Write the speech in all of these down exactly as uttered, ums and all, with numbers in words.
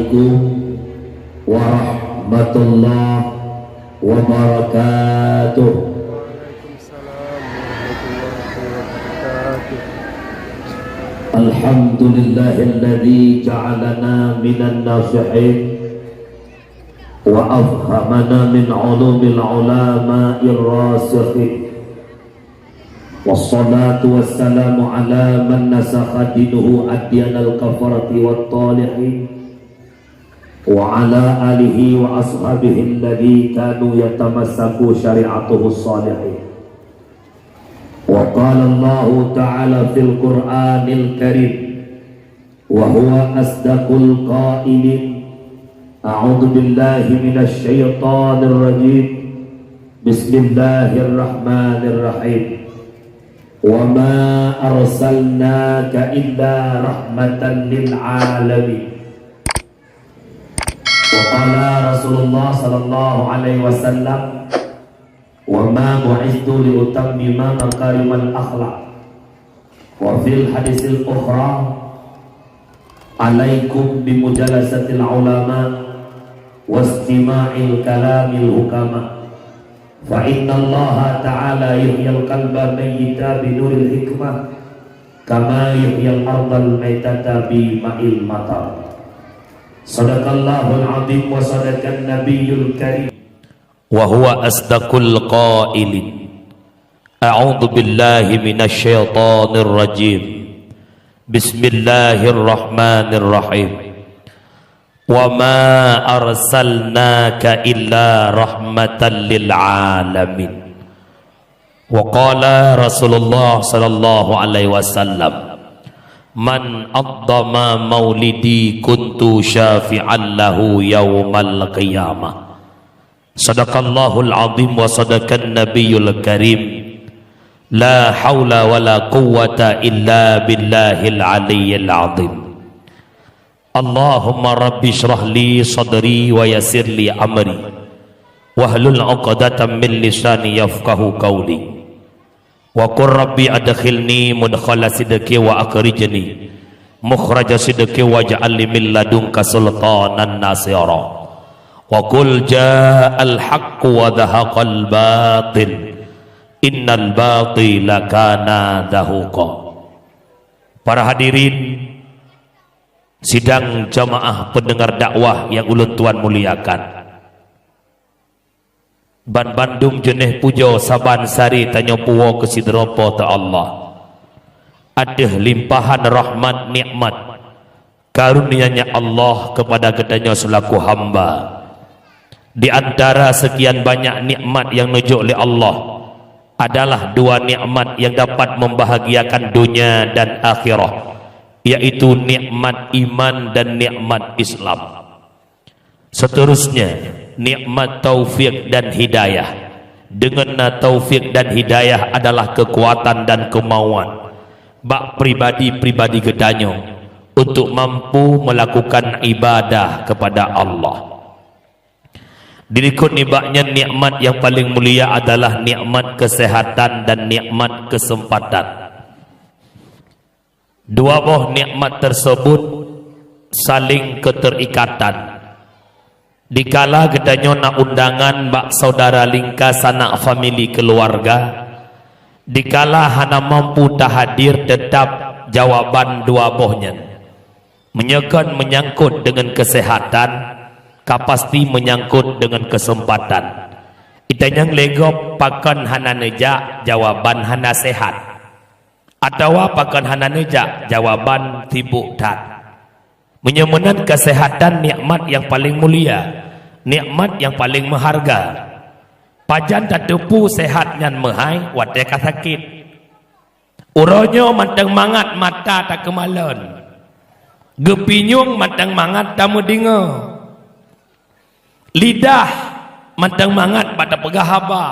Assalamualaikum warahmatullahi wabarakatuh. Alhamdulillahilladzi ja'alana minan nasihin wa afhamana min ulumil ulama'ir rasikhin. Wassalatu wassalamu ala man nasakha dinuhu adyanal kafarati wat talihin, wa ala alihi wa ashabihi alladzi kanu yatamassaku syari'atuhu salihin. Wa qala Allahu ta'ala fil Qur'anil Karim, wa huwa asdaqul qailin. A'udzu billahi minasy syaithanir rajim. Bismillahirrahmanirrahim. Wa ma arsalnaka illa rahmatan lil alamin. Wa qala Rasulullah sallallahu alaihi wasallam, "Wa ma bu'istu li utammima makarimal akhlaq." Wa fil hadisil ukhra, "Alaikum bi mujalasatil ulama wastima'il kalamil hukama. Fa innallaha ta'ala yuhyil qalba mayyita bi nuril hikmah, kama yuhyil ardal maitata bi ma'il matar." Sadaqallahul azim wa sadaqan nabiyyul karim. Wa huwa asdaqul qailin. A'udzu billahi minasy syaithanir rajim. Bismillahirrahmanirrahim. Wa ma arsalnaka illa rahmatan lil alamin. Wa qala Rasulullah sallallahu alaihi wasallam, "Man addama maulidi kuntu syafi'an lahu yaumal qiyamah." Sadaqallahul azim wa sadaqan nabiyyul karim. La haula wa la quwwata illa billahil aliyyil azim. Allahumma rabbi shrah li sadri wa yassir li amri, wahlul uqdatam min lisani yafqahu qauli. Wa qur rabbi adkhilni mudkhala sidqi wa akhrijni mukhraja sidqi waj'al li min ladunka sultanan nasira. Wa qul ja'al haqqu wa zahaqal batil, innal batila kana zahuqa. Para hadirin sidang jamaah pendengar dakwah yang ulôn tuan muliakan. Ban bandum jeuneh pujoe saban sari tanyoe puwoe keu sidroe Po teu Allah, ateueh limpahan rahmat nikmat karunia-Nya Allah keupada geutanyoe seulaku hamba. Di antara seukian banyak nikmat nyang neujok lé Allah, adalah dua nikmat nyang dapat membahagiakan dunia dan akhirah, yaitu nikmat iman dan nikmat Islam. Seterusnya, nikmat taufik dan hidayah. Deungon na taufik dan hidayah adalah keukuatan dan keumauan bak pribadi-pribadi geutanyoe untuk mampu melakukan ibadah kepada Allah. Dilikot nibak nyan, nikmat nyang paleng mulia adalah nikmat keuseuhatan dan nikmat keuseumpatan. Dua boh nikmat teuseubut saléng keuteurikatan. Dikala geutanyoe na undangan bak syedara lingka sanak famili keuluwarga, dikala hana mampu tahadir, teutab jawaban dua boh nyan. Meunyoe kon meunyangkot deungon keuseuhatan, ka pasti meunyangkot deungon keuseumpatan. Itanyong lé gob, pakon hana neujak, jawaban hana seuhat. Atawa pakon hana neujak, jawaban sibok that. Meunyoe meunan, keuseuhatan nikmat nyang paleng mulia, nikmat nyang paleng meuharga. Pajan tateupeue seuhat nyan meuhai watée ka sakét. Uroe nyoe mantong mangat mata takeumalon, geupinyueng mantong mangat tameudeungoe, lidah mantong mangat bak tapeugah haba,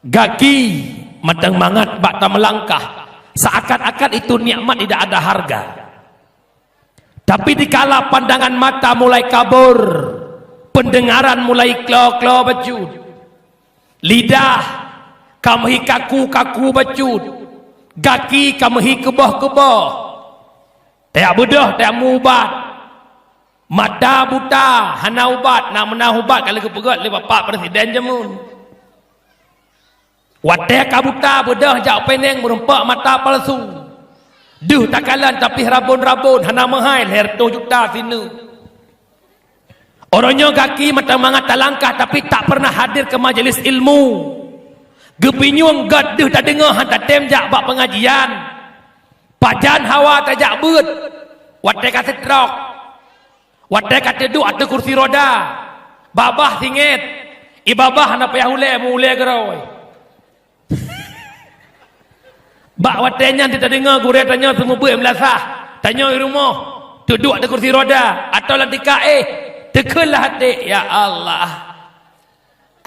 gaki mantong mangat bak tameulangkah, seakan-akan itu nikmat tidak ada harga. Tapi dikala pandangan mata mulai kabur, peundeungaran mulai klo-klo bacut, lidah ka meuhi kaku-kaku bacut, gaki ka meuhi keuboh-keuboh, tajak beudôh, tajak meuubat, Mata buta hana ubat, nak meunan ubat ka lheueh geupeugét lé Bapak Presiden jameun. Watée ka buta beudôh jak u Penang meurumpok mata palsu. Deuh takalon tapi rabon-rabon hana meuhai lhèe reutôh juta sineuk. Uroe nyoe gaki mata mangat talangkah tapi tak pernah hadir ke majelis ilmu. Geubinyueng gét deuh tadeungoe han tatém jak bak pengajian. Pajan hawa tajak beuet watée ka stroke. Watée ka teuduek ateueh kursi roda, babah singet, i babah hana payah ulée, meuulée geurôi. Bak watée nyan teudeungoe gurée tanyoe seumeubeuet meulasah, tanyoe i rumoh, teuduek di kursi roda, atawa lam tika éh, teukheun lam até, "Ya Allah,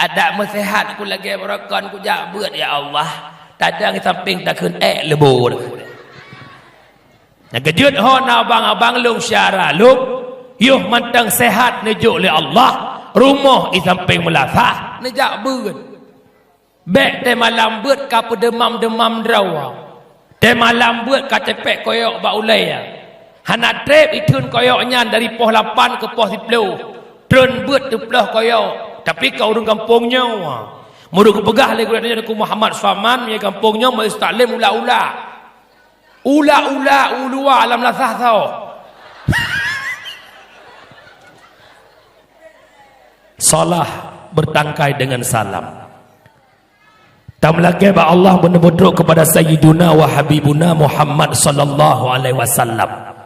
adak meuseuhat ku lagée beurokon kujak beuet, ya Allah, tadong sampéng takheun ék leubo." Nyang keujeuet ho na abang-abang lôn syara lôn, yoh mantong seuhat neujok lé Allah, rumoh i sampéng meulasah neujak beuet. Bék teumalam beuet ka peudeumam-deumam droe. Teumalam beuet ka teupék koyok bak ulée. Hana treb itheun koyok nyan dari poh lapan keu poh siplôh. Treun beuet teuploh koyok, tapi ka ureuëng gampông nyoe. Meunurot geupeugah lé gurée tanyoe Teungku Muhammad Saman, meunyoe gampông nyoe meuistilah ula-ula. Ula-ula uluwa lam lasah soe. Salah bertangkai dengan salam. Tameulakée bak Allah beuneubutrok kepada Sayyiduna wa Habibuna Muhammad sallallahu alaihi wasallam.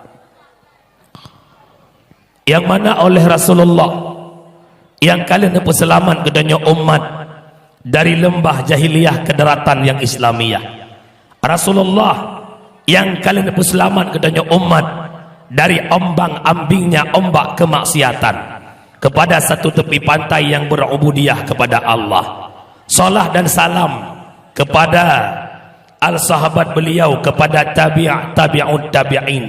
Yang mana oleh Rasulullah yang ka lheueh neupeuseulamat geutanyoe umat dari leumbah jahiliyah ke daratan yang Islamiyah. Rasulullah yang ka lheueh neupeuseulamat geutanyoe umat dari ombang-ambingnya ombak kemaksiatan kepada satu tepi pantai yang berubudiyah kepada Allah. Salah dan salam kepada al-sahabat beliau, kepada tabi', tabi'ut tabi'in,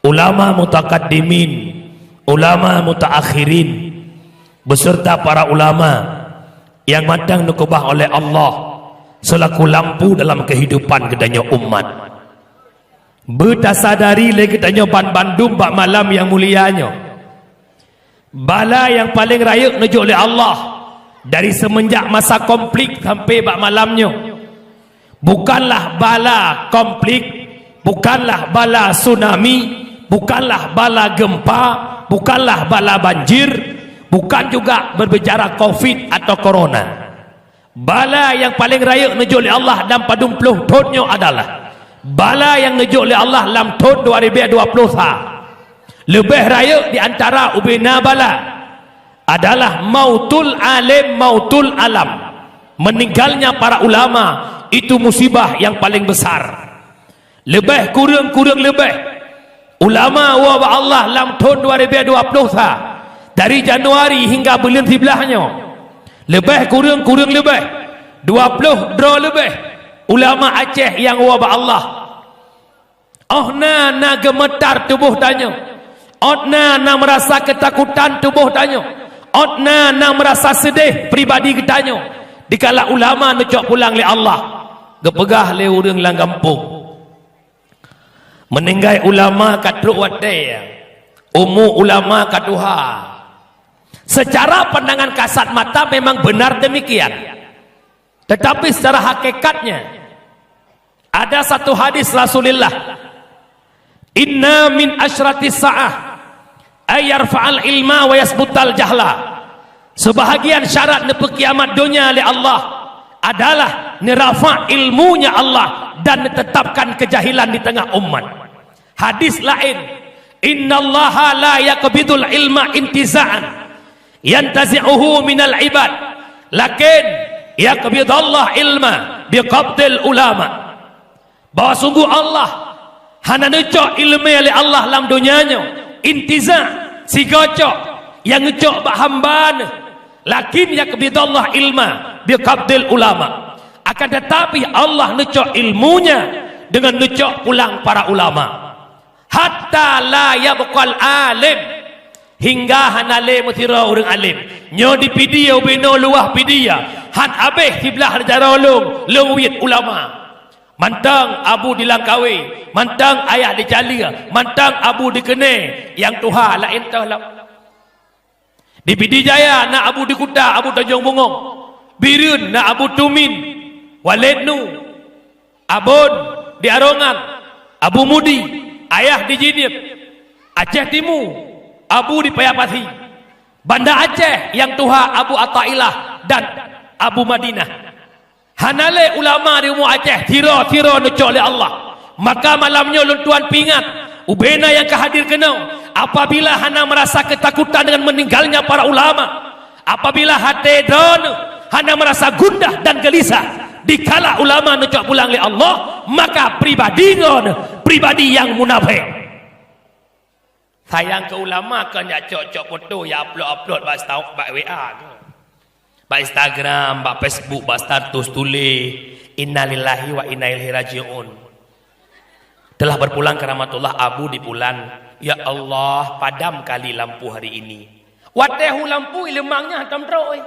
ulama mutakaddimin, ulama mutaakhirin, beserta para ulama yang mantong neukeubah oleh Allah selaku lampu dalam kehidupan geutanyoe umat. Beutasadari lé geutanyoe banbandum bak malam nyang mulia nyoe. Bala nyang paleng rayeuk neujok lé Allah dari seumeunjak masa konflik sampai bak malam nyoe. Bukanlah bala konflik, bukanlah bala tsunami, bukanlah bala gempa, bukanlah bala banjir, bukan juga berbicara covid atau corona. Bala nyang paleng rayeuk neujok lé Allah lam padum ploh thon nyoe adalah bala nyang neujok lé Allah lam thon dua ribèe dua ploh sa. Leubeh rayeuk di antara ubena bala adalah mautul alim, mautul alam. Meninggalnya para ulama itu musibah yang paling besar. Leubeh kureueng-kureueng leubeh ulama woe bak Allah lam thon dua ribèe dua ploh sa, dari Januari hingga buleuen siblaih nyoe. Leubeh kureueng-kureueng leubeh dua ploh droe leubeh ulama Aceh nyang woe bak Allah. Óh na na geumeutar tuboh tanyoe, óh na na meurasa keutakutan tuboh tanyoe, óh na na meurasa seudeh pribadi geutanyoe, dikala ulama neucok pulang lé Allah, geupeugah lé ureuëng lam gampông. Meuninggai ulama ka trok watée, umu ulama ka tuha. Secara pandangan kasat mata memang benar demikian. Tetapi secara hakikatnya, ada satu hadis Rasulullah, "Inna min asyratis sa'ah ay yarfa'al ilma wa yasbutal jahla." Sebahagian syarat neupeukiamat donya lé Allah adalah neurafa' ilmunya Allah dan neuteutapkan keujahilan di teungoh umat. Hadis laén, "Innallaha la yaqbidul ilma intiza'an yantazi'uhu minal ibad, lakin yaqbidallah ilma biqabdil ulama." Bahwa sungguh Allah hana neucok ileumé lé Allah lam donya nyoe, intiza, sigoe cok, nyang neucok bak hamba neuh, lakin yaqbidallah ilma biqabdil ulama. Akan tetapi Allah neucok ilmunya dengan neucok pulang para ulama. Hatta la yabqal alim, hingga hana lé meusidroe ureuëng alim. Nyoe di Pidie ubé noe luwah Pidie, han abéh siblaih jaroe lôn, lôn weuet ulama. Mantong Abu di Langkawi, mantong Ayah di Calieng, mantong Abu di Keunèe, nyang tuha laén toh lom. Di Pidie Jaya na Abu di Kuta, Abu Tanjong Bungong. Bireuen na Abu Tumin, Waled Nu, Abon di Arongan, Abu Mudi, Ayah di Jeunieb. Aceh Timu, Abu di Paya Pasi. Banda Aceh nyang tuha Abu Athaillah dan Abu Madinah. Hana lé ulama di rumoh Aceh, sidroe-sidroe neucok lé Allah. Maka malam nyoe lôn tuan peuingat, ubena nyang ka hadir keunoe, apabila hana merasa ketakutan dengan meninggalnya para ulama, apabila até droeneuh hana merasa gundah dan gelisah dikala ulama neucok pulang lé Allah, maka pribadi droeneuh pribadi nyang munafék. Sayang keu ulama kon jak cok-cok foto, jak upload-upload bak stau-, bak W A tu. Bak Instagram, bak Facebook, bak status tuléh, "Innalillahi wa inna ilaihi raji'un. Telah berpulang ke rahmatullah Abu di Pulan. Ya Allah, padam kali lampu hari ini." Watèe hu lampu, ileumang nyan hantom trok, eh.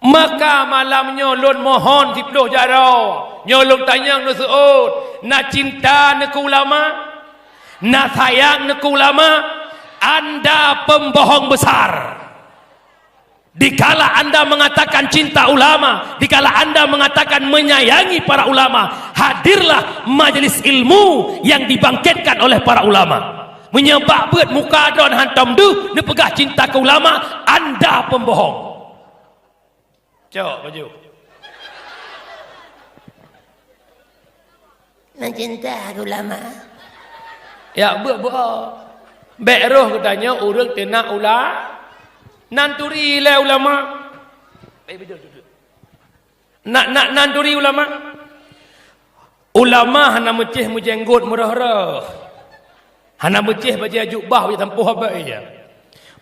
Maka malam nyoe lôn mohon siplôh jaroe, nyoe lôn tanyong neuseuôt, na cinta neuh keu ulama? Na sayang neuh keu ulama? Anda pembohong besar. Dikala anda mengatakan cinta ulama, dikala anda mengatakan menyayangi para ulama, hadirlah majelis ilmu yang dibangkitkan oleh para ulama. Meunyoe bak beuet muka droeneuh hantom deuh neupeugah cinta keu ulama, anda pembohong. Cok baju. Neucinta keu ulama. Ya, beuet-beuet. Bèk roh geutanyoe ureueng teunak ula-, nan turi lé ulama. Bèk beudôh duduek. Nak, nak, nan turi ulama. Ulama hana meucéh meujenggot meurôh-rôh. Hana meucéh bajèe jubah bak tampôh abée.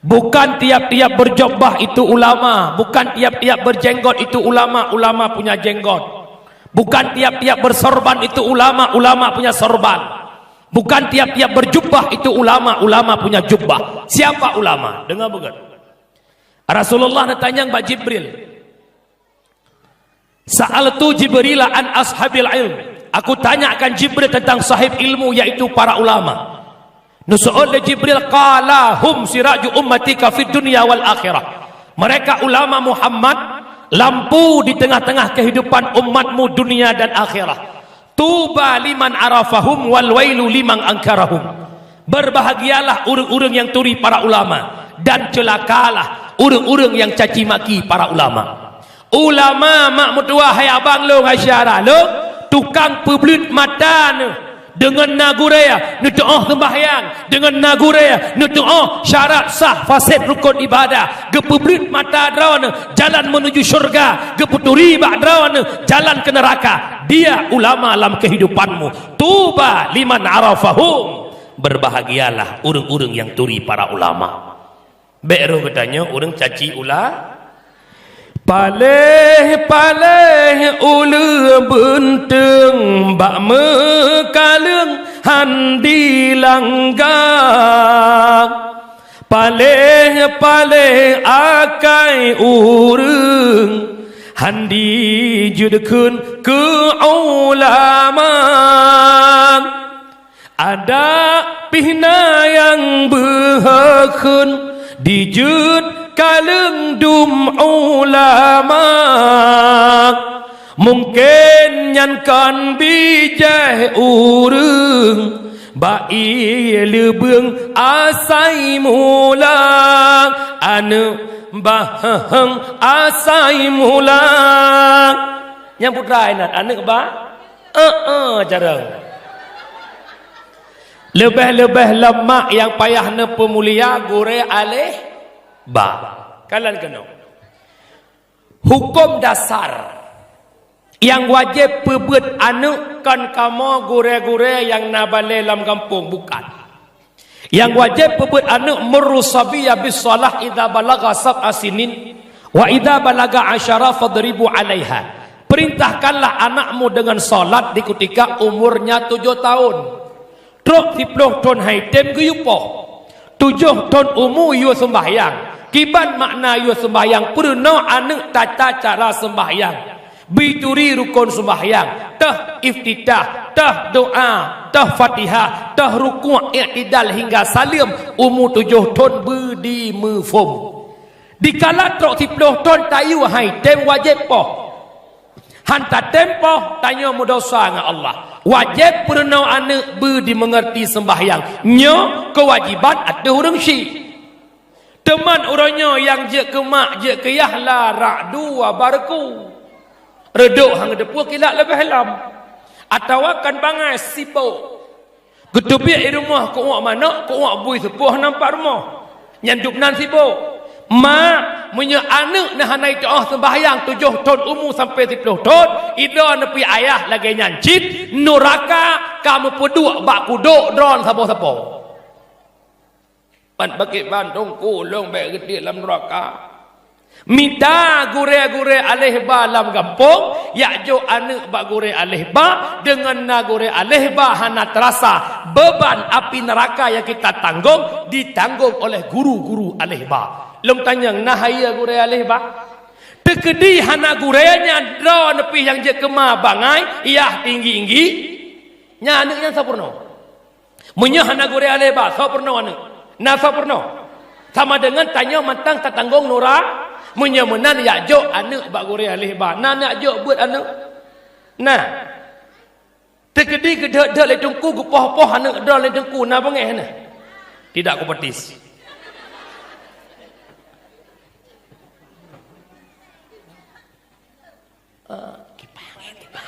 Bukan tiap-tiap berjubah itu ulama, bukan tiap-tiap berjenggot itu ulama, ulama punya jenggot. Bukan tiap-tiap bersorban itu ulama, ulama punya sorban. Bukan tiap-tiap berjubah itu ulama, ulama punya jubah. Siapa ulama? Dengar beugét. Rasulullah neutanyong bak Jibril. Sa'altu Jibrila an ashabil ilm. Aku tanyakan Jibril tentang sahib ilmu, yaitu para ulama. Neuseuôt lé Jibril, "Qala hum siraju ummatika fid dunya wal akhirah." Mereka ulama Muhammad, lampu di tengah-tengah kehidupan umatmu dunia dan akhirat. "Tuba liman arafahum wal wailu liman angkarahum." Berbahagialah ureueng-ureueng nyang turi para ulama, dan ceulakalah ureueng-ureueng nyang caci maki para ulama. Ulama mak meutuwah hai abang lôn, hai syedara lôn, tukang peubleut mata neuh, deungon na gurée neutuoh seumbahyang, deungon na gurée neutuoh syarat sah faséd rukon ibadah, geupeubleut mata droeneuh jalan menuju syurga, geupeuturi bak droeneuh jalan keu neuraka. Dia ulama lam kehidupanmu. Tuba liman arafahum. Berbahagialah ureueng-ureueng nyang turi para ulama. Bèk roh geutanyoe ureueng caci ula-, paléh-paléh uleueng beunteueng bak meukaleueng han dilangga. Paléh-paléh akai ureueng han dijeuet kheun keu ulama. Adak pih na nyang beuheuh kheun dijeuet kaleueng dum ulama. Mungken nyan kon bijéh ureueng bak ié leubeueng asai mula, aneuk baheueng asai mula. Nyang putra inat aneuk ba? Eh, eh, jarang. Leubeh-leubeh lom mak nyang payah neupeumulia gurée aléh ba. Kalon keunoe. Huköm dasar nyang wajéb peubeuet aneuk kon kamoe gurée-gurée nyang na balée lam gampông, bukan. Nyang wajéb peubeuet aneuk, muru sabiyya bis shalah idza balagha sab'a sinin, wa idza balagha asyara fadribu 'alaiha. Perintahkanlah anakmu dengan salat di ketika umurnya tujuh tahun. Trok siplôh thôn han tem geuyue poh. Tujoh thôn umu yue seumbahyang. Kiban makna yue seumbahyang? Peurunoe aneuk tata cara seumbahyang. Bui turi rukon seumbahyang, teuh iftitah, teuh doa, teuh Fatihah, teuh rukuk, iktidal hingga saleuem, umu tujoh thon bui dimuphom. Dikala trok siploh thon tayue hai tem wajéb poh. Han tatem poh, tanyoe meudosa ngon Allah. Wajéb peurunoe aneuëk bui dimeungeurti seumbahyang. Nyoe keuwajéban ateueh ureuëng syik. Teuma uroe nyoe nyang jeuet keu mak, jeuet keu yah la ra'du wa barku. Reudok han geuteupeue kilat leubeh lom. Atawa kan bangai sibok. Geuteubiet i rumoh keu uak manok, keu uak bui seupôt nampak rumoh. Nyan dub nan sibok. Mak, meunyoe aneuëk na hana jiteuoh seumbahyang tujoh thon umu sampoe siploh thon, idroe neupie ayah lagée nyan cit, nuraka ka meupeuduek bak kudok droe saboh-saboh. Ban bakét ban teungku lôn bék geutiek lam nuraka. Mita gurée-gurée aléh ba lam gampông, jak jok aneuëk bak gurée aléh ba, deungon na gurée aléh ba hana teurasa, beuban api neuraka nyang kita tanggong, ditanggong oleh guru-guru aléh ba. Lôn tanyong, na hayeue gurée aléh ba? Teukeudi hana gurée nyan droe neupih nyang jeuet keu ma bangai, yah tinggi-tinggi, nyan aneuëk nyan soe peurunoe? Meunyoe hana gurée aléh ba, soe peurunoe aneuëk? Na soe peurunoe? Sama deungon tanyoe mantong tatanggong nura-, meunyoe meunan jak jok aneuëk bak gurée aléh ba. Na jak jok beuet aneuëk? Na. Teukeudi geudhot-dhot lé teungku, geupoh-poh aneuëk droe lé teungku, na beungéh na? Tidak kupetis. Ah, kipaih angén, kipaih.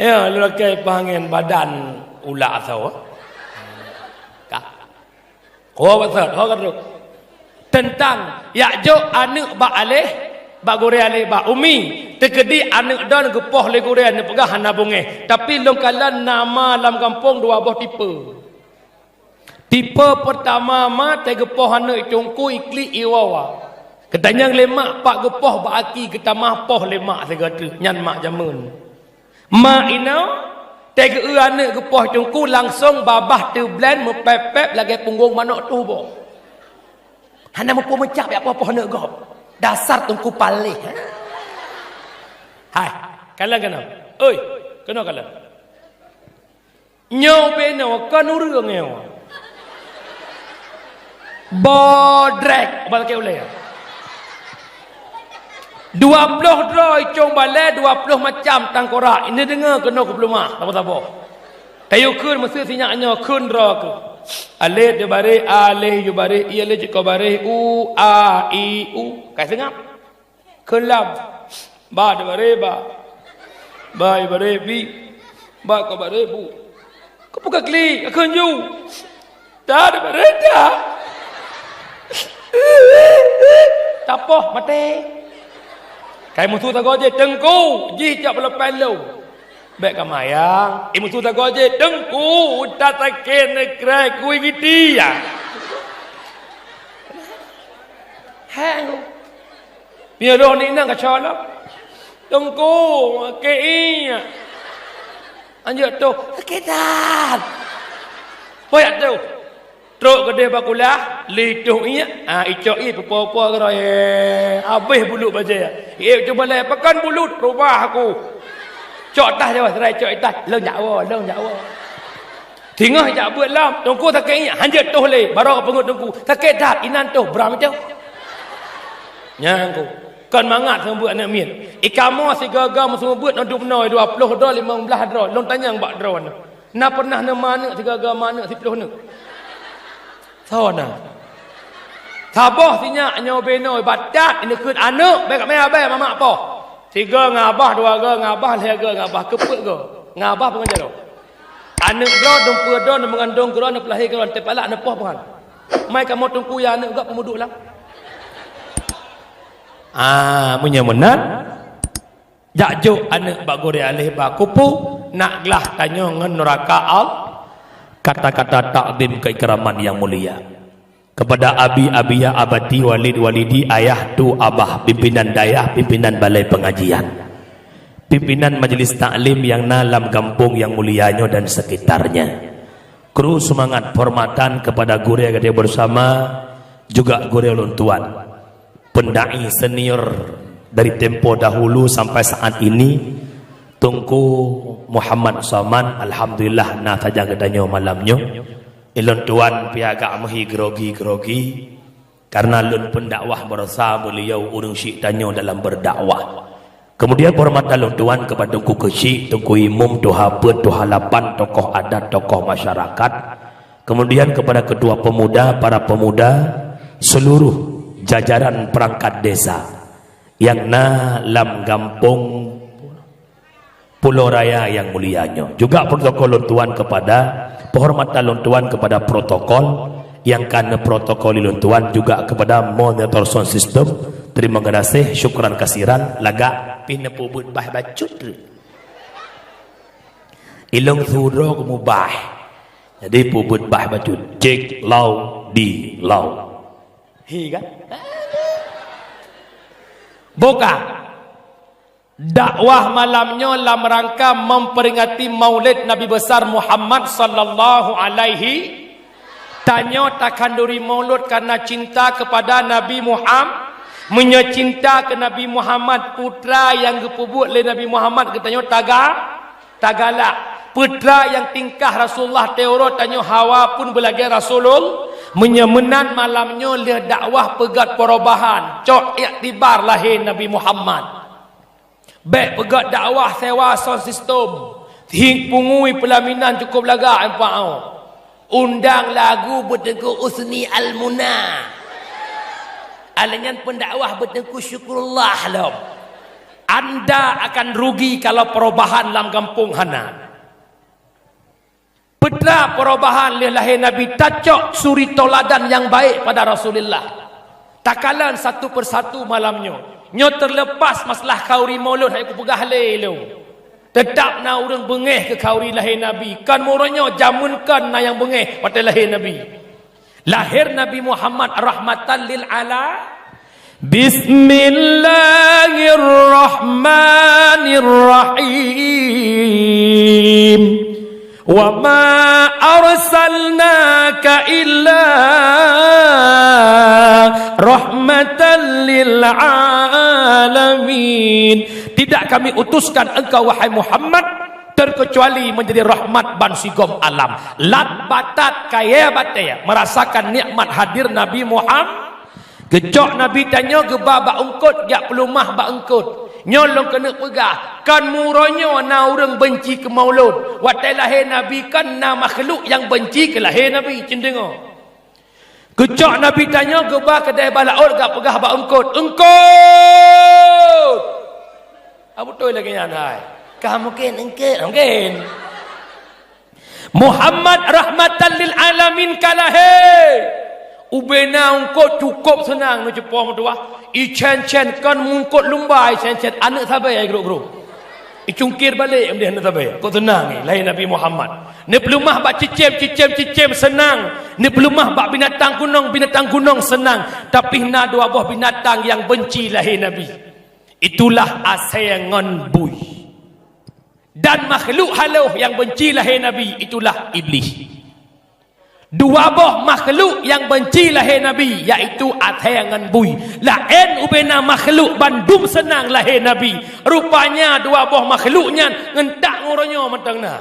Ya, lôn lakée kipaih angén badan ulak asoe. Ka. Ho bacut, ho ka trok. Teuntang jak jok aneuëk bak aléh, bak gurée aléh ba. Umi, teukeudi aneuëk droe geupoh lé gurée neupeugah hana beungéh. Tapi lôn kalon na ma lam gampông dua boh tipe. Tipe peurtama ma teuh geupoh aneuëk teungku iklik iwowa. Geutanyong lé mak pat geupoh bak aki, geutamah poh lé mak sigoe treuk, nyan mak jameun. Mak inoe teuh geu-eu aneuëk geupoh teungku langsong babah teublén meupép-pép lagée punggong manok tuboh. Hana muphom meucab jak poh-poh aneuëk gob. Dasar teungku paléh. Hai, kalon keunoe. Oi, keunoe kalon. Nyoe binoe kon ureuëng nyoe. Bodrek, bak lakée ulée. Dua ploh droe icong balée, dua ploh macam tangkorak. Ini deungoe keunoe keupeuleumah, saboh-saboh. Tayue kheun meuseu sinyak nyoe kheun droe keuh. Alif di baréh, alif ju baréh, i alif cit ko baréh, u, a, i, u. Kai seungab. Kheun lam. Ba di baréh ba. Ba di baréh bi. Ba ko baréh bu. Keupeue ka klik, ka kheun ju. Ta di baréh ta. Tapoh maté. Kai musu sagoe jih, "Teungku, jih cok peuleupai lôn." Bék ka mayang. I musu sagoe jih, "Teungku, utak sakét neukrai kui giti ya." Hai, Teungku. Piôh roh ni nang kacau lah. Teungku, kei. Anjak tu, sakét that. Poyak tu. Trok keudeh bakulah, lituh iék, ah, icok iék, peue-peue keudroe, eh, habéh bulut bajée. Iék cuma lé, pakan bulut, rubah aku. Cok tah jawah serai, cok itah, lôn jak woe, lôn jak woe. Singoh jak beuet lom, teungku sakét iék, hanjeuet toh lé, baroe peungeut teungku, sakét that, inan toh, bram itu. Nyang ku, kon mangat seumeubeuet aneuk miet. Ikamoe sigaga meuseumeubeuet ngon dum noe dua ploh droe, limong blaih droe, lôn tanyong bak droe nyoe. Na pernah neuma aneuk sigaga ma aneuk siploh neuk? Soe na? Saboh sinyak nyoe binoe batat ineukheun aneuk, bék mé abée mamak poh. Siga ngon abah, dua ga ngon abah, lhée ga ngon abah, keupeuet ga ngon abah peungeut jaroe. Aneuk droe, dumpeue droe, neumeugandong keudroe, neupeulahé keudroe, teuh palak neupoh peuhan. Mai kamoe teungku ya aneuk gop peumuduek lam. Ah, meunyoe meunan, jak jok aneuk bak gurée aléh ba kupu, nak glah tanyoe ngon nuraka Al-, kata-kata takzim keikraman nyang mulia. Kepada abi, abiyah, abati, walid, walidi, ayah, tu, abah, pimpinan dayah, pimpinan balai pengajian, pimpinan majelis taklim nyang na lam gampông nyang mulia nyoe dan sekitarnya. Kru seumangat penghormatan kepada gurée gata bersama, Juga gurée ulôn tuan, pendai senior dari tempo dahulu sampai saat ini, Teungku Muhammad Saman, alhamdulillah, na sajan geutanyoe malam nyoe. Ulôn tuan pih agak meuhi grogi-grogi, karena lôn pendakwah baroesa beliau ureuëng syik tanyoe dalam berdakwah. Kemudian penghormatan lôn tuan kepada Teungku Keuchik, Teungku Imum, Tuha Peuet, Tuha Lapan, tokoh adat, tokoh masyarakat. Kemudian kepada ketua pemuda, para pemuda, seluruh jajaran perangkat desa yang na lam gampông Pulo Raya yang mulia nyoe. Juga protokol lôn tuan kepada, penghormatan lôn tuan kepada protokol yang ka neuprotokoli lôn tuan, juga kepada monitor sound system. Terima kasih, syukran kasiran, lagak pih neupeubuet bah bacut. Ilong suro keumubah. Jadi peubuet bah bacut. Cek lau di lau. Hi kan? Buka. Dakwah malam nyoe lam rangka memperingati Maulid Nabi Besar Muhammad sallallahu alaihi. Tanyoe takhanduri Maulud karena cinta kepada Nabi Muhammad. Meunyoe cinta ke Nabi Muhammad, putra nyang geupeubuet lé Nabi Muhammad geutanyoe taga, tagalak. Putra nyang tingkah Rasulullah teuro tanyoe hawa pun beulagée Rasulul. Meunyoe meunan malam nyoe lheueh dakwah peugét perubahan, cok iktibar lahé Nabi Muhammad. Bék peugét dakwah sewa sound system. Hing pungui peulaminan cukup lagak empat awak. Undang lagu beuteungku Usni Al-Muna. Alanyan pendakwah beuteungku Syukrullah lom. Anda akan rugi kalau perubahan lam gampông hana. Petra perubahan lheueh lahé Nabi, tacok suri tauladan nyang baik pada Rasulullah. Takalon satu persatu malam nyoe. Nyoe terlepas masalah khauri Maulud hai kupeugah lé lôn. Tetap na ureuëng beungéh keu khauri lahé Nabi. Kon meurunoe jameun kon na nyang beungéh watée lahé Nabi. Lahé Nabi Muhammad rahmatan lil ala. Bismillahirrahmanirrahim. Wa ma arsalnaka illa rahmatan lil alamin. Tidak kami utuskan engkau, wahai Muhammad, terkecuali menjadi rahmat ban sigom alam. Lat batat kayée batée merasakan nikmat hadir Nabi Muhammad. Geucok Nabi tanyoe geuba bak eungkôt, jak peuleumah bak eungkôt. Nyoe lôn keuneuk peugah, kon meurunoe na ureuëng beunci keu Maulud. Watée lahé Nabi kon na makhluk nyang beunci keu lahé Nabi. Ceudeungoe. Geucok Nabi tanyoe geuba keudeh bak laôt, geupeugah bak eungkôt, "Eungkôt!" Ah, beutôi lagée nyan hai. Ka mungken eungkôt, mungken. Muhammad rahmatan lil alamin ka lahé. Ubena eungkôt cukup seunang neucupo meutuwah. Icén-cén kon eungkôt lumba, icén-cén aneuëk sabe ai grup-grup. Icungkir balek meudiah aneuëk sabe. Kok seunang ni lahé Nabi Muhammad. Neupeuleumah bak cicém, cicém, cicém seunang. Neupeuleumah bak binatang gunong, binatang gunong seunang. Tapi na dua boh binatang nyang beunci lahé Nabi. Itulah asée ngon bui. Dan makhluk halôh nyang beunci lahé Nabi itulah Iblih. Dua boh makhluk nyang beunci lahé Nabi, yaitu asée ngon bui. Laén ubena makhluk bandum seunang lahé Nabi. Rupanya dua boh makhluk nyan ngon that ngon uroe nyoe mantong na.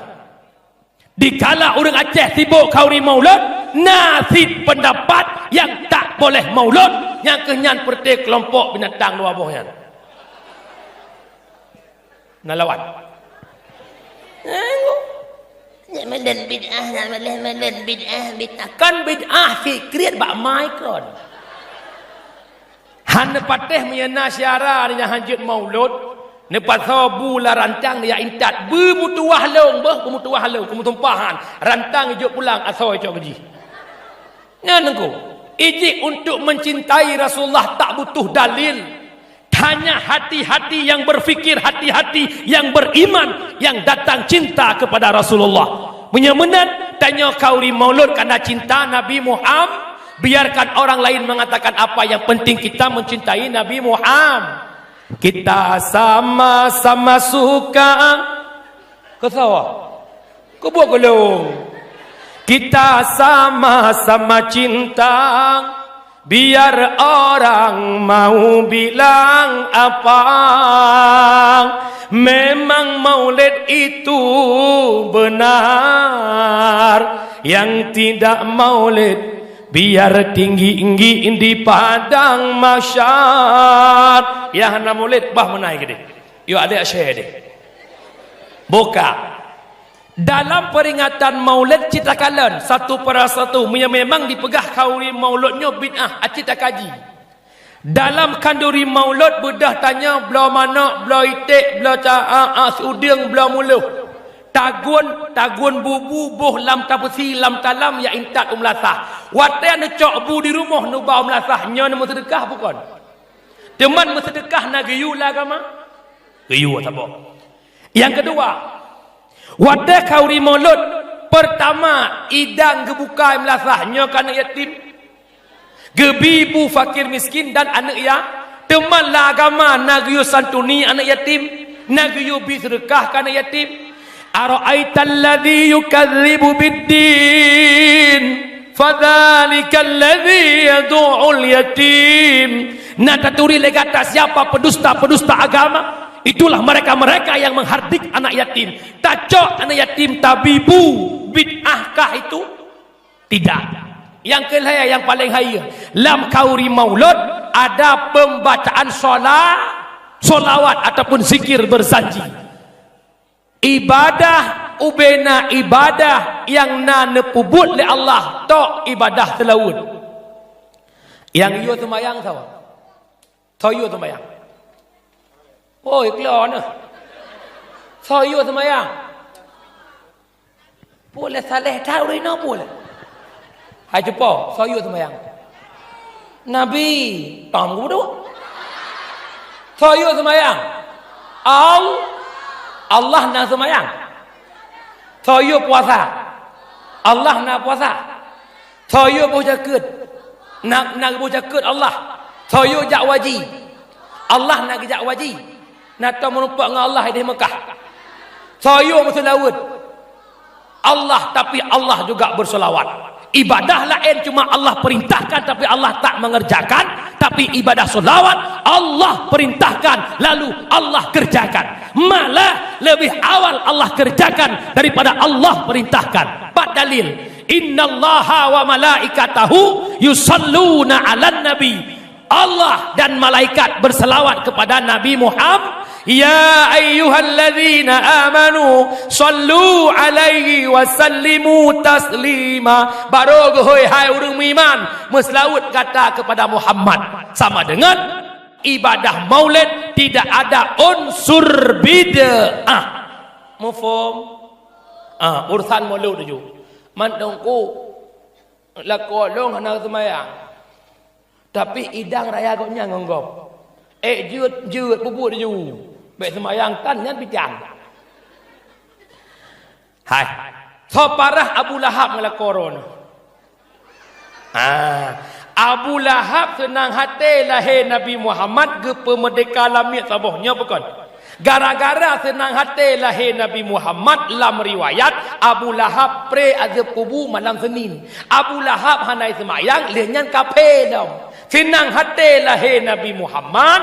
Dikala ureuëng Aceh sibok khauri Maulud, na cit pendapat nyang tak boleh Maulud, nyang keuh nyan peureuté keulompok binatang dua boh nyan. Na lawan. Nyak Maulud bid'ah, nyak Maulud, Maulud bid'ah, bid'ah. Kan bid'ah sikriet bak mai kon. Han neupatéh meunyoe na syedara nyang hanjeuet Maulud, neupasoe bu lam rantang ya intat, beumeutuwah lôn beuh, beumeutuwah lôn, beumeutumpahan. Rantang ijok pulang, asoe icok keu jih. Nyan Teungku, ijih untuk mencintai Rasulullah tak butuh dalil. Hanya hati-hati yang berfikir, hati-hati yang beriman, yang datang cinta kepada Rasulullah. Meunyoe meunan, tanyoe khauri Maulud karena cinta Nabi Muhammad. Biarkan orang lain mengatakan apa, yang penting kita mencintai Nabi Muhammad. Kita sama-sama suka. Keu soe? Keu buet gulong. Kita sama-sama cinta. Biar orang mau bilang apa, memang maulid itu benar. Yang tidak maulid, biar tinggi-tinggi di padang mahsyar. Nyang hana maulid, bah meunan keudeh. Yuk, adek share deh. Buka. Dalam peringatan maulid cit takalon satu persatu, meunyoe memang dipeugah khanduri maulid nyoe bid'ah, aci takaji. Dalam khanduri maulid beudôh tanyoe, bloe manok, bloe iték, bloe ca-, a, a, siudeueng, bloe muloh. Tagun, tagun bubu, boh lam tapeusi, lam talam, jak intat u meulasah. Watée neucok bu di rumoh, neuba u meulasah, nyoe neumeuseudeukah bukon? Teuma meuseudeukah na geuyue lam agama? Geuyue saboh. Nyang keudua, watée khanduri maulid, peurtama idang geubuka meulasah, nyoe keu aneuk yatim. Geubi bu fakir miskin dan aneuk ya-, teuma lam agama na geuyue santuni aneuk yatim, na geuyue bi seudeukah keu aneuk yatim. Ara'aital ladzi yukadzibu biddin, fadzalikal ladzi yadu'ul yatim. Na taturi lé gata siapa pendusta-pendusta agama? Itulah mereka-mereka yang menghardik anak yatim. Tacok anak yatim tabi bu, bid'ahkah itu? Tidak. Nyang keulhée nyang paleng hayeue, lam khanduri maulid ada pembacaan sola-, solawat ataupun zikir berjanji. Ibadah ubena ibadah nyang na neupeubuet lé Allah, tok ibadah seulaweuet. Nyang yue seumayang sawa. Soe yue seumayang? Oi, klo na. Soe yue seumayang? Pue lé saleh that ureuëng inoe pue lé. Hai cupo, soe yue seumayang? Nabi, tom geuduek. Soe yue seumayang? Al-, Allah na seumayang. Soe yue puasa? Allah na puasa. Soe yue boh jakeuet? Na, na boh jakeuet Allah. Soe yue jak waji? Allah na geujak waji. Na tom meurumpok ngon Allah di Mekah. Soe yue meuseulaweuet? Allah, tapi Allah juga berselawat. Ibadah laén cuma Allah perintahkan, tapi Allah tak mengerjakan. Tapi ibadah selawat Allah perintahkan, lalu Allah kerjakan. Malah lebih awal Allah kerjakan daripada Allah perintahkan. Empat dalil. Innallaha wa malaikatahu yusalluna 'alan nabi. Allah dan malaikat berselawat kepada Nabi Muhammad. Ya ayyuhalladzina amanu sallu 'alaihi wa sallimu taslima. Barô geuhôi hai ureuëng meuiman, meuseulaweuet gata kepada Muhammad. Sama dengan ibadah maulid tidak ada unsur bid'ah. Mufhum? Ah, urusan maulid tuju. Man teungku, lakoe lôn hana seumayang. Tapi idang raya gobnyan ngon gob. Ék jeuet, jeuet, peubuet laju. Bék seumayang tan nyan pih tan. Hai. Soe parah Abu Lahab ngon lakoe droeneuh? Ah, Abu Lahab seunang haté lahé Nabi Muhammad geupeumeurdéhka lamiet saboh nyoe bukon? Gara-gara seunang haté lahé Nabi Muhammad, lam riwayat, Abu Lahab pré azeueb kubu malam Senin. Abu Lahab hana seumayang, lheueh nyan kafé lom. Seunang haté lahé Nabi Muhammad,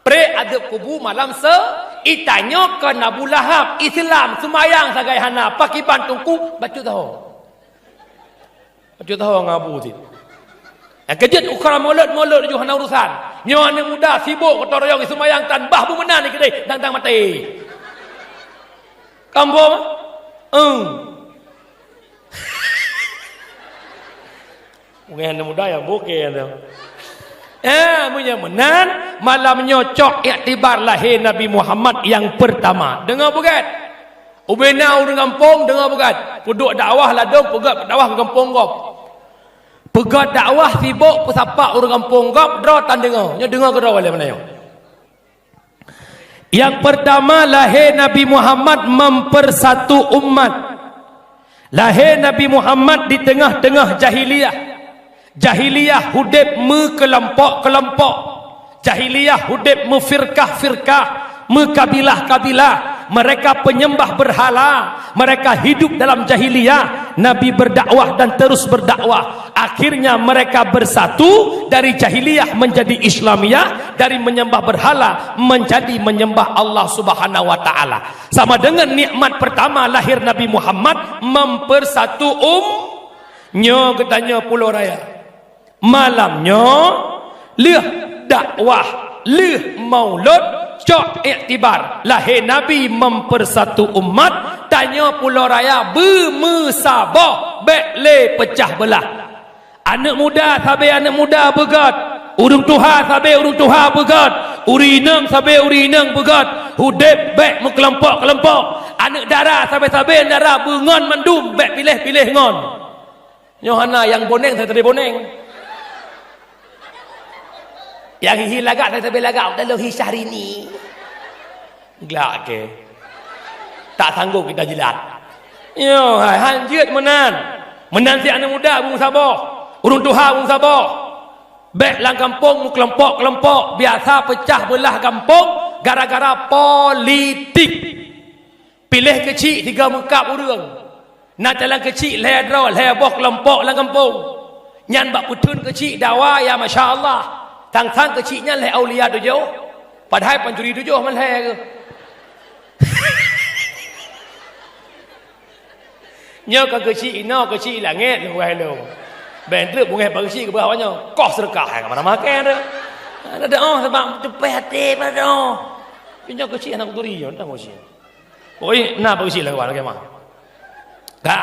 pré azeueb kubu malam Se-, itanyoe kon Abu Lahab, Islam, seumayang sagai hana, pakiban teungku, bacut saho. Bacut saho ngon Abu cit. Nyang keujeuet ukhra mulod-mulod ju hana urusan. Nyoe aneuk muda sibok gotong royong seumayang tan bah bu meunan keudeh dang-dang maté. Kamoe? Eung. Mungkin aneuk muda nyang bukée tu. Eh, meunyoe meunan, malam nyoe cok iktibar lahé Nabi Muhammad nyang peurtama. Deungoe beugét. Ubena ureuëng gampông deungoe beugét, peuduek dakwah ladôm peugét dakwah keu gampông gob. Peugét dakwah sibok peusapa ureuëng gampông gob, droe tan deungoe, nyoe deungoe keudroe lé meunan nyoe. Nyang peurtama, lahé Nabi Muhammad mempersatu umat. Lahé Nabi Muhammad di teungoh-teungoh jahiliyah. Jahiliyah udeb meukeulompok-keulompok. Jahiliyah udeb meufirkah-firkah, meukabilah-kabilah. Mereka penyembah berhala, mereka hidup dalam jahiliyah. Nabi berdakwah dan terus berdakwah. Akhirnya mereka bersatu dari jahiliyah menjadi Islamiyah, dari menyembah berhala menjadi menyembah Allah Subhanahu wa Ta'ala. Sama dengan nikmat pertama lahir Nabi Muhammad, mempersatu um-, nyoe geutanyoe pulo raya. Malam nyoe lheueh dakwah, lheueh maulud, cok iktibar lahé Nabi mempersatu umat, tanyoe pulo raya beumeusaboh, bék lé peucah beulah. Aneuk muda sabe aneuk muda beugét, ureuëng tuha sabe ureuëng tuha beugét, ureuëng inong sabe ureuëng inong beugét, udeb bék meukelompok-kelompok, aneuk dara sabe-sabe dara beungon mandum bék piléh-piléh ngon. Nyoe hana nyang boneng sabe boneng. Nyang hihi lagak sabe lagak, udah lo hi Syahrini. Glak ke. Tak sanggup kita jilat. Nyoe hai han jeuet meunan. Meunan si aneuk muda beusaboh. Ureuëng tuha beusaboh. Bék lam gampông meukelompok-kelompok biasa peucah beulah gampông gara-gara politik. Piléh keuchik tiga meukab ureuëng. Na calon keuchik lhée droe, lhée boh keulompok lam gampông. Nyan bak peutheun keuchik dawa ya masya Allah. Tang-tang keuchik nyan lhée aulia tujoh. Padahai pancuri tujoh man lhée geuh. Nyoe ka keuchik inoe keuchik langét lôn wahai lôn. Bék treuk beungéh bak keuchik keubeurah awaknyoe. Koh seureukah hai ka mana makan tu. Ada doa sebab teupeh até pada doa. Nyoe keuchik aneuk turi nyoe dah keuchik. Oi, na beusi lawan lagée mah. Ka.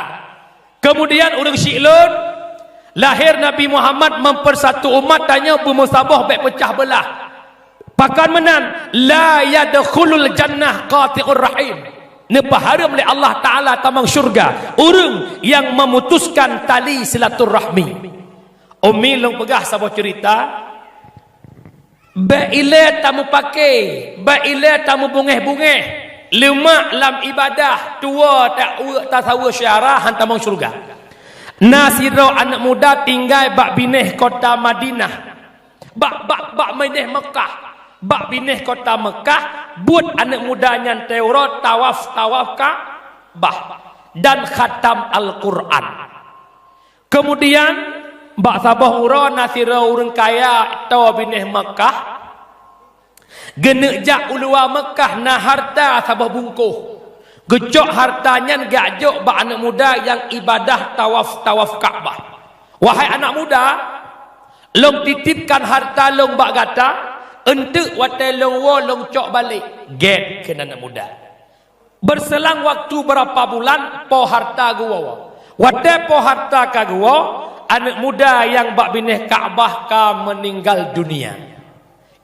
Kemudian ureuëng syiek lôn, lahir Nabi Muhammad mempersatu umat tanyoe beumeusaboh bék peucah beulah. Pakon meunan, la yadkhulul jannah qati'ur rahim. Neupeuhareuem lé Allah Taala tamong syurga ureuëng nyang memutuskan tali silaturahmi. Umi lôn peugah saboh cerita. Bék ilée tameupaké, bék ilée tameubungéh-bungéh, leumak lam ibadah, tuwoe ta-, tasaweue syedara han tamong syeuruga. Na sidroe aneuk muda tinggai bak binéh kota Madinah, bak, bak, bak binéh Meukah. Bak binéh kota Meukah, buet aneuk muda nyan teuh uroe tawaf, tawaf Ka'bah dan khatam Al-Qur'an. Keumudian, bak saboh uroe na sidroe ureuëng kaya toe binéh Meukah, geuneuk jak u luwa Meukah na hareuta saboh bungkôh. Geucok hareuta nyan geujok bak aneuk muda nyang ibadah tawaf-tawaf Ka'bah. "Wahai aneuk muda, lôn titipkan hareuta lôn bak gata, eunteuk watée lôn woe lôn cok balek," gét kheun aneuk muda. Berselang waktu beurapa bulan, po hareuta geuwoe. Watée po hareuta ka geuwoe, aneuk muda nyang bak binéh Ka'bah ka meuninggal dunia.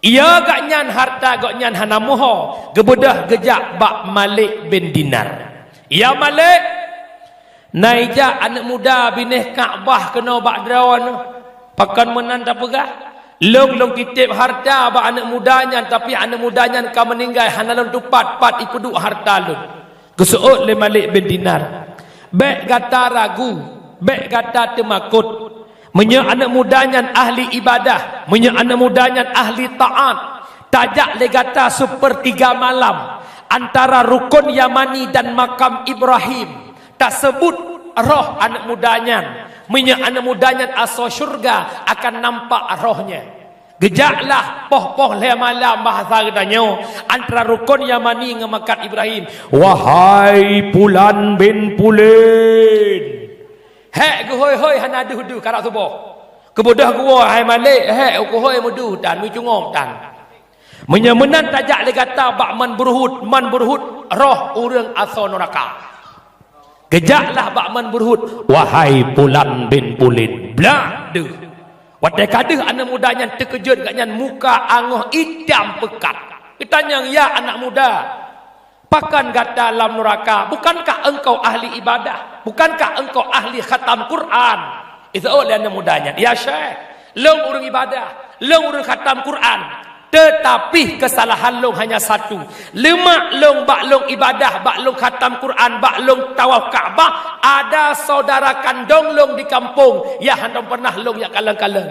Iya gobnyan hareuta gobnyan hana meuho, geubeudôh geujak bak Malik bin Dinar. "Ya Malik, na ijak aneuk muda binéh Ka'bah keunoe bak droeneuh. Pakon meunan tapeugah? Lôn, lôn titip hareuta bak aneuk muda nyan, tapi aneuk muda nyan ka meuninggai, hana lôn teupat pat ipeuduek hareuta lôn." Geuseuôt lé Malik bin Dinar, "Bék gata ragu, bék gata teumakot. Meunyoe aneuk muda nyan ahli ibadah, meunyoe aneuk muda nyan ahli taát, tajak lé gata seupeurtiga malam antara Rukon Yamani dan Makam Ibrahim, taseubut roh aneuk muda nyan. Meunyoe aneuk muda nyan asoe syeuruga, akan nampak roh nyan." Geujaklah poh-poh lhée malam bahasa geutanyoe antara Rukon Yamani ngon Makam Ibrahim. "Wahai Pulan bin Pulin!" Hék geuhôi-hôi hana deuh-deuh karab suboh. Geubeudôh geuwoe hai Malik, hék geuhôi meudeuh tan, meucungong tan. "Meunyoe meunan tajak lé gata bak Man Buruhut, Man Buruhut roh ureuëng asoe nuraka." Geujaklah bak Man Buruhut, "Wahai Pulan bin Pulin!" Blah deuh. Watée ka deuh aneuk muda nyan teukeujot gobnyan muka angoh itam peukat. Geutanyong, "Ya anak muda, pakon gata lam nuraka? Bukankah engkau ahli ibadah? Bukankah engkau ahli khatam Quran?" Iseuôt lé aneuk muda nyan, "Ya Syekh, lôn ureuëng ibadah, lôn ureuëng khatam Quran. Teutapi keusalahan lôn hanya satu. Leumak lôn bak lôn ibadah, bak lôn khatam Quran, bak lôn tawaf Ka'bah, ada saudara kandong lôn di kampong nyang hana pernah lôn jak kalon-kalon.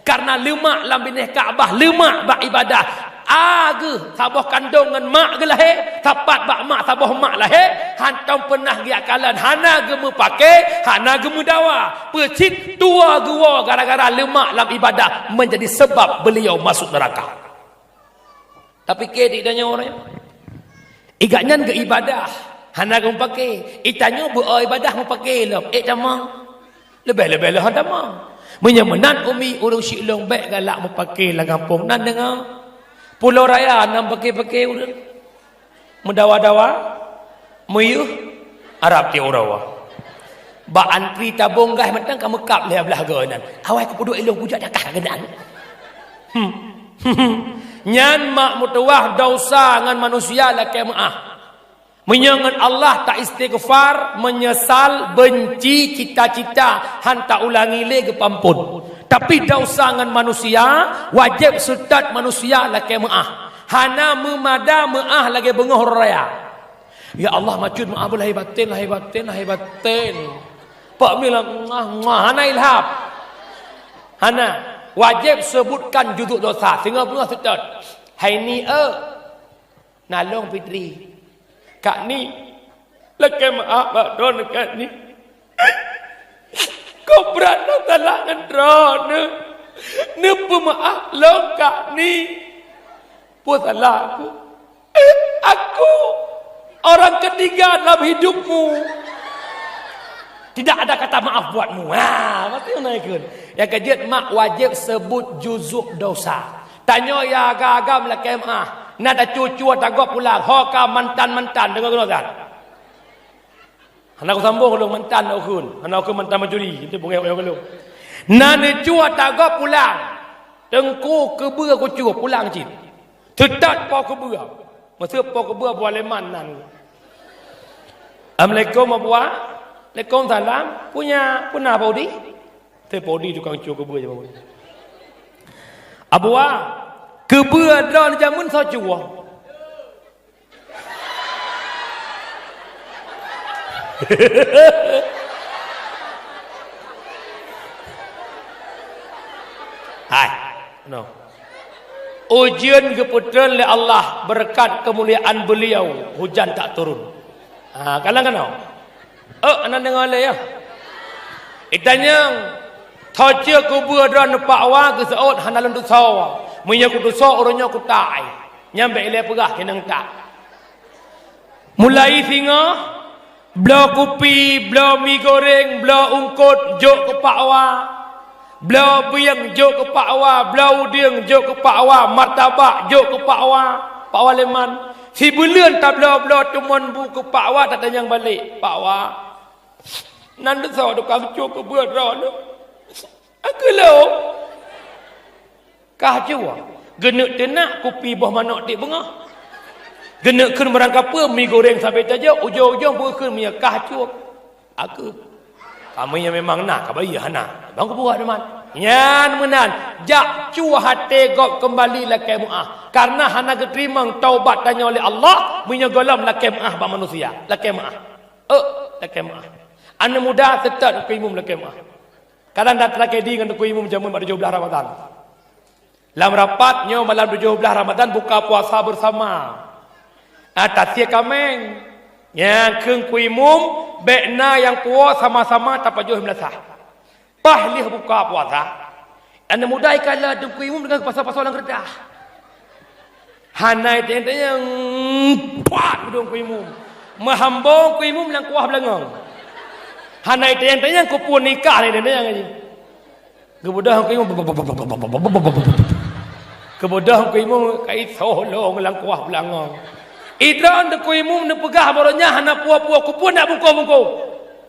Kareuna leumak lam binéh Ka'bah, leumak bak ibadah, A geuh saboh kandong ngon mak geuh lahé, sapat bak mak saboh mak lahé, hantom peunah geujak kalon, hana geumeupaké, hana geumeudawa. Peucit tuwo geuwoe gara-gara leumak lam ibadah, menjadi sebab beliau masuk neraka. Tapi keu di tanyoe ureuëng, i gobnyan geuibadah, hana geumeupaké. I tanyoe beu ibadah meupaké lom, ék tamong. Leubeh-leubeh lom hana tamong. Meunyoe meunan umi ureuëng siklong bék galak meupaké lam gampông nan deungoe. Pulo Raya na meupaké-paké ureuëng. Meudawa-dawa, meuyeuh, arab tiep uroe. Bak antri tabong gah mantong ka meukab lé blah goe nan. Awai kupeuduek ilong kujak dakah keunan. Hmm. Nyan mak meutuwah desya ngon manusia lakée meuáh. Meunyoe ngon Allah ta istighfar, meunyeusal, beunci, cita-cita, han ta ulangi lé geupeuampon. Tapi desya ngon manusia, wajéb seutôt manusia lakée meuáh. Hana meumada meuáh lagée beungoh uroe raya. Ya Allah, macut meuáh beu lahé batén, lahé batén, lahé batén. Pak mila mah, mah, hana ilhab. Hana. Wajéb seubutkan juzuk desya, singoh beungoh seutôt. Hai ni, eu. Na lôn Fitri. Kak ni, lakée meuáh bak droeneuh Kak ni. Kok brat lôn salah ngon droeneuh. Neupeumeuáh lôn Kak ni. Peue salah aku? Aku orang ketiga dalam hidupmu. Tidak ada kata maaf buatmu. Ha, pasti ngono ikut. Nyang keujeuet mak wajéb seubut juzuk desya. Tanyoe ya agam-agam lakée meuáh. Na tacue-cue tagob pulang. Ho ka mantan-mantan deungoe keunoe that. Hana kusambong ulôn mantan na ukeuen. Hana ukeuen mantan mancuri. Itu bungéh ukeuen ulôn. Na neucue tagob pulang. Teungku keubeue kucue pulang cit. Teutat po keubeue. Meuseu po keubeue buah leman nan. Assalamualaikum Abuwa. Waalaikumsalam. Punya, puna Pak Udi? Teupodi tukang cue keubeue je, Pak Udi. Abuwa, keubeue droeneuh jameun soe cue? Hai, no. Ujeuen geupeutreun lé Allah, beureukat keumuliaan beuliau, hujan tak turun. Ha, kalang keunoe. Ôk, hana deungoe lé, ya. Itanyong, tho cue keubeue droeneuh Pak Wa geuseuôt hana lôn tusoe. Meunyoe kutusoe, uroe nyoe kutai. Nyan bék ilée peugah keunong that. Mulai singoh, bloe kupi, bloe mi goreng, bloe eungkôt, jok keu Pak Wa. Bloe bieng jok keu Pak Wa, bloe udeueng jok keu Pak Wa, martabak jok keu Pak Wa, Pak Wa leman. Sibuleuen tabloe-bloe teumon bu keu Pak Wa tatanyong balek, "Pak Wa, nan teusoe tukang cue keubeue droeneuh?" "Aku lôn." "Kah cue?" Geuneuk teunak kupi boh manok tiep beungoh. Geuneuk kheun meurangkapeue mi goreng sabe tajok, ujong-ujong peue kheun meunyoe kah cue. Aku. Kamoe nyang memang na, ka bayeue hana. Bang kubuat teuma. Nyan meunan, jak cue até gob keumbali lakée meuáh. Kareuna hana geuteurimong taubat tanyoe lé Allah, meunyoe gohlom lakée meuáh bak manusia. Lakée meuáh. Ôk, lakée meuáh. Aneuk muda seutôt keu imum lakée meuáh. Kadang dat tragedi ngon teungku imum jameun bak tujoh blaih Ramadhan. Lam rapat nyoe malam tujoh blaih Ramadhan buka puasa beusama. Ah, tasiek kaméng. Nyang kheun teungku imum, bék na nyang puwoe sama-sama tapajoh meulasah. Paih lheueh buka puasa, aneuk muda ikalon teungku imum deungon pasal-pasal lam keureutah. Hana itanyong-tanyong, pat udong teungku imum. Meuhambong teungku imum lam kuah beulangong. Hana itanyong-tanyong, keupeue nikah hana itanyong-tanyong lagi. Geubeudôh teungku imum. Geubeudôh teungku imum ka isoh lôn lam kuah beulangong. Idroe teungku imum neupeugah baroe nyan hana puwoe-puwoe, keupeue nak bungkôh-bungkôh.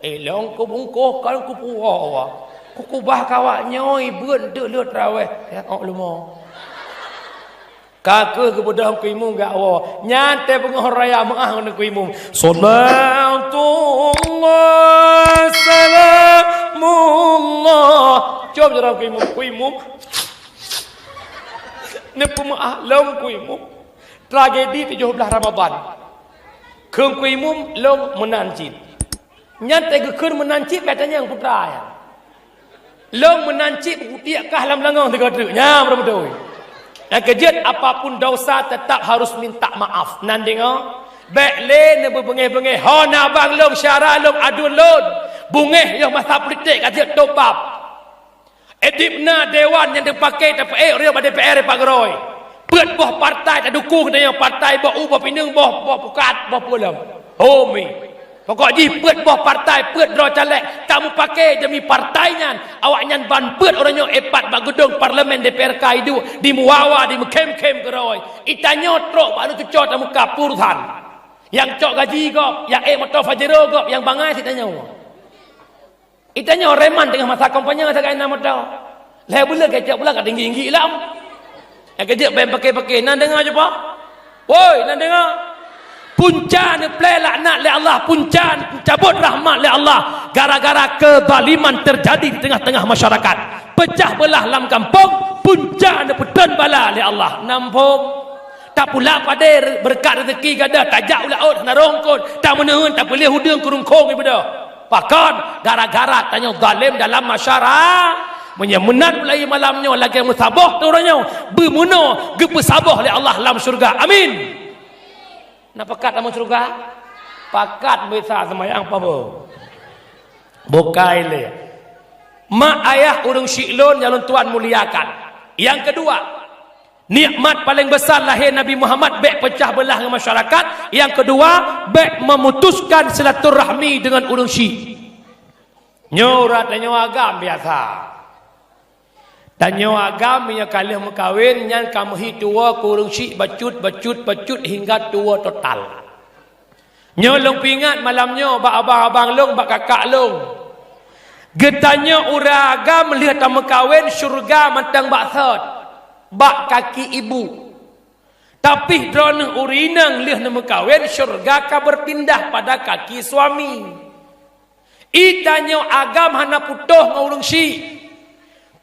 Ilong kubungkôh kon kupuwoe. Kukubah kawak nyoe beuet deuh lheueh traweh. Ya, ôk leumo. Ka kheueh geubeudôh teungku imum gak woe. Nyan teuh beungoh raya meuáh ngon teungku imum. Salatullah, salamullah. Cop jaroe teungku imum, teungku imum. Neupeumeuáh lom teungku imum. Tragedi tujoh blaih Ramadhan. Kheun teungku imum lom meunan cit. Nyan teuh geukheun meunan cit, bék tanyong putra nyan. Lôn meunan cit kutiek kah lam langong sigoe treuk. Nyan beutôi. Nyang keujeuet, apapun dosa tetap harus minta maaf. Nan deungoe, bék lé neubeubeungéh-beungéh, "Ho na abang lôn, syedara lôn, aduen lôn." Beungéh yoh masa politik ka jeuet tobab. Edip na dewan nyang teupaké tapeuék ureuëng bak D P R Pak Geurôi. Peuet boh partai tadukung geutanyoe, partai boh u, boh pineung, boh, boh pukat, boh peue lom. Ho mi. Pokok jih peuet boh partai, peuet droe caleg, tameupaké demi partai nyan. Awaknyan ban peuet uroe nyoe ipat bak geudong parlemen D P R ka iduek, dimeuwa-wa, dimeukhém-khém keudroe. Itanyoe trok bak aneuk cucoe tameuka peue urusan. Nyang cok gaji gob, nyang ék moto Pajero gob, nyang bangai si tanyoe. Itanyoe reman teungoh masa kampanye sagai na moto. Lhée buleuen kecek bulan ka tinggi-tinggi lom. Nyang keujeuet bèk paké-paké, nan deungoe cuba. Woi, nan deungoe. Punca neuplé laknat lé Allah, punca neucabot rahmat lé Allah gara-gara kezaliman teujadi di teungoh-teungoh masyarakat. Peucah beulah lam gampông, punca neupeutrön bala lé Allah. Nambông. Tapula padé re-, beureukat reuzeki gata, tajak u laôt hana rhungkot, tameuneuen tapeuleueh udeueng keurungkong ibadah. Pakon? Gara-gara tanyoe zalem dalam masyara-, meunyoe meunan mulai malam nyoe lagée meusaboh teuh uroe nyoe, beumeunoe geupeusaboh lé Allah lam syeuruga. Amin. Na pakat lam syeuruga? Pakat bisa seumayang pabo. Bukai lé. Mak ayah ureuëng syik lôn nyang lôn tuan muliakan. Nyang keudua, nikmat paleng besar lahé Nabi Muhammad bék peucah beulah ngon masyarakat. Nyang keudua, bék meumutuskan silaturahmi deungon ureuëng syik. Nyoe urat tanyoe agam biasa. Tanyoe agam meunyoe ka lheueh meukawen nyan ka meuhi tuwoe keu ureuëng syik bacut, bacut, bacut hingga tuwoe total. Nyoe lôn peuingat malam nyoe bak abang-abang lôn, bak kakak lôn. Geutanyoe ureuëng agam lheueh tameukawen syeuruga mantong bak sot, bak kaki ibu. Tapi droeneueh ureuëng inong lheueh neumeukawen syeuruga ka beupindah pada kaki suami. Itanyoe agam hana putôh ngon ureuëng syik.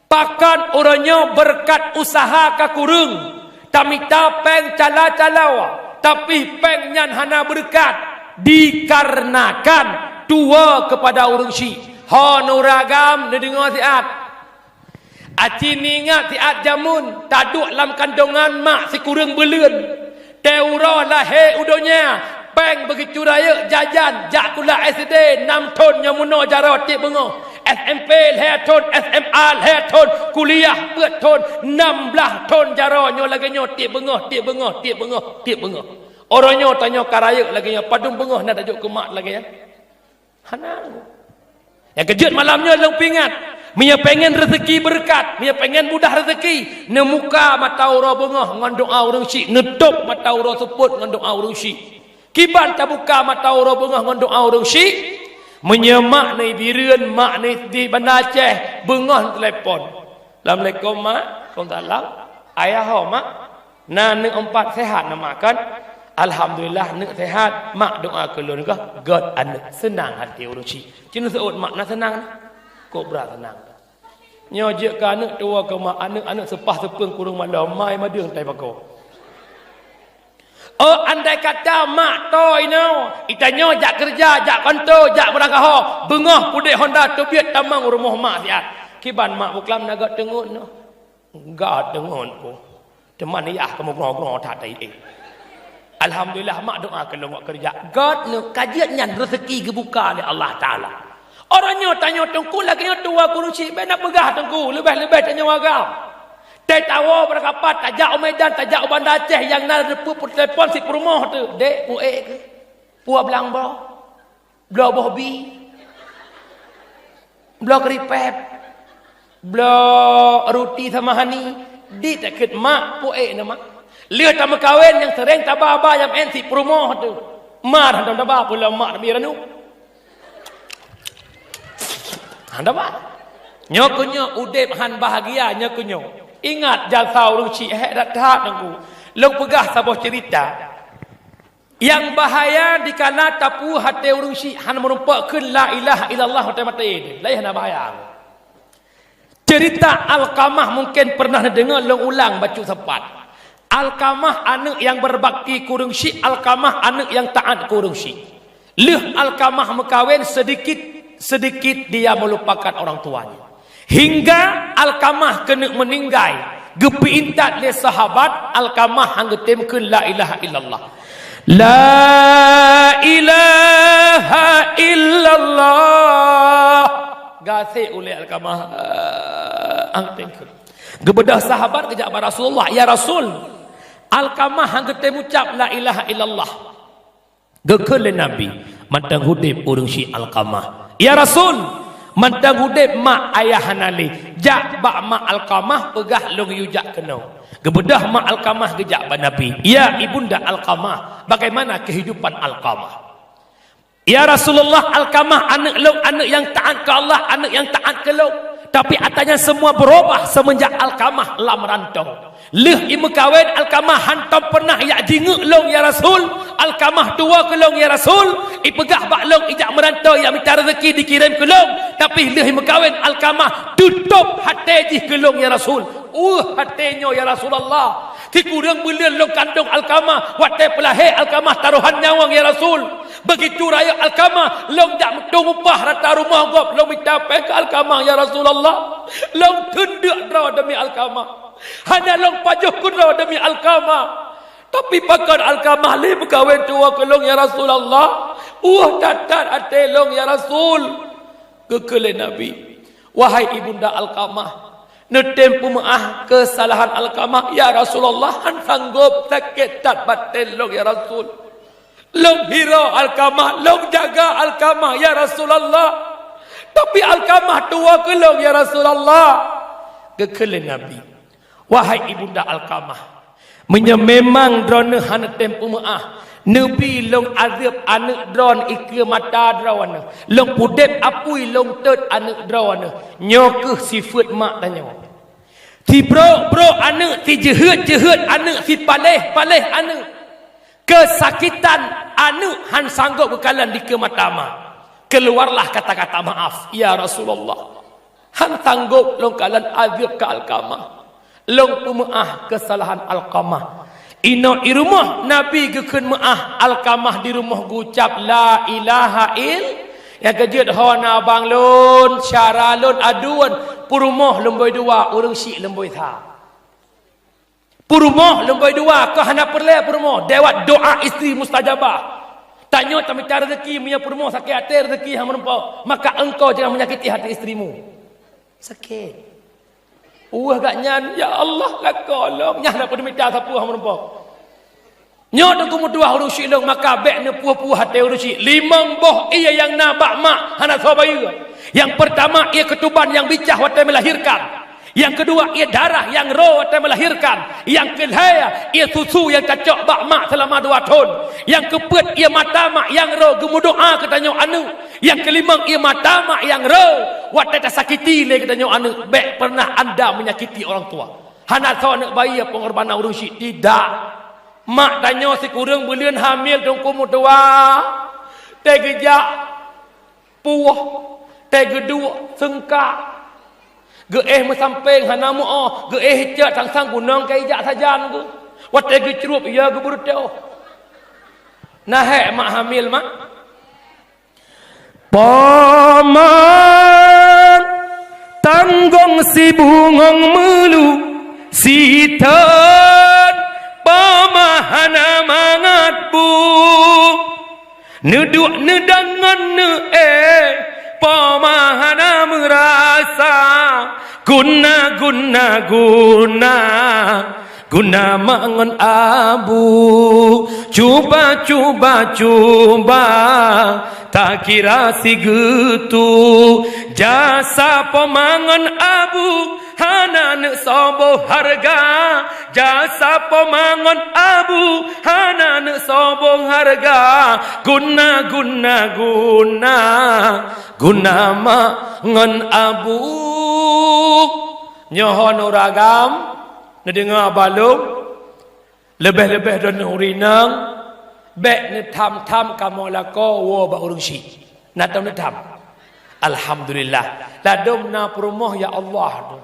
Pakon uroe nyoe beureukat useuha ka kureueng, tamita péng cala-cala, tapi péng nyan hana beureukat dikarenakan tuwoe keupada ureuëng syik. Ho nuragam neudeungoe siat. Aci niingat siat jameun taduek lam kandongan mak sikureueng buleuen. Teuh uroe lahé u donya, péng beugicurayeuk jajan jak sikula S D nam thon nyoe meunoe jaroe tieb beungoh, S M P lhée thon, S M A lhée thon, kuliah peuet thon, nam blaih thon jaroe nyoe lagée nyoe tieb beungoh, tieb beungoh, tieb beungoh, tieb beungoh. Uroe nyoe tanyoe ka rayeuk lagée nyoe, padum beungoh na tajok keu mak lagée nyan? Hana. Nyang keujeuet malam nyoe lôn peuingat, meunyoe pengen reuzeki beureukat, meunyoe pengen mudah reuzeki, neumuka mata uroe beungoh ngon doa ureuëng syik, neutôb mata uroe seupôt ngon doa ureuëng syik. Kiban tabuka mata uroe beungoh ngon doa ureuëng syik? Meunyoe mak neuh Bireuen, mak neuh di Banda Aceh, beungoh telepon. "Assalamualaikum, Mak." "Waalaikumsalam." "Ayah ho, Mak?" "Na neuk umpat sehat na, Mak, kan?" "Alhamdulillah, neuk sehat. Mak doa keu lôn kah?" "Gét aneuk, seunang até ureuëng syik." Ci neuseuôt mak na seunang na. Kok brat seunang. Nyoe jeuet keu aneuk tuwoe keu mak, aneuk-aneuk seupah seupeueng kureueng malom, mai madeueng tai bako. Oh, andai kata mak toe inoe, itanyoe jak keureuja, jak kanto, jak meurangkaho, beungoh pudek honda teubiet tamong rumoh mak siat. Kiban mak buklam na gét teungeut noh. Gét teungeut ku. Teuma yah kamoe groe-groe that tai éh. Alhamdulillah, mak doa keu lôn ngon keureuja. Gét neuk ka jeuet nyan reuseuki geubuka lé Allah Taala. Uroe nyoe tanyoe teungku lagée nyoe tuwoe keu ureuëng syik, bék na peugah teungku, leubeh-leubeh tanyoe agam. Teuh tawoe beurakapat, tajak u Medan, tajak u Banda Aceh nyang na reupeu peutelepon si peurumoh teuh, "Dek, puék keuh? Puwoe blang boh? Bloe boh bi? Bloe keuripép? Bloe ruti sama hani?" Di takheun mak, puék na mak. Lheueh tameukawen nyang seuréng taba-ba nyang meu'en si peurumoh teuh. Mar hana taba peue lom mak Nabi Ranu. Hana taba. Nyoe keuh nyoe udeb han bahagia nyoe keuh nyoe. Ingat jasa ureuëng syik hék that-that nangku. Lôn peugah saboh ceurita. Nyang bahaya dikala tapeue até ureuëng syik hana meurumpok kheun la ilaha illallah maté-maté. Laén hana bahaya. Ceurita Alkamah mungken peureunah neudeungoe, lôn ulang bacut sapat. Alkamah aneuk nyang beurbakti keu ureuëng syik, Alkamah aneuk nyang taát keu ureuëng syik. Lheueh Alkamah meukawen, sedikit-sedikit dia melupakan orang tuanya. Hingga Alkamah keuneuk meuninggai, Geupeuintat lé sahabat, Alkamah han geutem kheun la ilaha illallah. La ilaha illallah. Gasek ulée Alkamah. Ah, han geutem kheun. Geubeudôh sahabat geujak bak Rasulullah, "Ya Rasul, Alkamah han geutem ucap la ilaha illallah." Geukheun lé Nabi, "Mantong udeb ureuëng syiek Alkamah." "Ya Rasul, mantong udeb mak ayah hana lé. Jak bak mak Alkamah peugah lôn yue jak keunoe." Geubeudôh mak Alkamah geujak bak Nabi, "Ya Ibunda Alkamah, bagaimana kehidupan Alkamah?" "Ya Rasulullah, Alkamah aneuëk lôn, aneuëk nyang taát keu Allah, aneuëk nyang taát keu lôn. Tapi ata nyan semua berubah semenjak Alkamah lam rantong. Lheueh imeukawen Alkamah hantom pernah yak jingeuk lôn, ya Rasul. Alkamah tuwoe keu lôn, ya Rasul. Ipeugah bak lôn ijak meurantau yak mita rezeki dikirém keu lôn. Tapi lheueh imeukawen Alkamah tutôp até jih keu lôn, ya Rasul. Ueh, até nyoe, ya Rasulullah. Sikureueng buleuen lôn kandong Alkamah, watée peulahé Alkamah tarohan nyawöng, ya Rasul. Begitu rayeuk Alkamah, lôn jak meutueng upah rata rumoh gob, lôn mita péng keu Alkamah, ya Rasulullah. Lôn teundeuk droe demi Alkamah. Hana lôn pajoh keudroe demi Alkamah. Tapi pakon Alkamah lé meukawen tuwoe keu lôn, ya Rasulullah. Ueh, that-that até lôn, ya Rasul." Geukheun lé Nabi, "Wahai Ibunda Alkamah, neutem peumeuáh keusalahan Alkamah, ya Rasulullah, han sanggob, sakét that batén lôn, ya Rasul. Lôn hiroe Alkamah, lôn jaga Alkamah, ya Rasulullah. Tapi Alkamah tuwoe keu lôn, ya Rasulullah." Geukheun lé Nabi, "Wahai Ibunda Alkamah, meunyoe memang droeneueh hana tem peumeuáh, neubi lôn azeueb aneuëk droeneueh ikeue mata droeneueh, lôn pudeb apui lôn tot aneuëk droeneueh. Nyoe kheueh sifeuet mak tanyoe. Sibrok-brok aneuëk, sijeuheut-jeuheut aneuëk, sipaléh-paléh aneuëk. Keusakitan aneuëk han sanggob geukalon dikeue mata mak. Keuluwarlah kata-kata maaf, ya Rasulullah. Han sanggob lôn kalon azeueb keu Alkamah. Lôn peumeuáh keusalahan Alkamah." Inoe i rumoh Nabi geukheun meuáh, Alkamah di rumoh geucab la ilaha ill-, nyang keujeuet ho na bang lôn, syara lôn, aduen, peurumoh leumbôi dua, ureuëng syiek leumbôi sa. Peurumoh leumbôi dua, keu hana peureulée peurumoh, lewat doa istri mustajabah. Tanyoe tamita rezeki, meunyoe peurumoh sakét até, rezeki han meurumpok, maka engkau jangan menyakiti hati istrimu. Sakét. Ueh gak nyan, "Ya Allah, lakoe lôn." Nyan na peumita sapeue han meurumpok. Nyoe teungku meutuah ureuëng syiek lôn, maka bék neupuih-puih até ureuëng syiek. Limong boh ie nyang na bak mak hana soe bayeue. Nyang peurtama, ie keutuban nyang bicah watée meulahirkan. Nyang keudua, ie darah nyang ro watée meulahirkan. Nyang keulhée, ie susu nyang tacok bak mak seulama dua thon. Nyang keupeuet, ie mata mak nyang ro geumeudoá keu tanyoe aneuëk. Nyang keulimong, ie mata mak nyang ro watée tasakiti lé geutanyoe aneuëk. Bék pernah anda menyakiti orang tua. Hana soe aneuëk bayeue peungorbanan ureuëng syiek, tidak. Mak tanyoe sikureueng buleuen hamil teungku meutuah. Teugeujak puwoh, teugeuduk seungkak. Geuéh meusampéng hana meuoh, geuéh cok sang-sang gunong ka ijak sajan geuh. Watée geucrueb, ya geubeureutoh. Na hék mak hamil, mak? Paman tanggong sibungong meulu, sithon pama hana mangat bu. Neuduek neudangon neuéh, pama hana meurasa. Guna, guna, guna. Guna mak ngon abu, cuba, cuba, cuba, takira sigeutu. Jasa poma ngon abu hana neuk soe boh hareuga. Jasa poma ngon abu hana neuk soe boh hareuga. Guna, guna, guna, guna mak ngon abu. Nyoe hon uragam, neudeungoe balom, leubeh-leubeh droeneueh ureuëng inong, bék neutham-tham kamoe lakoe woe bak ureuëng syiek. Na tom neutham? Alhamdulillah. Ladom na peurumoh, ya Allah tu.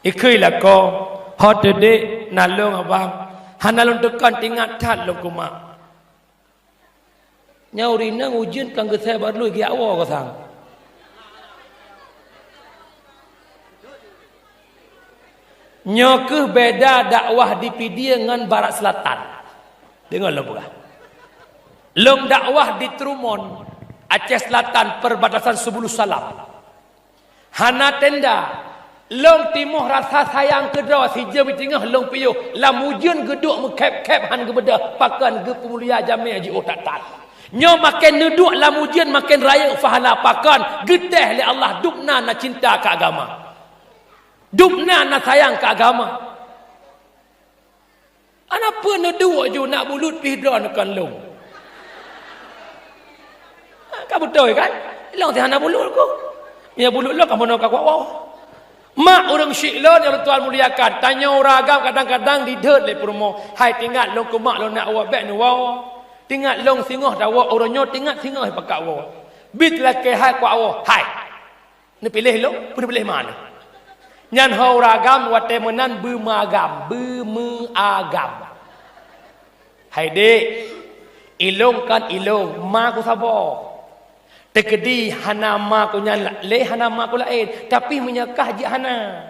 Ikheue lakoe, ho teudek na lôn abang, hana lôn teukon teuingat that lôn keu mak. Nyoe ureuëng inong ujeuen ka geusai bak lôn geujak woe keu sang. Nyoe kheueh beda dakwah di Pidie ngon Barat Selatan. Deungoe lôn peugah. Lôn dakwah di Trumon, Aceh Selatan, perbatasan Subulus Salam. Hana tenda. Lôn timoh rasa sayang keudroe, sijeuem teungoh lôn piôh. Lam ujeuen geuduek meukhép-khép hán geubeudôh, pakon geupeumulia jamé jiôh that-that. Nyoe maken neuduek lam ujeuen maken rayeuk pahala, pakon geutéh lé Allah, dubna na cinta keu agama. Dubna na sayang keu agama. Ana peue neuduek ju nak bulut pih droe kon lôn. Ka beutôi kan? Lôn si hana bulut ku. Meunyoe bulut lôn ka meunoe ka kuwoe. Mak ureueng syik lôn nyang Tuhan muliakan, tanyoe ureueng agam kadang-kadang didhôt lé peurumoh. Hai tingat lôn keu mak lôn nak woe bék neuwoe. Tingat lôn singoh tawoe uroe nyoe tingat singoh pakak woe. Bit lakée hai kuwoe. Hai. Neupiléh lôn, peue neupiléh ma neuh. Nyan ho ureueng agam watée meunan beumeuagam, beumeuagam. Hai dék, ilôn kan ilôn, ma ku saboh. Teukeudi hana ma ku nyan la-, lé hana ma ku laén, tapi meunyoe kah jeuet hana.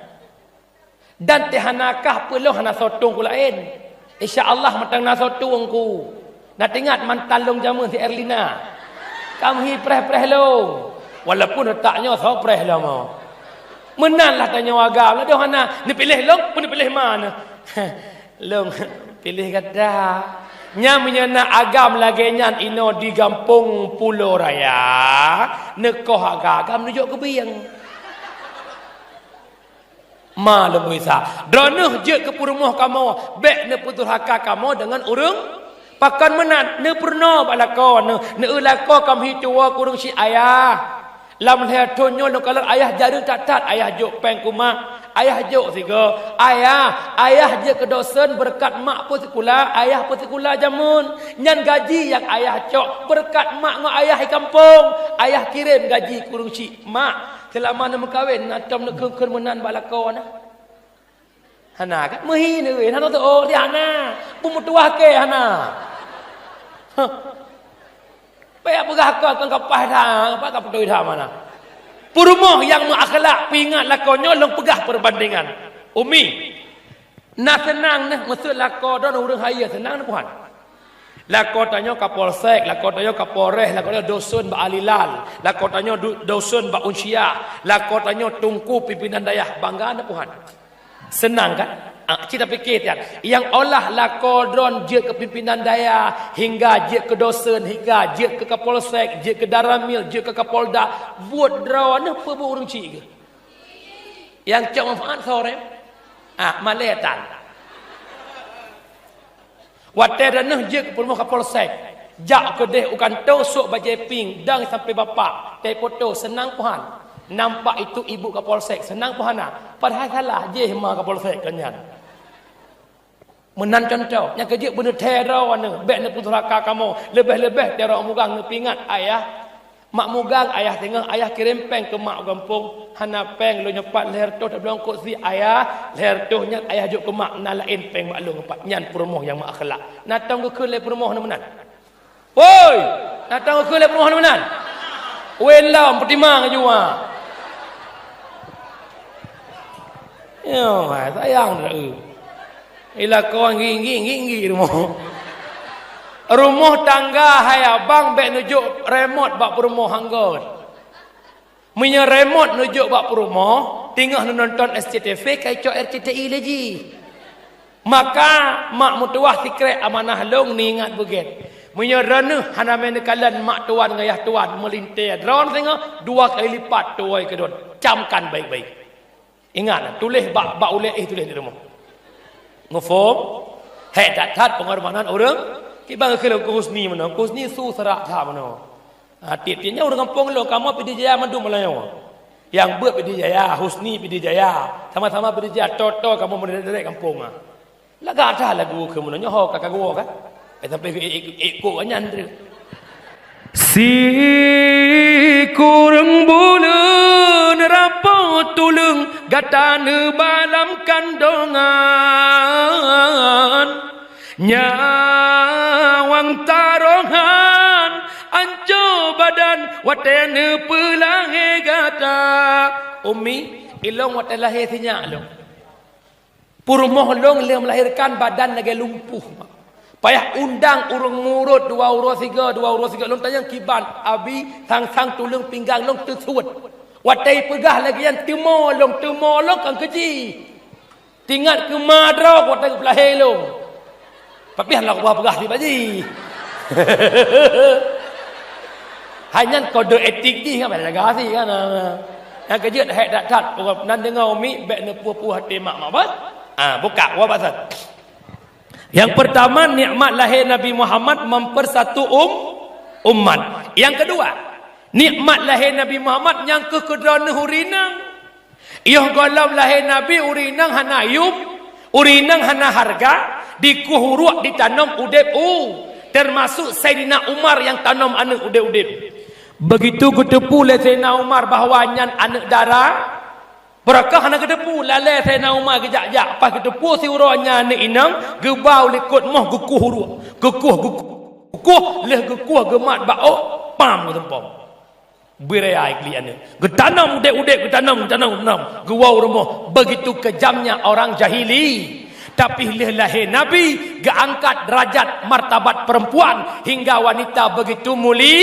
Dan teuh hana kah peulôn hana soe tueng ku laén. Insya Allah mantong na soe tueng ku. Na teuingat mantan lôn jameun si Erlina. Ka meuhi preh-preh lôn. Walaupun utak nyoe soe preh lom. Meunan lah tanyoe agam, ladôh hana neupiléh lôn, peue neupiléh ma neuh. Lôn piléh gata. Nyan meunyoe na agam lagée nyan inoe di gampông Pulo Raya, neukoh agam-agam neujok keu bieng. Ma lôn peugisa, droeneuh jeuet keu peurumoh kamoe, bék neupeuturhaka kamoe deungon ureueng. Pakon meunan, neupeurunoe bak lakoe neuh, neueu lakoe ka meuhi tuwoe keu ureueng syik ayah. Lam lhée thon nyoe lôn kalon ayah jareueng that-that, ayah jok péng keu mak, ayah jok sigoe. Ayah, ayah jeuet keu dosen beureukat mak peusikula, ayah peusikula jameun. Nyan gaji nyang ayah cok beureukat mak ngon ayah di kampông. Ayah kirém gaji keu ureueng syik, mak. Seulama neumeukawen, na tom neukheun-kheun meunan bak lakoe na? Hana kan? Meuhi neuh, hana teuôt, hana. Peumeutuwah kée hana. Hah. Payah peugah keu kon ka paih that, pat ka beutôi that mana. Peurumoh nyang meuakhlak, peuingat lakoe nyoe lôn peugah peurbandengan. Umi, na seunang neuh meuseuet lakoe droeneuh ureueng hayeue seunang neuh Tuhan. Lakoe tanyoe Kapolsek, lakoe tanyoe Kapolres, lakoe tanyoe dosen bak Alilal, lakoe tanyoe du-, dosen bak Unsyah, lakoe tanyoe teungku pimpinan dayah, bangga na Tuhan. Seunang kan? Ah, cit tapiké tiat. Nyang olah lakoe droen jeuet keu pimpinan dayah, hingga jeuet keu dosen, hingga jeuet keu Kapolsek, jeuet keu Danramil, jeuet keu Kapolda, buet droeneuh peubuet ureueng chik geuh. Nyang cok manfaat soe rem? Ah, malée tan. Watée droeneuh jeuet keu peurumoh Kapolsek, jak keudeh u kantô sôk bajée pink, dang sampoe bapak, teupoto seunang Tuhan. Nampak itu ibu Kapolsek, seunang Tuhan na. Padahai salah, jéh ma Kapolsek keu nyan. Meunan cuntoh, nyang keujeuet beuneuthée droeneuh, bék neupeuturhaka kamoe, leubeh-leubeh teurok mugang neupeuingat ayah. Mak mugang, ayah teungoh, ayah kirém péng keu mak u gampông. Hana péng, lôn nyoe pat lhée reutôh tabloe keu si ayah, lhée reutôh nyan ayah jok keu mak, na laén péng mak lôn pat. Nyan peurumoh nyang meuakhlak. Na tom geukheun lé peurumoh nyoe meunan? Woi! Na tom geukheun lé peurumoh nyoe meunan? Woi lom, peutimang aju, ha. Yo, sayang dah, eh. Ilakon gigi-gigi rumoh. Rumoh tangga hai abang bék neujok remote bak peurumoh anggôt. Meunyoe remote neujok bak peurumoh, teungoh neunonton S C T V ka icok R C T I lé jih. Maka mak meutuwah sikrek amanah lôn neuingat beugét. Meunyoe droeneuh hana meuneuk kalon mak tuan ngon yah tuan meulintée droe singoh dua kali lipat tuwoe keudroe, camkan baik-baik. Ingat, tuléh bak, bak ulée éh tuléh di rumoh. Muphom? Hék that-that peungorbanan ureuëng. Kiban keu Teungku Husni meunoe, Teungku Husni su seurak that meunoe. Ha, tiep-tiep nyan ureuëng gampông lôn, kamoe Pidie Jaya mandum meulayeue. Nyang beuet Pidie Jaya, Husni Pidie Jaya, sama-sama Pidie Jaya, toe-toe kamoe meuderet-deret gampông, ha. Lagak that lagu keu meunoe nyoe ho ka kagoe kan? Eh, sampai keu ék-, ék-, ék kok nyan tu. Sikureueng buleuen rapot tuleueng gata neuba lam kandongan. Nyawöng tarohan anco badan watée neupeulahé gata. Umi, ilong watée lahé sinyak lom. Peurumoh lôn lheueh meulahirkan badan lagée lumpuh. Payah undang ureuëng murot dua uroe sigoe, dua uroe sigoe. Lôn tanyong kiban, abi, sang-sang tuleueng pinggang lôn teusuet. Watée peugah lagée nyan, teumo lôn, teumo lôn kan keuji. Tingat keu ma droe watée geupeulahé lôn. Tapi hana kupeugah-peugah sibaji. Hai nyan kode etik jih kan, jaga hati kan. Nyang keujeuet hék that-that, nan deungoe umi bék neupeue-peue até mak, mak bah. Ah, buka, wa basat. Yang pertama, nikmat lahé Nabi Muhammad mempersatu um-, umat. Yang kedua, nikmat lahé Nabi Muhammad nyang keu keudroe neuh ureuëng inong. Yoh gohlom lahé Nabi, ureuëng inong hana yuem, ureuëng inong hana hareuga, dikueh uruek ditanom udeb u, teumasuk Saidina Umar nyang tanom aneuëk udeb-udeb. Begitu geuteupeue lé Saidina Umar bahwa nyan aneuëk dara, beureukat hana geuteupeue, lalée Saidina Umar geujak-jak, pas geuteupeue siuroe nyan aneuëk inong, geuba u likot moh geukueh uruek, geukueh, geukueh, geukueh, lheueh geukueh geumat bak ôk, pam geuteumpom. Beuraya klik aneuëk. Geutanom udeb-udeb, geutanom, geutanom, geutanom. Geuwoe u rumoh. Begitu kejamnya orang jahili. Tapi lheueh lahé Nabi, geuangkat derajat martabat perempuan hingga wanita begitu muli.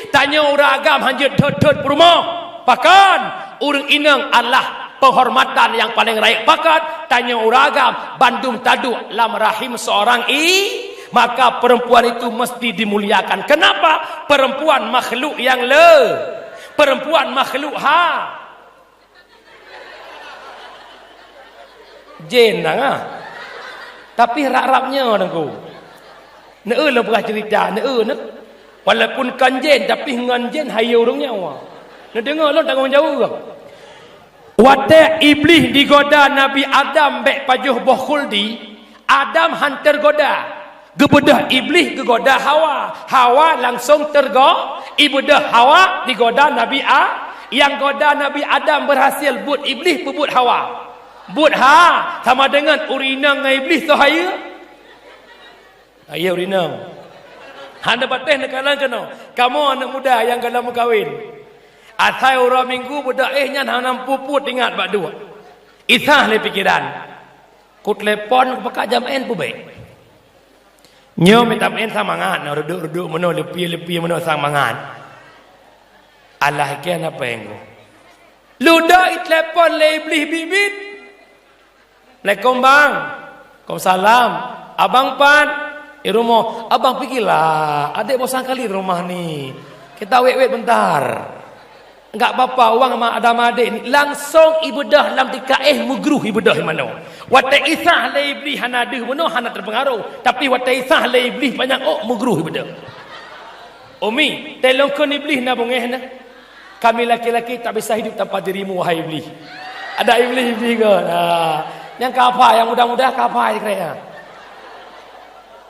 Tanyoe ureuëng agam hanjeuet thot-thot peurumoh. Pakon, ureuëng inong adalah penghormatan yang paling rayeuk. Pakon, tanyoe ureuëng agam bandum taduek lam rahim seorang i-, maka perempuan itu mesti dimuliakan. Kenapa? Perempuan makhluk yang le-, perempuan makhluk ha-, jén dang ah. Tapi rab-rab nyoe Teungku. Neu lôn peugah cerita, neu neu. Walaupun kon jén, tapi ngon jén hayeue ureuëng nyoe. Neudeungoe lôn tanggong jaweueb. Watée Iblih digoda Nabi Adam bék pajoh boh khuldi, Adam han teugoda. Geubeudôh Iblih geugoda Hawa. Hawa langsong teugo-, ibeudôh Hawa digoda Nabi A-, nyang goda Nabi Adam beurhasil, buet Iblih peubuet Hawa. Buet ha, sama deungon ureuëng inong ngon Iblih soe hayeue? Ayo rinong. Hana patéh neukalon keunoe. Kamoe aneuëk muda nyang gohlom meukawen. Asai uroe Minggu beudak éh nyan hana puput ingat bak duek. Isah lé pikeran. Kutelepon kupakat jam en pubék. Nyoe mita en sang mangat, na reuduk-reuduk meunoe, leupie-leupie meunoe sang mangat. Alah keu na péng. Ludo itelepon lé Iblih bit-bit. Assalamualaikum, Bang. Waalaikumsalam. Abang pat? Di rumoh. Abang pikilah, adek bosan kali di rumah ni. Kita wet-wet bentar. Enggak apa-apa, wang ma-, ada ma adek ni. Langsong ibeudôh lam tika éh meugruh ibeudôh manoe. Watée isah lé Iblih hana deuh meunoe hana teupeungaroh. Tapi watée isah lé Iblih panyang ôk meugruh ibeudôh. Umi, teuh lôn kheun Iblih na beungéh na. Kami laki-laki tak bisa hidup tanpa dirimu, wahai Iblih. Ada Iblih, Iblih ke? Nah, nyang kapai, nyang muda-muda kapai kira.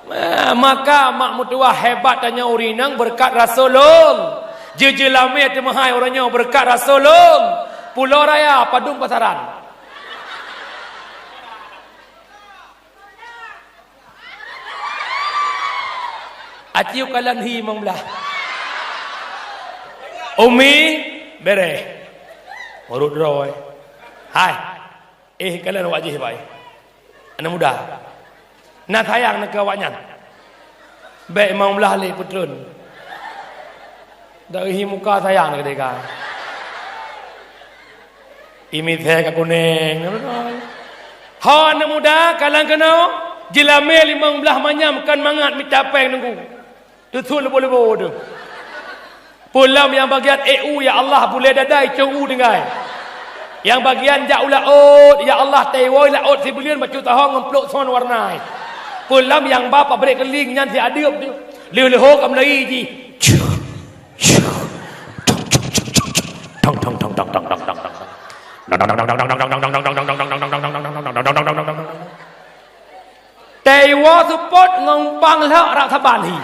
Nah, maka mak meutuwah hebat tanyoe ureuëng inong beureukat Rasulullah. Jeujeulamé teumeuhai uroe nyoe beureukat Rasulullah. Pulo Raya, padum pasaran. Aci ukalan hi mong blah. Umi, bereh. Urut droe. Hai. Eh, kalian awak jih, bai. Anak muda. Na sayang nak awak nyan. Baik mong blah lé putron. Dari hi muka sayang nak deka. Imithe ka kuning. Ho aneuk muda, kalang keunoe, jeulamé limong blaih manyam kon mangat mita péng nunggu. Teuthon leubo-leubo tu. Peulom nyang bagian E U, ya Allah, bulée dadai cong u tinggai. Nyang bagian jak u laôt, ya Allah, taiwoe laôt sibuleuen bacut tahong ngon plok son warna. Peulom nyang ba pabrik keuling nyan si adeueb tu. Lheueh-lheueh ka meulai jih. Taiwoe seupôt ngon umpang lhok rab saban hi.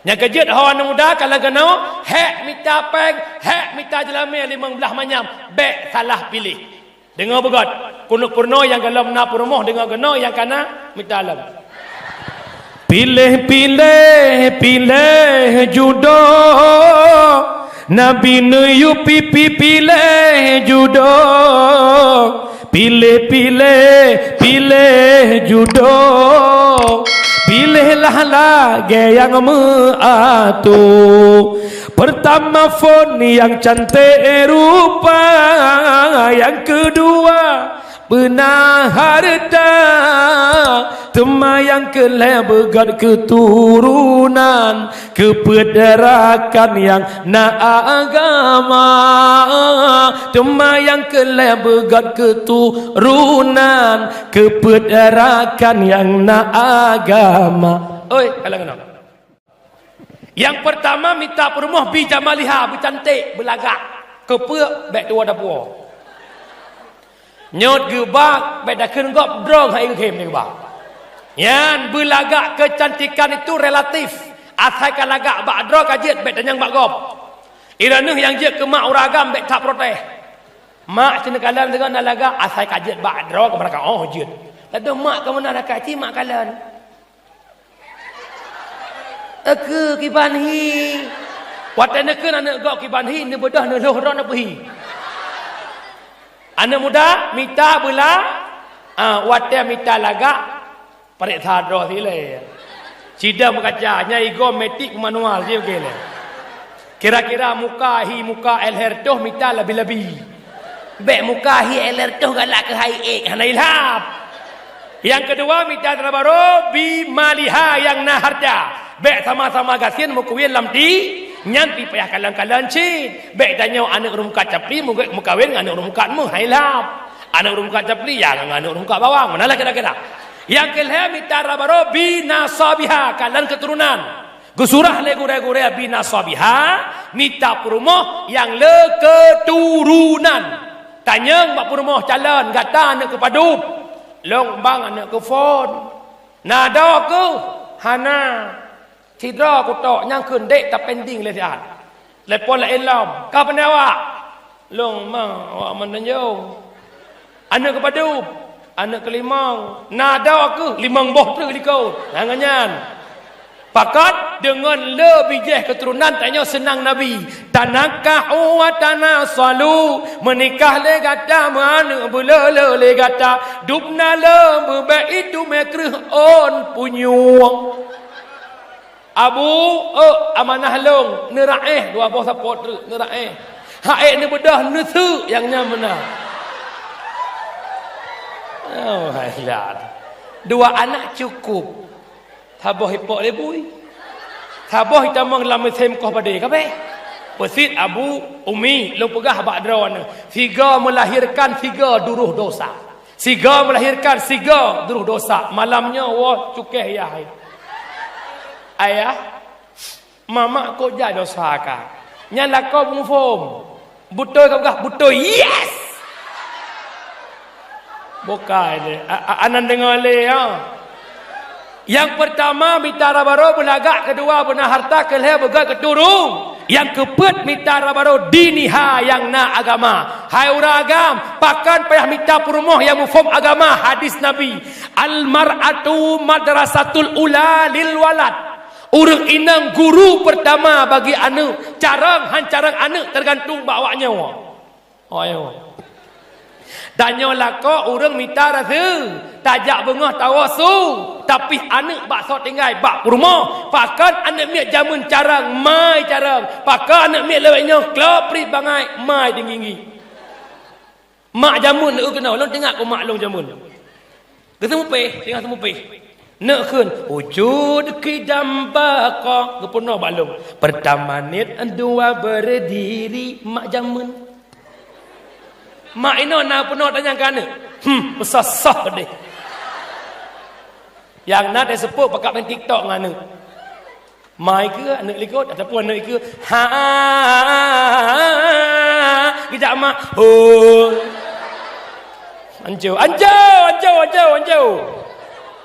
Nyang keujeuet ho aneuk muda ka lagèe nyoe, hék mita péng, hék mita jeulamé limong blaih manyam, bèk salah piléh. Deungö beugöt, keuneuk peurunoe nyang golom na peurumoh deungö keunoe nyang kana mita lom. Piléh-piléh, piléh judoe, Nabi neuyue pi-, pi-, piléh judoe. Piléh-piléh, piléh judoe, piléhlah lagée nyang meuatu. Peurtama phon nyang canték rupa, nyang keudua beuna hareuta, teuma nyang keulhée beugét keuturonan, keupeuet rakan nyang na agama, teuma nyang keulhée beugét keuturonan, keupeuet rakan nyang na agama. Oi, kalang keunoe. Nyang peurtama mita peurumoh bi jamaliha, beucanték, beulagak, keupeue bék tuwoe dapuwoe. Nyoe geuba bék takheun gob droe hai geukhem geuba. Nyan beulagak keucantikan itu relatif. Asai ka lagak bak droe ka jeuet bék tanyong bak gob. Iroh neuh nyang jeuet keu mak ureueng agam bék that protes. Mak, sinoe kalon sigoe na lagak, asai ka jeuet bak droe keumeuraka oh jeuet. Laju mak ka meunan lagak ci mak kalon. Eukeu kiban hi. Watée neukheun aneuëk gob kiban hi, neubeudôh neulôh droe neupeuhi. Aneuëk muda mita beula, ah, watée mita lagak, pareksa droe silée. Sidang meukaca, nyang igoe metik manual jih oke lé. Kira-kira muka hi muka L H R toh mita labi-labi. Bék muka hi L H R toh galak keu hai ék, hana ilham. Nyang keudua mita dara barô bi maliha nyang na hareuta. Bék sama-sama gasien meukawen lam ti, nyan pih payah kalon-kalon cit. Bék tanyoe aneuëk ureuëng mukat capli meuge-, meukawen ngon aneuëk ureuëng mukat meuh hai ilham. Aneuëk ureuëng mukat capli ya ngon aneuëk ureuëng mukat bawang, meunan lah kira-kira. Nyang keulhée mita dara barô bi nasabiha, kalon keuturonan. Geusurah lé gurée-gurée bi nasabiha, mita peurumoh nyang le keuturonan. Tanyong bak peurumoh calon gata aneuëk keu padub. Lôn bang aneuëk keu phon. Na adoe keuh? Hana. Sidroe kutok nyang kheun dék tapending lé siat. Telepon laén lom. Ka pandai awak? Lôn ma, awak mantong jong. Aneuëk keu padub, aneuëk keu limong. Na adoe keuh limong boh treuk likot. Nah, ngon nyan. Pakat deungon le bijéh keuturonan tanyoe seunang Nabi. Tanakahu wa tanasalu, meunikah lé gata, meuaneuëk beuleu-leu lé gata. Dubna le beubek itu mé kreueh ôn punyueng. Abu, eh, amanah lôn, neuraéh dua boh sapot treuk, neuraéh. Hai neubeudôh neuseuk nyang nyan meunan. Oh, hai lad. Dua anak cukup. Saboh ipok lé bui. Saboh itamong lam mesém koh padé kabéh. Peusit Abu, Umi, lôn peugah bak droeneuh. Sigoe melahirkan sigoe duroh dosa. Sigoe melahirkan sigoe duroh dosa. Malam nyoe woe cukéh yah hai. Ayah, mamak kok jak dosa ka. Nyan lakoe beuphom. Beutôi ka peugah, beutôi. Yes! Bukai lé. A-, a-, anan deungoe lé, ha. Nyang peurtama mita dara barô beulagak, keudua beuna hareuta, keulhée beugét keuturong. Nyang keupeuet mita dara barô diniha nyang na agama. Hai ureuëng agam, pakon payah mita peurumoh nyang muphom agama hadis Nabi, "Al-mar'atu madrasatul ula lil walad." Ureuëng inong guru peurtama bagi aneuëk, carông han carông aneuëk teugantung bak awaknyoe. Oh, ayo. Tanyoe lakoe ureuëng mita raseuki, tajak beungoh tawoe su, tapi aneuëk bak soe tinggai bak peurumoh, pakon aneuëk miet jameun carông, mai carông, pakon aneuëk miet lawét nyoe klop prit bangai, mai teunggi-nggi. Mak jameun leueu keunoe, lôn teuingat keu mak lôn jameun. Geuseumupéh, singoh seumupéh. Neuk kheun, "Wujud qidam baqa," geupeurunoe bak lôn. Pertama niet, dua berdiri, mak jameun. Mak inoe na peurunoe tanyong keu aneuk. Hmm, peusoh-soh deh. Nyang na teuseupôt pakat main TikTok ngon aneuk. Mai keu aneuk likot ataupun aneuk ikeu, ha, geujak mak, ho. Anjo, anjo, anjo, anjo, anjo.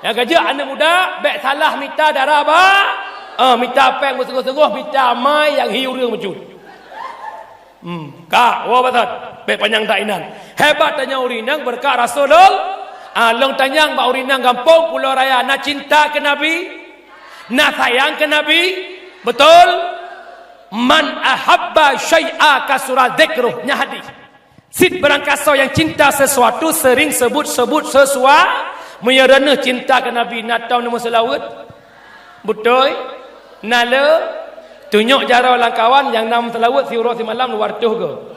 Nyang keujeuet aneuk muda, bék salah mita dara ba, ah, mita péng beusunggoh-sunggoh, mita mai nyang hi ureueng meucut. Hmm, ka, woe batat. Bék panyang that inan. Hebat tanyoe ureueng inong beureukat Rasulul-, ah, lôn tanyong bak ureueng inong gampông Pulo Raya na cinta keu Nabi? Na sayang keu Nabi? Beutôi? "Man ahabba syai'a kasura dzikruh." Nyan hadih. Cit barangkasoe nyang cinta sesuatu sering sebut-sebut sesua-, meunyoe reuneuh cinta keu Nabi, na tom neumeuseulaweuet? Beutôi? Na le? Tunyok jaroe lam kawan nyang na meuseulaweuet siuroe simalam dua ratus go.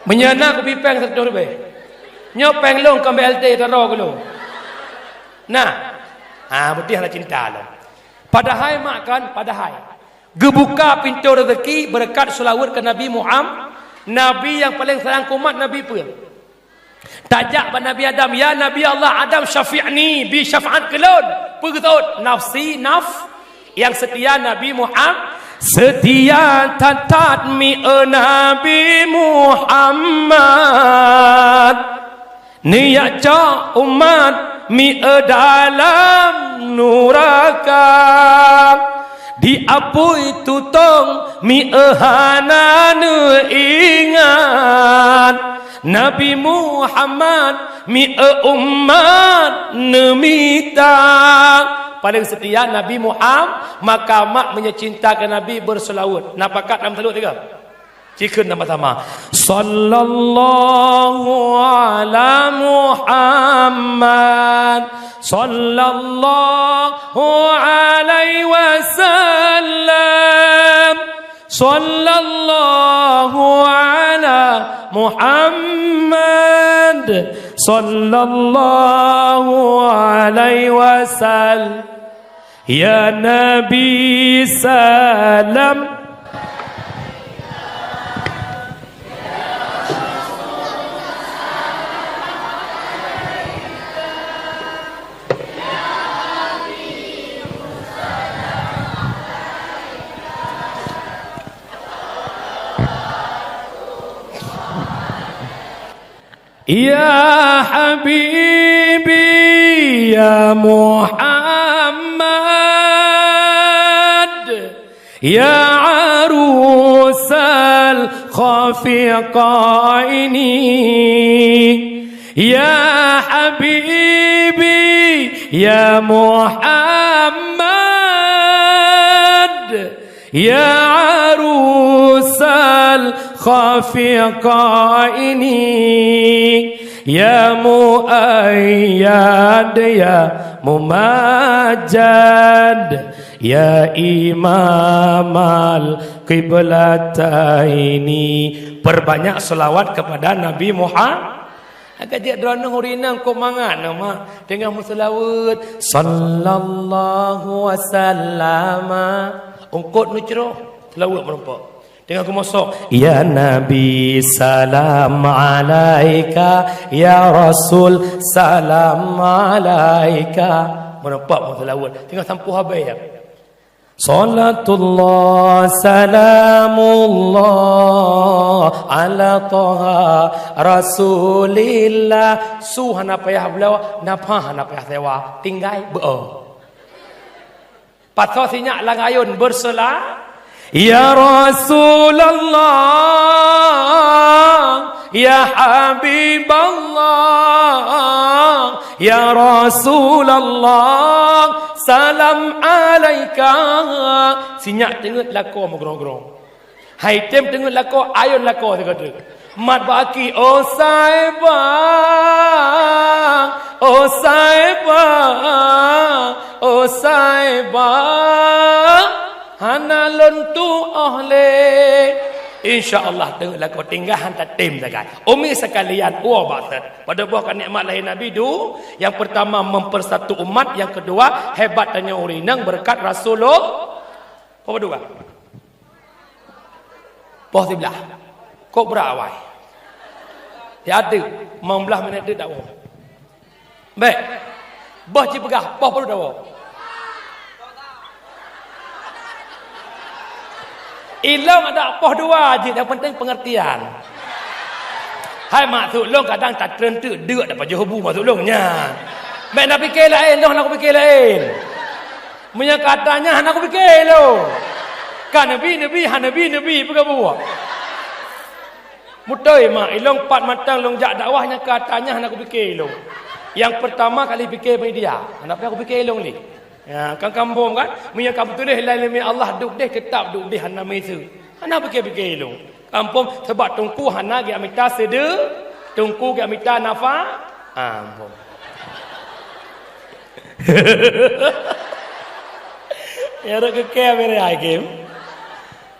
Meunyoe na kubi péng seratus ribèe. Nyoe péng lôn kon B L T taro keu lôn. Nah. Ha, beutôi hana cinta lôn. Padahai mak kan, padahai. Geubuka pintoe rezeki beureukat seulaweuet keu Nabi Muham-, Nabi nyang paleng sayang keu umat Nabi peue? Tajak bak Nabi Adam, "Ya Nabi Allah Adam, syafi'ni, bi syafaat keu lôn." Peue geutot? Nafsi, naf-, nyang seutia Nabi Muham-, seutia that-that mieu Nabi Muhammad. Neujak cok umat mieu dalam nuraka, diapui tutong mieu hana neuingat. Nabi Muhammad mieu umat neumita. Paleng seutia Nabi Muhammad, maka mak meunyoe cinta keu Nabi beuseulaweuet. Na pakat na meuseulaweuet tiga? Cikheun sama-sama. Sallallahu ala Muhammad. Sallallahu alaihi wasallam. Sallallahu ala Muhammad. Sallallahu alaihi wasallam. Ya Nabi salam. Ya habibi ya Muhammad, ya arusal khafiqaini, ya habibi ya Muhammad, ya arusal khafiqaini, ya muayyad ya mumajjad, ya imamal qiblataini. Perbanyak selawat kepada Nabi Muhammad. Agak jeuet droeneuh ureueng inong kok mangat na mak teungoh meuseulaweuet, "Sallallahu wasallama." Eungkot neucroh, seulaweuet meurumpok. Teungoh geumosok, "Ya Nabi salam alaika, ya Rasul salam alaika." Meurumpok meuseulaweuet. Teungoh sampoe habéh ya. Salatullah, salamullah, ala Taha Rasulillah. Su hana payah bloe, nafah hana payah sewa. Tinggai beu. Pasoe sinyak lam ayôn beusela. Ya Rasulullah, ya Habiballah, ya Rasulullah, salam alaika. Sinyak teungeut lakoe meugrong-grong. Hai tem teungeut lakoe, ayôn lakoe sigoe teuk. Mat bak aki, "Oh Saibah, oh Saibah, oh Saibah, hana lôn tuoh lé." Insya Allah teungeut lakoe tinggai han tatem sagai. Umi sekalian, uwa bak that. Padub boh ka nikmat lahé Nabi du, yang pertama mempersatu umat, yang kedua hebat tanyoe ureueng inong berkat Rasulullah. Apa dua? Poh siblah. Kok brat awai? Ya ada, lima belas minit deuk dakwah. Baik. Boh ci peugah, poh padum dakwah. Ilong ada poh dua jih, yang penting pengertian. Hai maksud lôn kadang tatreun teuk deuk dapat joh bu maksud lôn nya. Baik na pike laén, lôn na pike laén. Meunyoe ka atra nyan hana kupike lôn. Ka neubi, neubi, hana neubi, neubi, peugah buet. Mutôi mak, ilong pat mantong lôn jak dakwah nyang ka atra nyan hana kupike lôn. Nyang peurtama kali pike media, hana payah kupike lôn lé. Ya, kan kampung kan? Meunyoe ka beutuléh lam ileumèe Allah, duek deh, teutap duek deh, hana miseue. Hana pike-pike ilong. Kampung, sabab teungku hana geumita seudeu, teungku geumita nafa-, ah, ampôn. Ya, rot keu kèe, Amirul Hakim.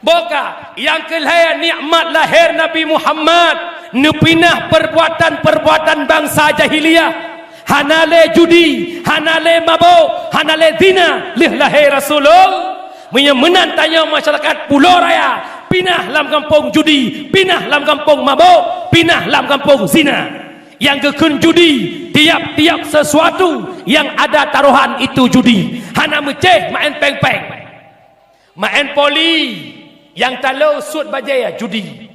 Boka, nyang keu lhèe nikmat lahé Nabi Muhammad, neupinah perbuatan-perbuatan bansa jahiliyah. Hana lé judi, hana lé mabök, hana lé zina, lheueh lahé Rasulullah. Meunyoe meunan tanyoe masyarakat Pulo Raya, pinah lam gampông judi, pinah lam gampông mabök, pinah lam gampông zina. Nyang geukheun judi, tiap-tiap sesuatu yang ada taruhan itu judi. Hana meucéh maén péng-péng. Maén poli, nyang talo suet bajèe, judi.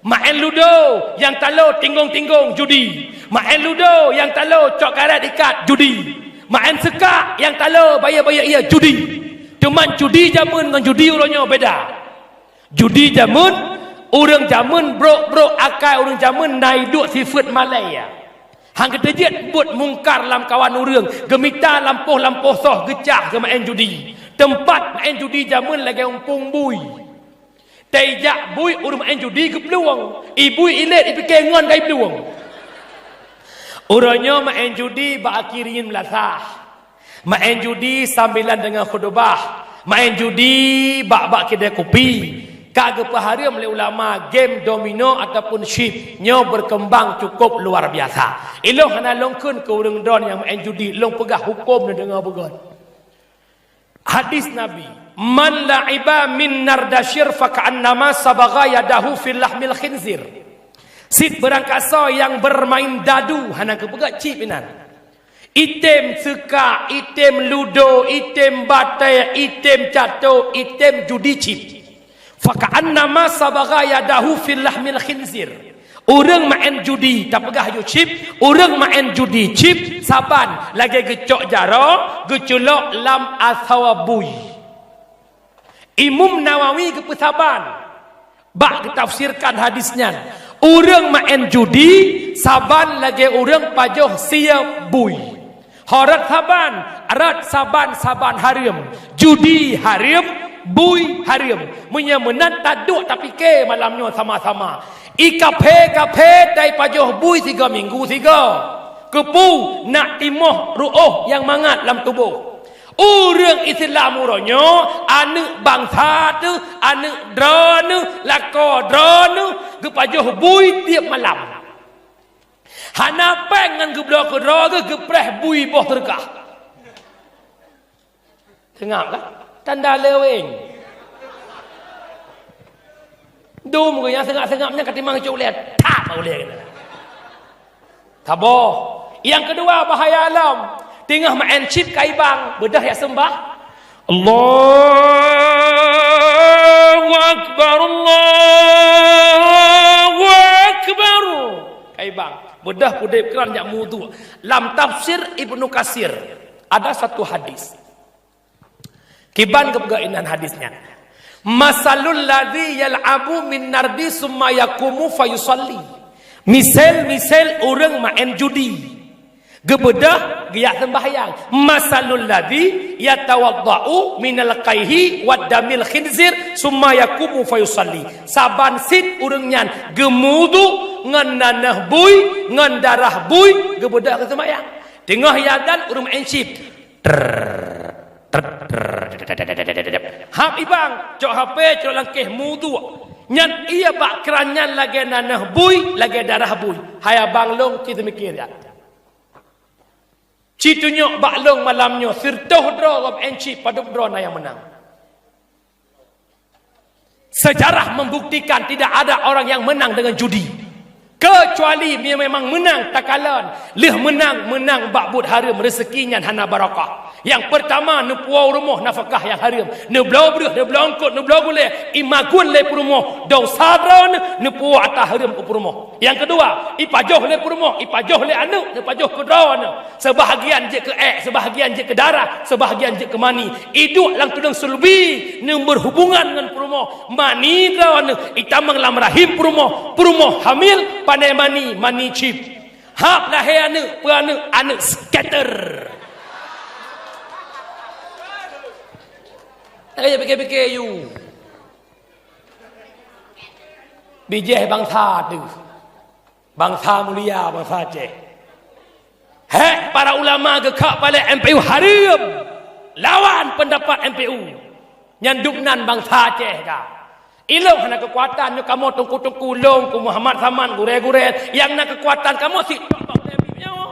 Maén ludo, nyang talo tinggong-tinggong, judi. Maén ludo, nyang talo cok karét ikat, judi. Maén seukak, nyang talo bayeue-bayeue ié, judi. Teuma judi jameun ngon judi uroe nyoe beda. Judi jameun, ureueng jameun brok-brok akai, ureueng jameun na iduek sifeuet malèe. Han geuteujeuet buet mungkar lam kawan ureueng, geumita lampôh-lampôh soh geucah geumaén judi. Teumpat maén judi jameun lagèe umpung bui. Tei jak bui ureueng maén judi geuplueng. I bui ilét ipike ngon ka iplueng. Uroe nyoe maén judi bak akhé rinyeun meulasah. Maén judi sambilan deungon khutubah, maén judi bak-bak keudè kupi. Ka geupeuhareuem lé ulama game domino ataupun chip nyoe beukeumbang cukôp luar biasa. Ilôn hana lôn kheun keu ureueng droe nyang maén judi, lôn peugah hukôm neudeungoe beugöt. Hadis Nabi, "Man la'iba min nardasyir faka'annama sabagha yadahu fil lahmil khinzir." Cit beurangkasoe nyang beurmain dadu, hana geupeugah chip inan. Item seukak, item ludo, item batèe, item cato, item judi chip. Faka'annama sabagha yadahu fil lahmil khinzir. Ureueng maén judi, tapeugah yoh chip, ureueng maén judi chip, saban lagèe geucok jaroe, geuculok lam asoe bui. Imum Nawawi geupeusaban bak geutafsirkan hadis nyan, ureueng maén judi saban lagèe ureueng pajoh sie bui. Ho rot saban, rot saban-saban hareuem. Judi hareuem, bui hareuem. Meunyoe meunan taduek tapike malam nyoe sama-sama. I kaphé-kaphé tai pajoh bui sigoe minggu sigoe. Keupeue? Nak timoh ruoh nyang mangat lam tuboh. Ureueng Islam uroe nyoe, aneuk bansa teuh, aneuk droeneuh, lakoe droeneuh, geupajoh bui tiep malam. Hana péng ngon geubloe keudroe geuh, geupreh bui boh seudeukah. Seungab kan? Tanda leweng. Dum geuh nyang seungab-seungab nyan ka timang cok ulèe, tap ulèe keunan. Saboh. Nyang keudua, bahaya lom. Teungoh maén chip ka i bank, beudôh jak seumbah. Allahu Akbar, Allahu Akbar. Ka i bank. Beudôh pudép kran jak mudhu. Lam tafsir Ibnu Katsir, ada satu hadis. Kiban geupeugah inan hadis nyan. "Masalul ladzi yal'abu min nardi summa yaqumu fayusalli." Misel-misel ureueng maén judi. Geubeudôh geujak seumbahyang. "Masalul ladzi yatawadda'u minal qaihi wad damil khinzir summa yaqumu fayusalli." Saban cit ureueng nyan geumudu ngon nanah bui, ngon darah bui, geubeudôh geuseumbahyang. Teungoh azan ureueng maén chip. Trrr, trrr, trrr. Hab i bank, cok H P, cok lam kèh, mudhu. Nyan ié bak kran nyan lagèe nanah bui, lagèe darah bui. Hai abang lôn, ci seumiké jak. Ci tunyok bak lôn malam nyoe, sireutôh droe gob enci, padub droe na nyang meunang. Sejarah membuktikan tidak ada orang yang menang dengan judi. Kecuali dia memang menang takalon. Lheueh menang, menang bak buet hareuem, rezeki nyan hana barokah. Nyang peurtama, neupuwoe rumoh nafakah nyang hareuem. Neubloe breueh, neubloe eungkôt, neubloe gulèe, imagun lé peurumoh. Desya droeneuh, neupuwoe atra hareuem u peurumoh. Nyang keudua, ipajoh lé peurumoh, ipajoh lé aneuk, neupajoh keu droeneuh. Seubahagian jeuet keu èk, seubahagian jeuet keu darah, seubahagian jeuet keu mani. Iduek lam tuleueng sulbi, neuberhubungan ngon peurumoh. Mani droeneuh itamong lam rahim peurumoh, peurumoh hamil, pandai mani, mani cip. Hab lahé aneuk, peue aneuk, aneuk scatter. Lagèe pike-pike yue. Bijéh bansa teuh. Bansa mulia, bansa Aceh. Hek para ulama geukheun bak M P U hareuem. Lawan peundapat M P U. Nyan dum nan bansa Aceh ka. Ilôn hana keukuatan nyoe kamoe teungku-teungku lôn ku Muhammad Saman gurèe-gurèe nyang na keukuatan kamoe si nyoe.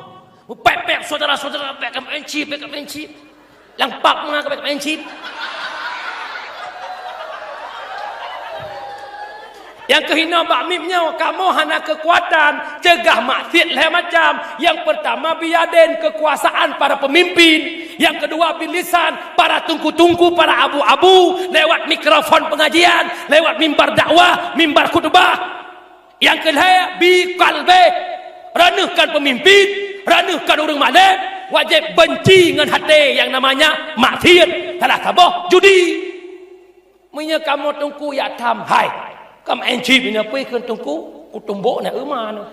Mupèk-pèk syedara-syedara bèk keumeung cit, bèk keumeung cit. Lam pap ma bèk keumeung cit. Nyang keuhinoe bak miep nyoe kamoe hana keukuatan ceugah maksiet lhèe macam. Nyang peurtama biadén keukuasaan para peumimpin. Nyang keudua bilisan para teungku-teungku, para abu-abu lewat mikrofon pengajian, lewat mimbar dakwah, mimbar khutbah. Nyang keulhèe biqalbih, raneuk kon peumimpin, raneuk kon ureueng malém, wajéb beunci ngon até nyang namanya maksiet, salah saboh judi. Meunyoe kamoe teungku jak tham, hai, keumeung cit nyoe pih kheun teungku, kutumbok na euma nyoe.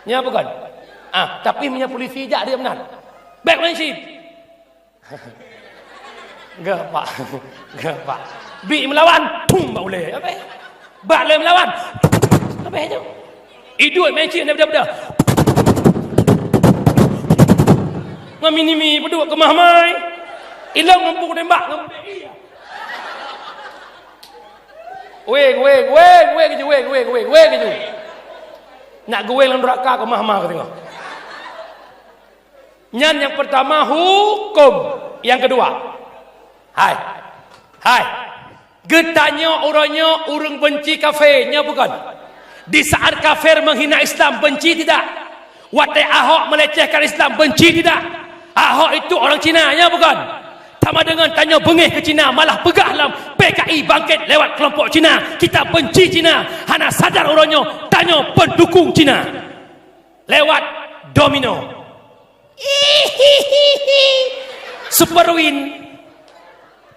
Nyan bukon? Ah, tapi meunyoe polisi jak dia meunan. Bèk keumeung cit. Geupak. Geupak. Bi meulawan, pum bak ulèe. Apa? Bak lé meulawan. Apa tu? Iduek meucit na beda-beda. Ngon mini-mi peuduek keumah mai. Ilôn ngon pu tembak ngon. Weng, weng, weng, weng ju, weng, weng, weng, weng ju. Nak geuweng lam neraka keumah-mah ka teungoh. Nyan nyang peurtama huköm. Nyang keudua, hai, hai, geutanyoe uroe nyoe ureuëng beunci kafé, nyoe bukon? Di saat kafir menghina Islam, benci tidak? Watée Ahok melecehkan Islam, benci tidak? Ahok itu orang Cina, nyoe bukon? Sama dengan tanyoe beungéh keu Cina, malah peugah lam P K I bangkit lewat kelompok Cina, kita benci Cina, hana sadar uroe nyoe tanyoe pendukung Cina. Lewat domino. Superwin.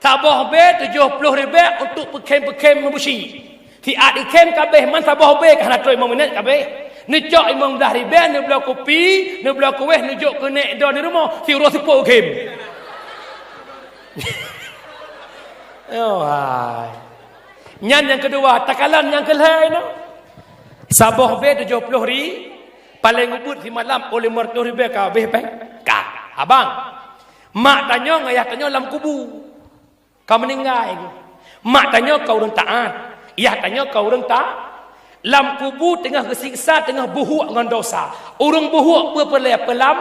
Saboh bée tujoh ploh ribée untuk peukhém-peukhém meubusi. Siat ikhém kabéh man saboh bée ka hana troh limong minét kabéh. Neucok limong blaih ribée, neubloe kupi, neubloe kuéh, neujok keunék droe di rumoh, siuroe seupôt khém. Oh hai. Nyan nyang keudua, takalon nyang keulhée nyoe. Saboh bée tujoh ploh ri, paléng ubit simalam óh limong reutôh ribée ka habéh péng. Ka, abang. Mak tanyoe ngon yah tanyoe lam kubu. Ka meuninggai. Mak tanyoe ka ureuëng taát, yah tanyoe ka ureuëng ta-, lam kubu teungoh geusiksa, teungoh buhuk ngon dosa. Ureuëng buhuk peue peureulée peulam,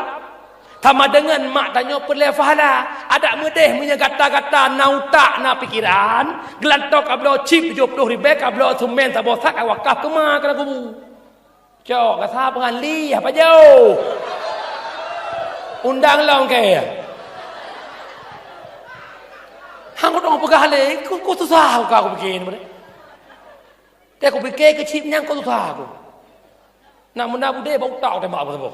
sama deungon mak tanyoe peureulée pahala. Adak meudeh meunyoe gata-gata na utak, na pikeran, geulantoe ka bloe cit tujoh ploh ribée, ka bloe seumén saboh sak, ka wakaf keu ma keu lam kubu. Cok, gasa peungalih apa jauh? Undang lom keu. Hang kudong peugah lé, ku, ku susah ka kupike ni. Teuh kupike keu cit nyan ku susah ku. Nak meunan budé bak utak tembak apa saboh.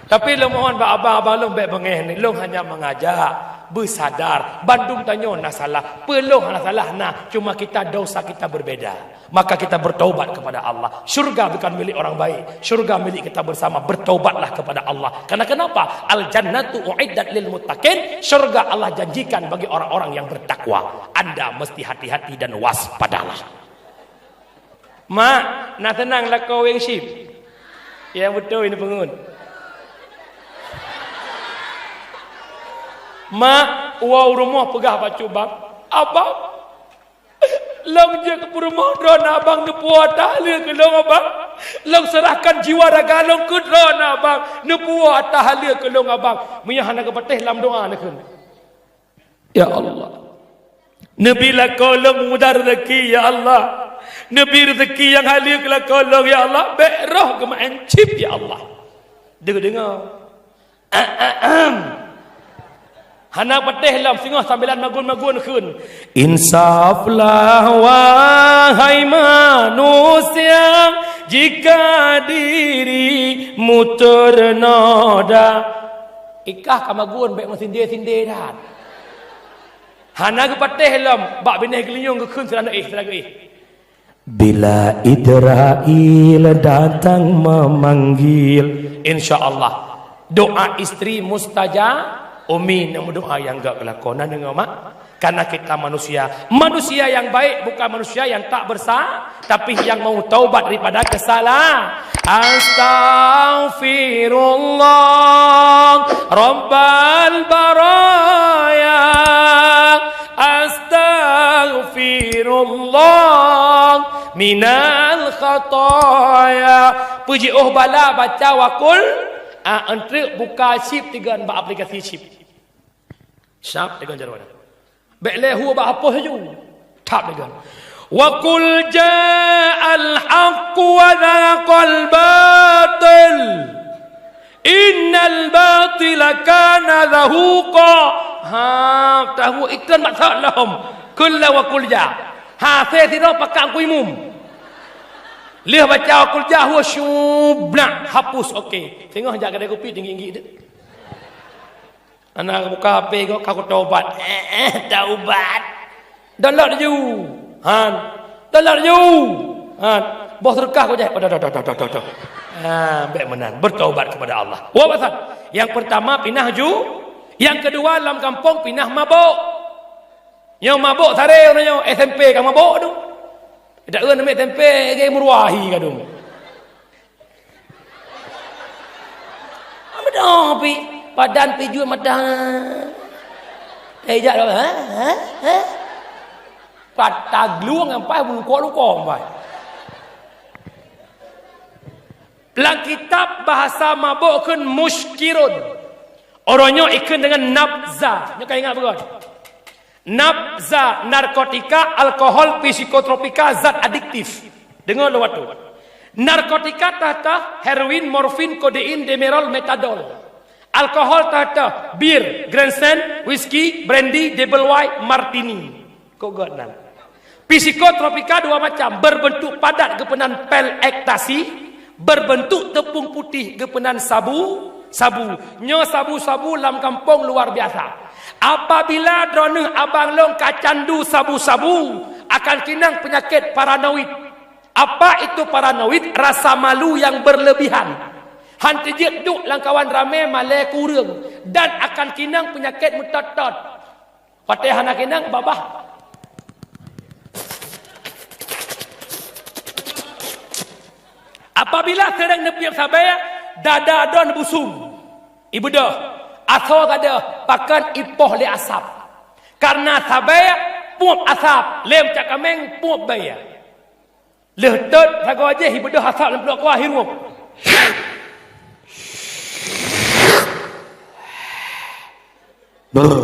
Tapi lôn mohon bak abang-abang lôn bék beungéh ni, lôn hanya mengajak, beusadar, bandum tanyoe na salah, peue lôn hana salah na, cuma kita dosa kita berbeda. Maka kita bertaubat kepada Allah. Syurga bukan milik orang baik, syurga milik kita bersama. Bertaubatlah kepada Allah. Karena kenapa? Al jannatu uiddat lil muttaqin. Syurga Allah janjikan bagi orang-orang yang bertakwa. Anda mesti hati-hati dan waspadalah. Mak, na seunang lakoe weng chip? Nyang beutôi neupeungeut. Mak, woe u rumoh peugah bacut bang, "Abang, lôn jeuet keu peurumoh droeneuh abang, neupuwoe ata haleue keu lôn abang. Lôn seurahkan jiwa raga lôn keu droeneuh abang, neupuwoe ata haleue keu lôn abang." Meunyoe hana geupatéh lam doa neukheun. Ya Allah, neubi lakoe lôn mudah rezeki, ya Allah. Neubi rezeki nyang haleue keu lakoe lôn, ya Allah. Bék roh geumaén chip, ya Allah. Deungoe-deungoe. Hana patéh lom singoh sambilan magun-magun kheun. Insaflah wahai manusia, jika dirimu ternoda. Ikah ka magun bék meusindé-sindé that. Hana geupatéh lom bak binéh geulinyueng geukheun silagoe, silagoe. Bila Israel datang memanggil. Insya Allah doa istri mustajab. Umi nak meudoa nyang gak keulakon, na deungoe mak? Karena kita manusia. Manusia yang baik bukan manusia yang tak bersa-, tapi yang mau taubat daripada kesalahan. Astaghfirullah, Rabbal baraya. Astaghfirullah, minal khataya. Peujiôh bala baca wakul, ah, entrek buka chip tigon bak aplikasi chip. Sab deungon jaroe nyan. Bék lé hu bak hapus laju. Thab deungon. Wa qul ja'al haqqu wa zahaqal batil. Innal batila kana zahuqa. Ha, tahu ikon maksud lom. Kul la wa qul ja. Ha, se sidroe pakat ku imum. Lheueh baca wa qul ja, hu syubnak, hapus, okey. Singoh jak kedai kopi tinggi-tinggi tu. Anak buka H P kok, "Aku taubat." Eh, eh, taubat. Download laju. Han. Download laju. Han. Boh seudeukah kok jai. Oh, dah, dah, dah. Ha, bék meunan. Bertaubat kepada Allah. Wa basan. Yang pertama, pinah ju. Yang kedua, lam kampung pinah mabok. Nyoe mabok sare uroe nyoe, S M P ka mabok tu. Dak eun aneuk S M P ge meuruahi ka dum. Beudôh pi, padan pi jeuet mata. Eh, jak dah, ha? Ha? Ha? Patah glueng ampai, beulukok-lukok ampai. Lam kitab bahasa mabok kheun muskirun. Uroe nyoe ikheun deungon nabza. Nyoe ka ingat beugöt. Nabza, narkotika, alkohol, psikotropika, zat adiktif. Deungoe lôn watèe. Narkotika teuh-teuh heroin, morfin, kodein, demerol, metadol. Alkohol teuh-teuh bir, Grandstand, whisky, brandy, double wine, martini. Kok göt nan. Psikotropika dua macam, berbentuk padat geupeunan pil ekstasi, berbentuk teupeung putéh geupeunan sabu, sabu. Nyoe sabu-sabu lam gampông luar biasa. Apabila droeneuh abang lôn ka candu sabu-sabu, akan kinang peunyakét paranoid. Apa itu paranoid? Rasa malu yang berlebihan. Han teujeuet duek lam kawan ramé, malèe kureueng, dan akan kinang peunyakét meutot-tot. Watèe hana kinang babah. Apabila seuring neupiep sabé, dada droeneuh busum, ibeudôh, asoe gadoh, pakon ipoh lé asap. Karena sabé puep asap, lé meucak kaméng puep bèe. Lheueh tot sagoe jih, ibeudôh asap lam pluek kuah, hirup. Brr.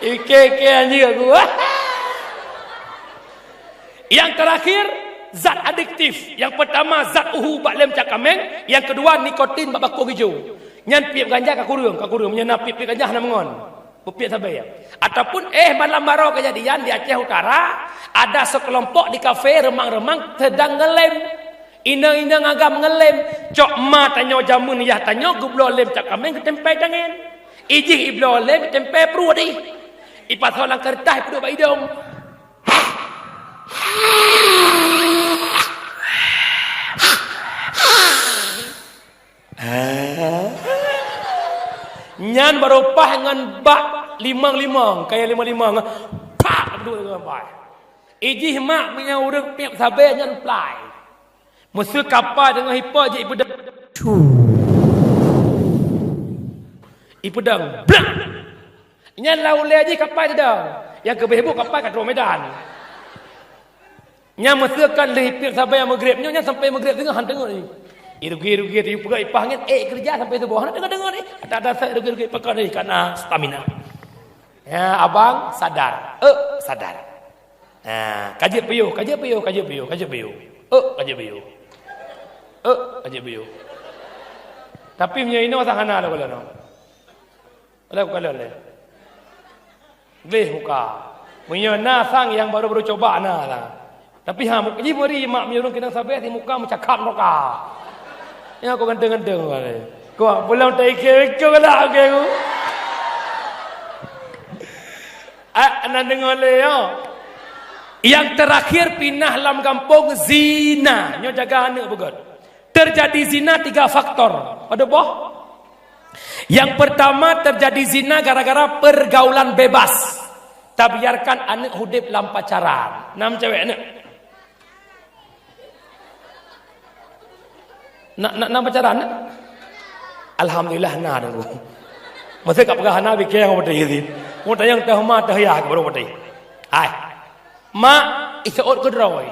Ike-ike anjing aku. Yang terakhir, zat adiktif. Yang pertama, zat uhu bak lé meucak kaméng. Yang kedua, nikotin bak bakong ijo. Nyan piep ganja ka kureueng, ka kureueng. Meunyoe na piep-piep ganja hana meungon. Peupiep sabé. Ataupun, eh, malam baroe kejadian di Aceh Utara, ada sekelompok di kafe remang-remang sedang ngelem. Inong-inong agam ngelem, cok ma tanyoe jameun yah tanyoe geubloe lé meucak kaméng geutempé tangen. Ijih ibloe lé geutempé pruet ih. Ipasoe lam keureutah ipeuduek bak idong. Nyan baroe paih ngon bak limong-limong, kaya limong-limong. Pak, dua limong paih. Ijih mak meunyoe ureueng piep sabé nyan plai. Meuseu kapai deungon hipa jih ipeudong. Ipeudong. Blah! Nyan lam ulèe jih kapai teudong. Nyang keubeh bu kapai ka troh Medan. Nyan meuseu kan lheueh piep sabé meugreb nyoe, nyan sampai meugreb teungoh han teungoh ni. Irugi-rugi tu peugah ipah ngieng, eh, keureuja sampai suboh. Hana teungoh-teungoh ni. Ada dasar irugi-rugi pakon ni, karena stamina. Ya, abang sadar. Eh, sadar. Ha, ka jeuet piôh, ka jeuet piôh, ka jeuet piôh, ka jeuet piôh. Eh, ka jeuet piôh. Eh, ka jeuet piôh. Tapi meunyoe inoe sang hana lé, kalau inoe. Lé, bukan lé, lé. Gleh muka. Meunyoe na sang nyang baru-baru coba na lah. Tapi ha, muka jih meuri mak meunyoe ureueng keunong sabé, si muka meucakap muka. Nyan kok ganteng-ganteng wale. Kok belum tak ikeu-ikeu lah, oke ku. Ah, na deungoe lé, yo. Yang terakhir pinah lam gampông zina. Nyoe jaga aneuk beugöt. Terjadi zina tiga faktor. Padub boh? Yang pertama, terjadi zina gara-gara pergaulan bebas. Tabiarkan aneuk udeb lam pacaran. Na meucewek aneuk? Na, na, na pacaran, na? Alhamdulillah, na, Teungku. Masa ka peugah hana, bikeng beutôi. Mau tanyong teuh ma, teuh yah, baru beutôi. Hai. Mak, iseuôt keudroe.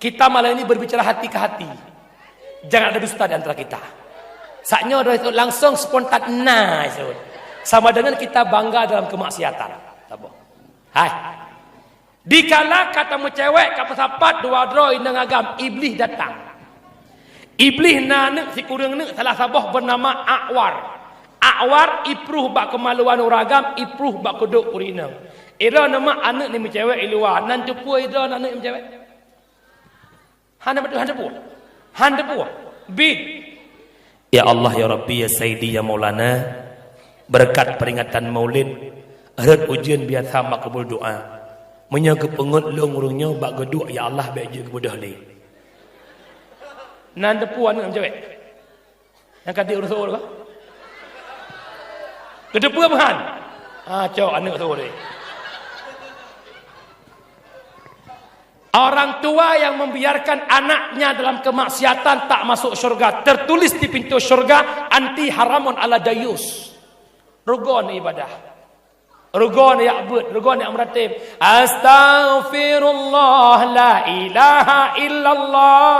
Kita malam ini berbicara hati ke hati. Jangan ada dusta di antara kita. Saat nyoe droe iseuôt langsung spontan na iseuôt. Sama dengan kita bangga dalam kemaksiatan. Saboh. Hai. Dikala ka tameucewek, ka meusapat dua droe inong agam, Iblih datang. Iblih na aneuk sikureueng neuk, salah saboh bernama Akwar. Akwar ipruh bak keumaluan ureueng agam, ipruh bak keuduek ureueng inong. Idroe neumak aneuk ni meucewek i luwa, nan teupeue idroe aneuk ni meucewek? Hana beutôi, hana teupeue. Hana teupeue. Bit. Ya Allah, ya Rabbi, ya Sayyidi, ya Maulana, beureukat peuringatan Maulid, rhot ujeuen biasa meukeubul doa. Meunyoe geupeungeut lôn ureueng nyoe bak geuduek, ya Allah, bék jeuet geubeudôh lé. Nan teupeue aneuk meucewek? Nyang ka di ureueng seuôt ka? Geuteupeue meuhan? Ah, cok aneuk seuôt deh. Orang tua yang membiarkan anaknya dalam kemaksiatan tak masuk syurga. Tertulis di pintu syurga, "Anti haramun ala dayus." Rugon ibadah. Rugon yak beuet, rugon yak meuratéb. Astaghfirullah, la ilaha illallah.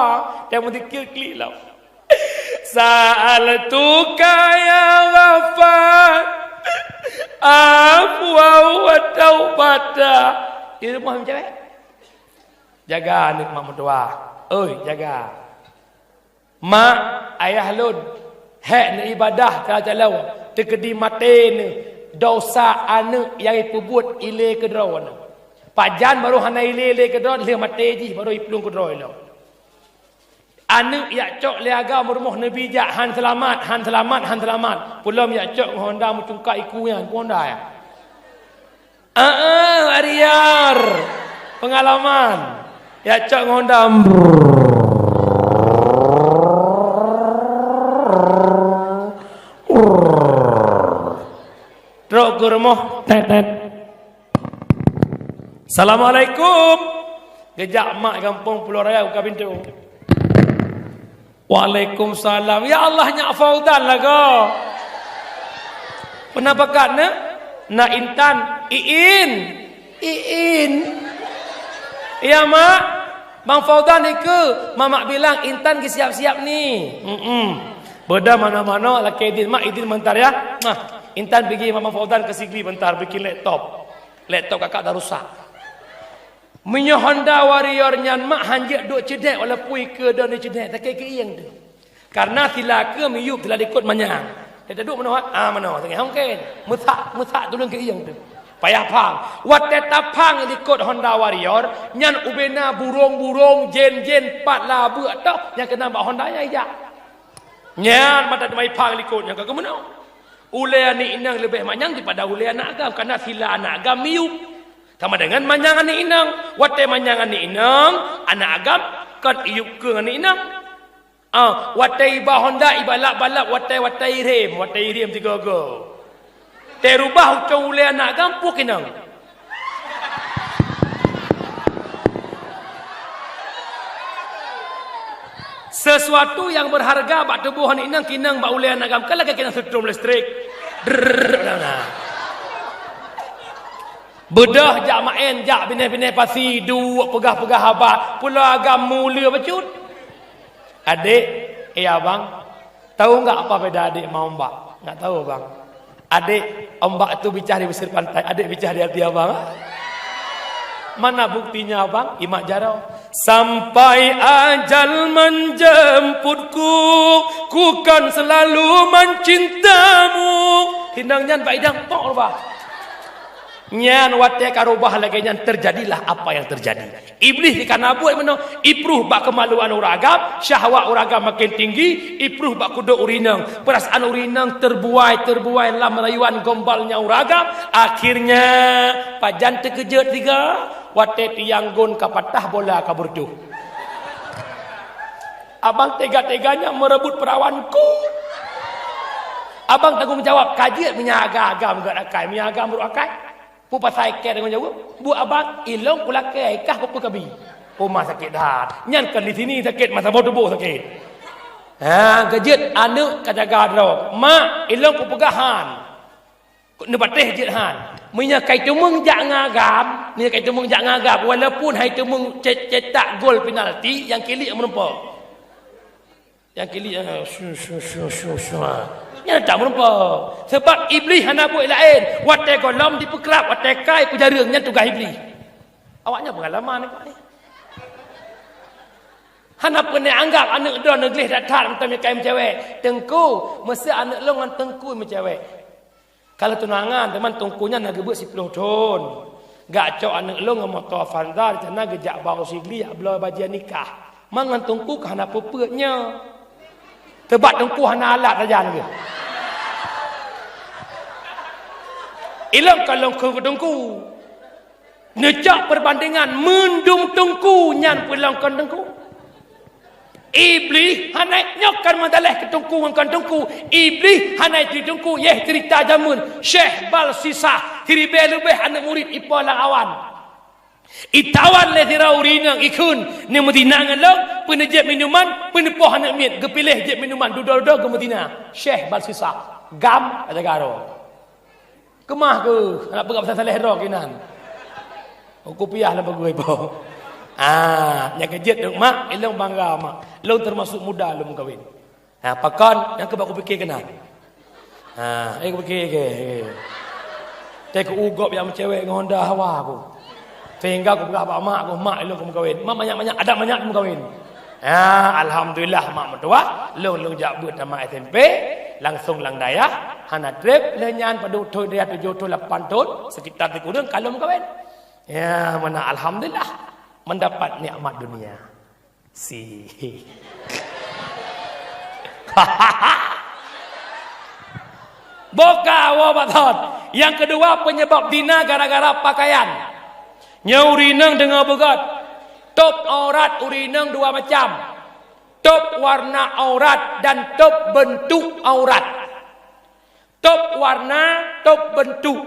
Dia meudzikir klik lah. Sa'altuka ya Ghaffar, afwa wa taubata. Di rumoh meucewek. Jaga aneuk mak meutuah. Oi, jaga. Mak, ayah lôn, hék neuibadah calo-calo, teukeudi maté neuh, dosa aneuk nyang ipeubuet ilée keudroe neuh. Pajan barô hana ilée lé keudroe, lheueh maté jih barô iplueng keudroe lom. Aneuk jak cok lé agam rumoh neubi jak, han seulamat, han seulamat, han seulamat. Peulom jak cok ngon honda meucungkak iku nyan, peue honda nyan? Heeh, Warrior. Pengalaman. Jak cok ngon honda. Trok keu rumoh, tet, tet. Assalamualaikum. Geujak mak gampông Pulo Raya buka pintu. Waalaikumsalam. Ya Allah, nyak Fauzan lagoe. Peue na pakat na? Na Intan. Iin. Iin. Ya, Mak. Bang Fauzan ikeue. Mamak bilang Intan geusiap-siap ni. Mm-mm. Beuda manoe-manoe lakée idin, Mak, idin meubentar ya. Nah, Intan pigi Bang Fauzan keu Sigli bentar bikin laptop. Laptop kakak dah rusak. Meunyoe Honda Warrior nyan mak han jeuet duek ceudek walaupun ikeue done ceudek, takée keuieng teuh. Karena sila keue miyueb sila likot manyang. Teuduek meunoe, ah, meunoe, teungoh hongken. Meusak, meusak tuleueng keuieng teuh. Payah phang. Watée taphang likot Honda Warrior, nyan ubena burong-burong, jen-jen, pat labeuk toh nyang keunong bak Honda nyan ijak. Nyan mata teuma iphang likot nyang ka geumeunoe. Ulée aneuk inong leubeh manyang daripada ulée aneuk agam, karena sila aneuk agam miyueb. Sama dengan manyang aneuk inong. Watée manyang aneuk inong, aneuk agam kon iyueb keueng aneuk inong. Ah, watée iba Honda, ibalap-balap, watée-watée irem, watée irem sigoe-goe. Teurubah ucong ulée aneuk agam, puih inong. Sesuatu yang berharga bak tuboh aneuk inong kinong bak ulée aneuk agam, kan lagée kinong setrum listrik. Drrrr, nah, nah. Beudôh jak maén, jak binéh-binéh pasi, duek peugah-peugah haba, pulo agam mulia bacut. Adek, eh abang, tahu enggak apa beda adek sama ombak? Enggak tahu, Bang. Adek, ombak itu bicah di pesisir pantai, adek bicah di hati abang. Mana buktinya, Bang? Imat jaroe. Sampai ajal menjemputku, ku kan selalu mencintamu. Hindang nyan bak idang tok rubah. Nyan watée ka rubah lagée nyan, terjadilah apa yang terjadi. Iblih dikana buet meunoe, ipruh bak keumaluan ureueng agam, syahwat ureueng agam makin tinggi, ipruh bak kudok ureueng inong. Peurasaan ureueng inong terbuai-terbuai lam rayuan gombalnya ureueng agam. Akhirnya, pajan teukeujot siga, watée tiang gon ka patah, bola ka beureutoh. Abang tega-teganya merebut perawanku. Abang tanggong jawab, ka jeuet meunyo agam-agam gét akai, meunyo agam brok akai. Peue pasai keu tanggong jawab? Buet abang, ilong kulakée kah peue kabi. Uma sakét that. Nyan kon di sini sakét, masa boh tuboh sakét. Ha, ka jeuet aneuk ka jaga droe. Mak, ilong kupeugah han. Neupatéh jeuet han. Meunyo kai teumeung jak ngagam, meunyo kai teumeung jak ngagam, walaupun hai teumeung ce-, cetak gol penalti, nyang kili meureumpok. Nyang kili, ah, su, su, su, su, su, ah. Nyan tak meureumpok. Sebab Iblih hana buet laén. Watée gohlom dipeukrab, watée kai peujareueng, nyan tugaih Iblih. Awaknyan peungalaman ni, Pak, ni. Hana peureunah anggab aneuk droe neugleh that-that mantong meukai meucewek. Teungku, meuseu aneuk lôn ngon teungku meucewek. Ka lheueh tunangan, teuma teungku nyan na geubeuet siploh thon. Geujak cok aneuk lôn ngon moto Avanza, di sana geujak ba u Sigli jak bloe bajée nikah. Ma ngon teungku ka hana peue-peue nyoe. Teuma teungku hana alat sajan geuh. Ilong ka lôn kheun keu teungku. Neucok peubandingan mandum teungku nyan peulong kon teungku. Iblih hana nyoe kon meudaléh keu teungku ngon kon teungku. Iblih hana jiteungku, yeh cerita jameun Syekh Balsisah, siribée leubeh aneuk murit ipo lam awan. Itawan lé sidroe ureueng inong ikheun, neumeuzina ngon lôn, peuneujép minuman, peuneupoh aneuk miet, geupiléh jép minuman, dudoe-dudoe geumeuzina. Syekh Balsisah, gam jaga droe. Keumah keuh, hana peugah pasal saléh droe keunan. Oh, kupiah lam bagoe ipo. Ah, nyang keujeuet dok mak, ilong bangga mak. Ilong teumasok muda lôn meukawen. Ha, pakon nyang keuh bak kupike keunan. Ha, eh kupike ke. Teuka ugop nyang meucewek ngon Honda Hawa ku. Sehingga kupeugah bak mak ku, "Mak, ilong kumeukawen." Mak manyak-manyak, adat manyak kumeukawen. Ha, alhamdulillah mak meutuah, lôn, lôn jak beuet tamat S M P, langsong lam dayah, hana treb, lheueh nyan padub thon dayah tujoh thon lapan thon, sekitar sikureueng ka lôn meukawen. Ya, meunan alhamdulillah mendapat nikmat dunia. Si. Boka woe bathon. Nyang keudua penyebab zina gara-gara pakaian. Nyoe ureueng inong deungoe beugét. Top aurat ureueng inong dua macam. Top warna aurat dan top bentuk aurat. Top warna, top bentuk.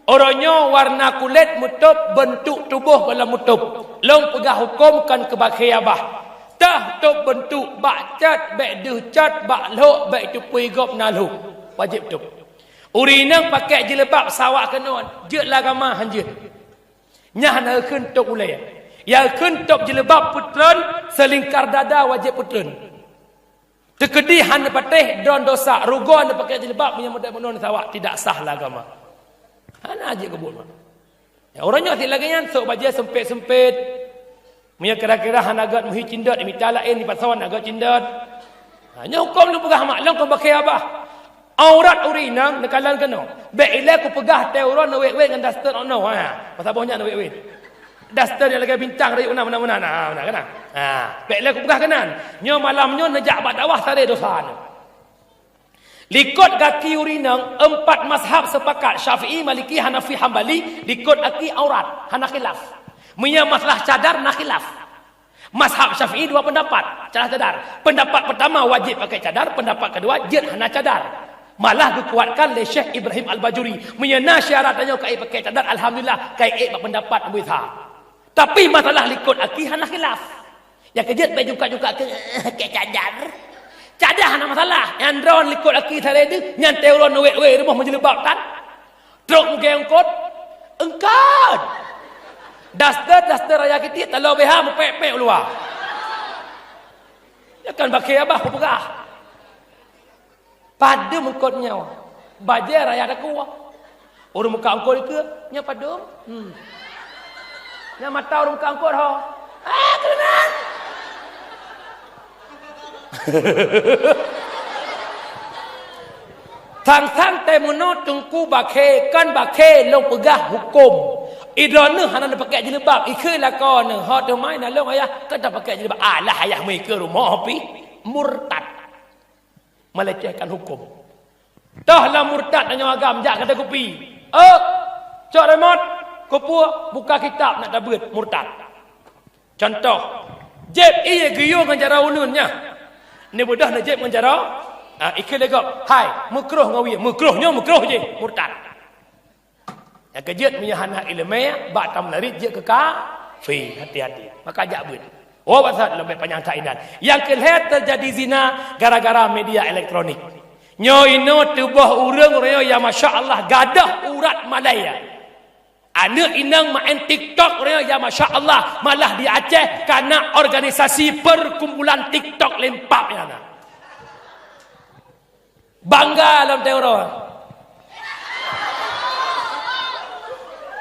Uroe nyoe warna kulét meutop, bentuk tuboh gohlom meutop. Lôn peugah huköm kon keu bakhe abah. Tah top bentuk, bak cot bék deuh cot, bak lhok bék teupui gob na lhok. Wajéb top. Ureueng inong pakai jilbab sawa keunoe, jeuet lam agama han jeuet. Nyan hana geukheun top ulée. Nyang geukheun top jilbab peutreun, seulingkar dada wajéb peutreun. Teukeudi hana patéh droe dosa, rugoe neupaké jilbab meunyoe meunan-meunan sawa, tidak sah lam agama. Hana jeuet keu buet mak. Ya, ureueng nyoe sit lagée nyan, sôk bajée seumpét-seumpét. Meunyoe kira-kira hana gét meuhi cindot, mita laén dipasoe hana gét cindot. Ha, nyoe huköm lôn peugah mak, lôn kon bakhe abah. Aurat ureueng inong neukalon keunoe. Bék ilée kupeugah teuh uroe neuwét-wét ngon daster ono, ha. Masa boh nyan neuwét-wét. Daster nyang lagée bintang rayeuk meunan, meunan, meunan. Ha, meunan kan? Ha, bék lé kupeugah keunan. Nyoe malam nyoe neujak bak dakwah sabe dosa nyoe. Likot gaki ureueng inong, empat mazhab sepakat, Syafi'i, Maliki, Hanafi, Hambali, likot gaki aurat, hana khilaf. Meunyoe masalah cadar na khilaf. Mazhab Syafi'i dua pendapat, cadar-cadar. Pendapat pertama wajéb pakai cadar, pendapat kedua jeuet hana cadar. Malah geukuatkan lé Syekh Ibrahim Al-Bajuri. Meunyoe na syarat tanyoe ka ék pakai cadar, alhamdulillah, ka ék bak pendapat Abu Isa. Tapi masalah likot aki hana khilaf. Nyang keujeuet bék juga-juga keu, keu cadar. Cadar hana masalah. Nyang droen likot aki sabe deuh, nyan teuron wét-wét rumoh meujilbab tan. Trok mugée eungkot. Eungkot. Daster, daster raya kitiek, taloe B H meupék-pék u luwa. Nyan kon bakhe abah kupeugah. Padum eungkot nyoe, bajée raya takue. Ureueng muka eungkot dikeue, nyoe padum? Hmm. Nyoe mata ureueng muka eungkot ho. Ah, keunan. Sang-sang teuh meunoe teungku bakhe, kon bakhe lôn peugah huköm. Idroeneuh hana neupaké jilbab, ikheun lakoe neuh, ho teuma na lôn ayah, ka tapaké jilbab. Alah ayah meuikeu rumoh pih, murtad. Melecehkan huköm. Toh lam murtad tanyoe agam jak keude kupi. Eh, cok remote, kupeue, buka kitab nak tabeuet murtad. Contoh, jieb ié geuyue ngon jaroe uneuen nyan. Neubeudôh neujép ngon jaroe, Ah, ikheun lé gob, "Hai, meukroh ngon wie." Meukroh nyoe meukroh jih, murtad. Nyang keujeuet meunyoe hana iéleumé, bak tameularit jeuet keu kafé, hati-hati. Maka jak beuet. Oh, bak saat leumbek panyang that inan. Nyang keu lhèe teujadi zina gara-gara media elektronik. Nyoe inoe tuboh ureuëng, ureuëng nyoe ya masya Allah gadôh urat malée. Aneuëk inong maén TikTok, ureuëng nyoe ya masya Allah, malah di Aceh kana organisasi perkumpulan TikTok lempap nyan na. Bangga lom teuh uroe.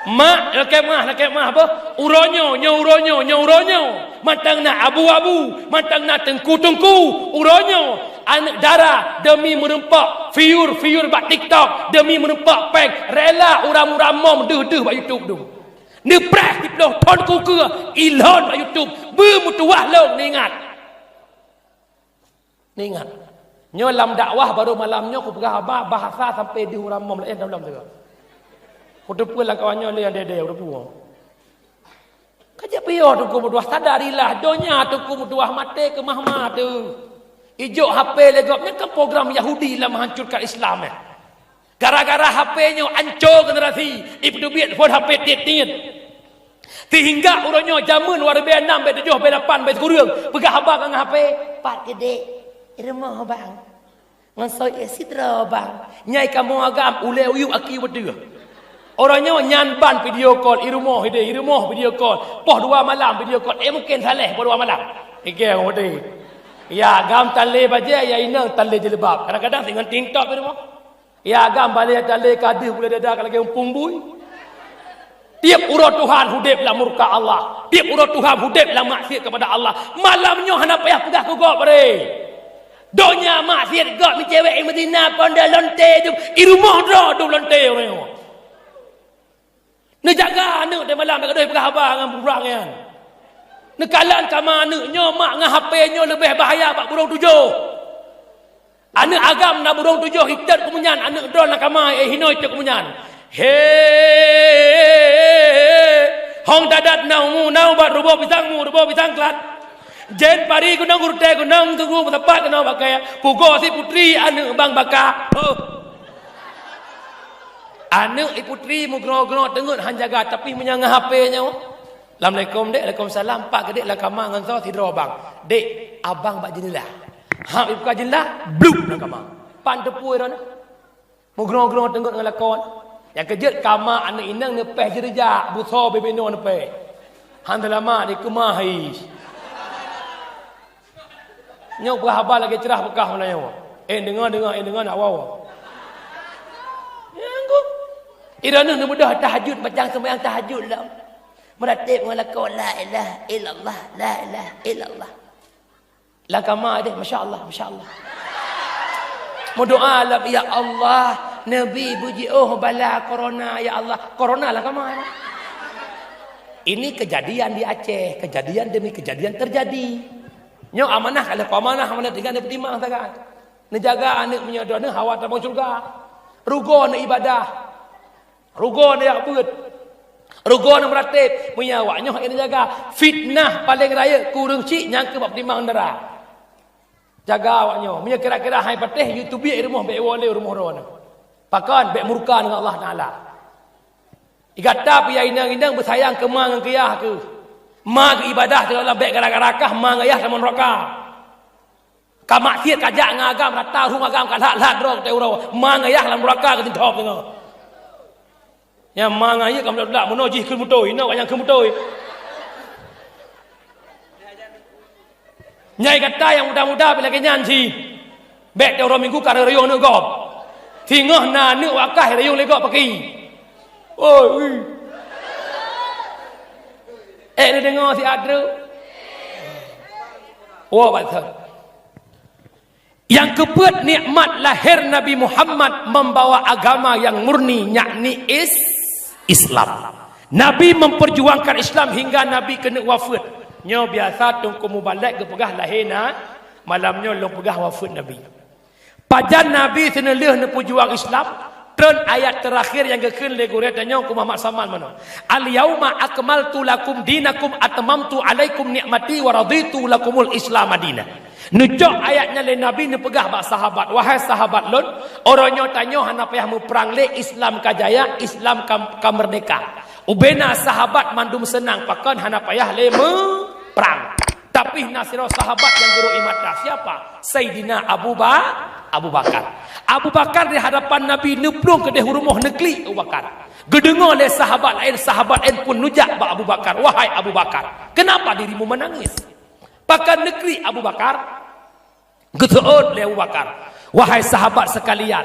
Mak, lakée meuah, lakée meuah boh. Uroe nyoe, nyoe uroe nyoe, nyoe uroe nyoe. Mantong na abu-abu, mantong na teungku-teungku. Uroe nyoe, aneuëk dara demi meureumpok viewer-viewer bak TikTok, demi meureumpok péng, rela uram-uram mom deuh-deuh bak YouTube dum. Neupreh siplôh thon kukeue ilhon bak YouTube, beumeutuwah lôn ingat. Ingat, nyoe lam dakwah barô malam nyoe kupeugah haba bahasa sampai di uram mom laén dalam teuga. Kuteupeue lam kawan nyoe lé nyang dede, kuteupeue. Ka jeuet piôh teungku meutuah, sadarilah donya teungku meutuah, maté keumah-mah teuh. Ijok H P lé gob, nyan kan program Yahudi lam menghancurkan Islam, eh. Gara-gara H P nyoe anco generasi, ipeuteubiet phon H P tiet-tiet. Sehingga uroe nyoe jameun wareubiet nam, bèk tujoh, bèk lapan, bèk sikureueng, peugah haba ngon H P, "Pat keudéh, i rumoh bang. Ngon soe éh sidroe bang. Nyai kamoe agam ulée uyueb aki beuteuh." Uroe nyoe nyan ban video call, i rumoh ideh, i rumoh video call, poh dua malam video call, eh mungken saleh poh dua malam. Igeng udeh. Ya agam tan lé bajée, ya inong tan lé jilbab. Kadang-kadang singon TikTok i rumoh. Ya agam balée tan lé kadeuh bulée dada ka lagée umpung bui. Tiep uroe Tuhan udeb lam murka Allah. Tiep uroe Tuhan udeb lam maksiet kepada Allah. Malam nyoe hana payah peugah keu gob, bre. Donya maksiet gob, meucewek, meuzina, pondok lonte, dum i rumoh droe dum lonte uroe nyoe. Neujaga aneuëk di malam, bèk gadôh peugah haba ngon ureuëng nyan. Neukalon kama aneuëk nyoe, mak ngon H P nyoe leubeh bahaya bak burông tujoh. Aneuëk agam na burông tujoh itot keumeunyan, aneuëk droe na kama, eh, hinoe itot keumeunyan. He, hong dadat na ungu na ubat, ruboh pisang mu, ruboh pisang klat. Jen pari gunong gurute gunong tugu, meusapat keunoe bak kayée, pugoe si putri aneuëk bang baka. Oh. Aneuëk i putri meugroe-groe teungeut han jaga, tapi meunyoe ngon H P nyoe, "Assalamualaikum, Dek." "Waalaikumsalam." "Pat keudéh?" "Lam kama ngon soe?" "Sidroe bang." "Dek, abang bak jeundela." Hab ibuka jeundela, blub lam kama. Pan teupue droeneuh. Meugroe-groe teungeut ngon lakoe. Nyang keujeuet kama aneuëk inong neupeh jeureujak, busoe bibinoe neupeh. Han teulama dikeumah ih. Nyoe peugah haba lagée ceurah beukah meulayeue. Eh, deungoe, deungoe, eh, deungoe nak woe. Nyang ku. Iroeneuh neubeudôh tahajud, macam seumayang tahajud lom. Meuratéb ngon lakoe, "La ilaha illallah, la ilaha illallah." Lam kama deh, masya Allah, masya Allah. Meudoa lom, "Ya Allah, neubi beujiôh bala korona, ya Allah." Korona lam kama, ya. Ini kejadian di Aceh, kejadian demi kejadian terjadi. Nyoe amanah ka lheueh peuamanah, amanah tinggai neupeutimang sagai. Neujaga aneuëk meunyoe droeneuh hawa tamong syeuruga. Rugoe neuibadah. Rugoe neuyak beuet. Rugoe neumeuratéb. Meunyoe awak nyoe hana neujaga, fitnah paleng rayeuk keu ureuëng chik nyang keu bak peutimang dara. Jaga awak nyoe. Meunyoe kira-kira hai patéh, yue teubiet i rumoh, bèk woe lé u rumoh droeneuh. Pakon? Bèk murka deungon Allah Taala. Gata pih ya inong-inong beusayang keu ma ngon keu yah kheueh. Ma geuibadah keu Allah, bèk gara-gara kah ma ngon yah tamong nuraka. Ka maksiet ka jak ngon agam, rata rhueng agam ka lhat-lhat droe teuh uroe. Ma ngon yah lam nuraka ka teuntop deungoe. Nyang ma ngon yah ka meudak-dak, meunoe jih kheun beutôi, inoe ka nyang kheun beutôi. Nyai gata nyang muda-muda pih lagée nyan cit. Bèk teuh uroe Minggu ka reuyueng aneuëk gob. Singoh na aneuëk wak kah reuyueng lé gob paki. Oi, ui. Eh, neudeungoe siat treuk. Woe bak thon. Nyang keupeuet nikmat lahé Nabi Muhammad membawa agama nyang murni, yakni is-, Islam. Nabi memperjuangkan Islam hingga Nabi keuneuk wafeuet. Nyoe biasa Teungku Mubalek geupeugah lahé na, malam nyoe lôn peugah wafeuet Nabi. Pajan Nabi seuneulheueh neupeujuang Islam, Treun ayat terakhir nyang geukheun lé gurée tanyoe keu Muhammad Saman meunoe, "Al-yauma akmaltu lakum dinakum atmamtu alaikum ni'mati wa raditu lakumul Islam madina." Neucok ayat nyan lé Nabi neupeugah bak sahabat, "Wahai sahabat lôn, uroe nyoe tanyoe hana payah meuprang lé, Islam ka jaya, Islam ka, ka meurdeka." Ubena sahabat mandum seunang pakon hana payah lé meuprang. Tapi na sidroe sahabat nyang geurok ie mata. Siapa? Saidina Abu Ba-, Abu Bakar. Abu Bakar di hadapan Nabi neuplueng keudeh u rumoh neuklik Abu Bakar. Geudeungoe lé sahabat laén, sahabat laén pun neujak bak Abu Bakar, "Wahai Abu Bakar, kenapa dirimu menangis?" Pakon neuklik Abu Bakar? Geuseuôt lé Abu Bakar, "Wahai sahabat sekalian,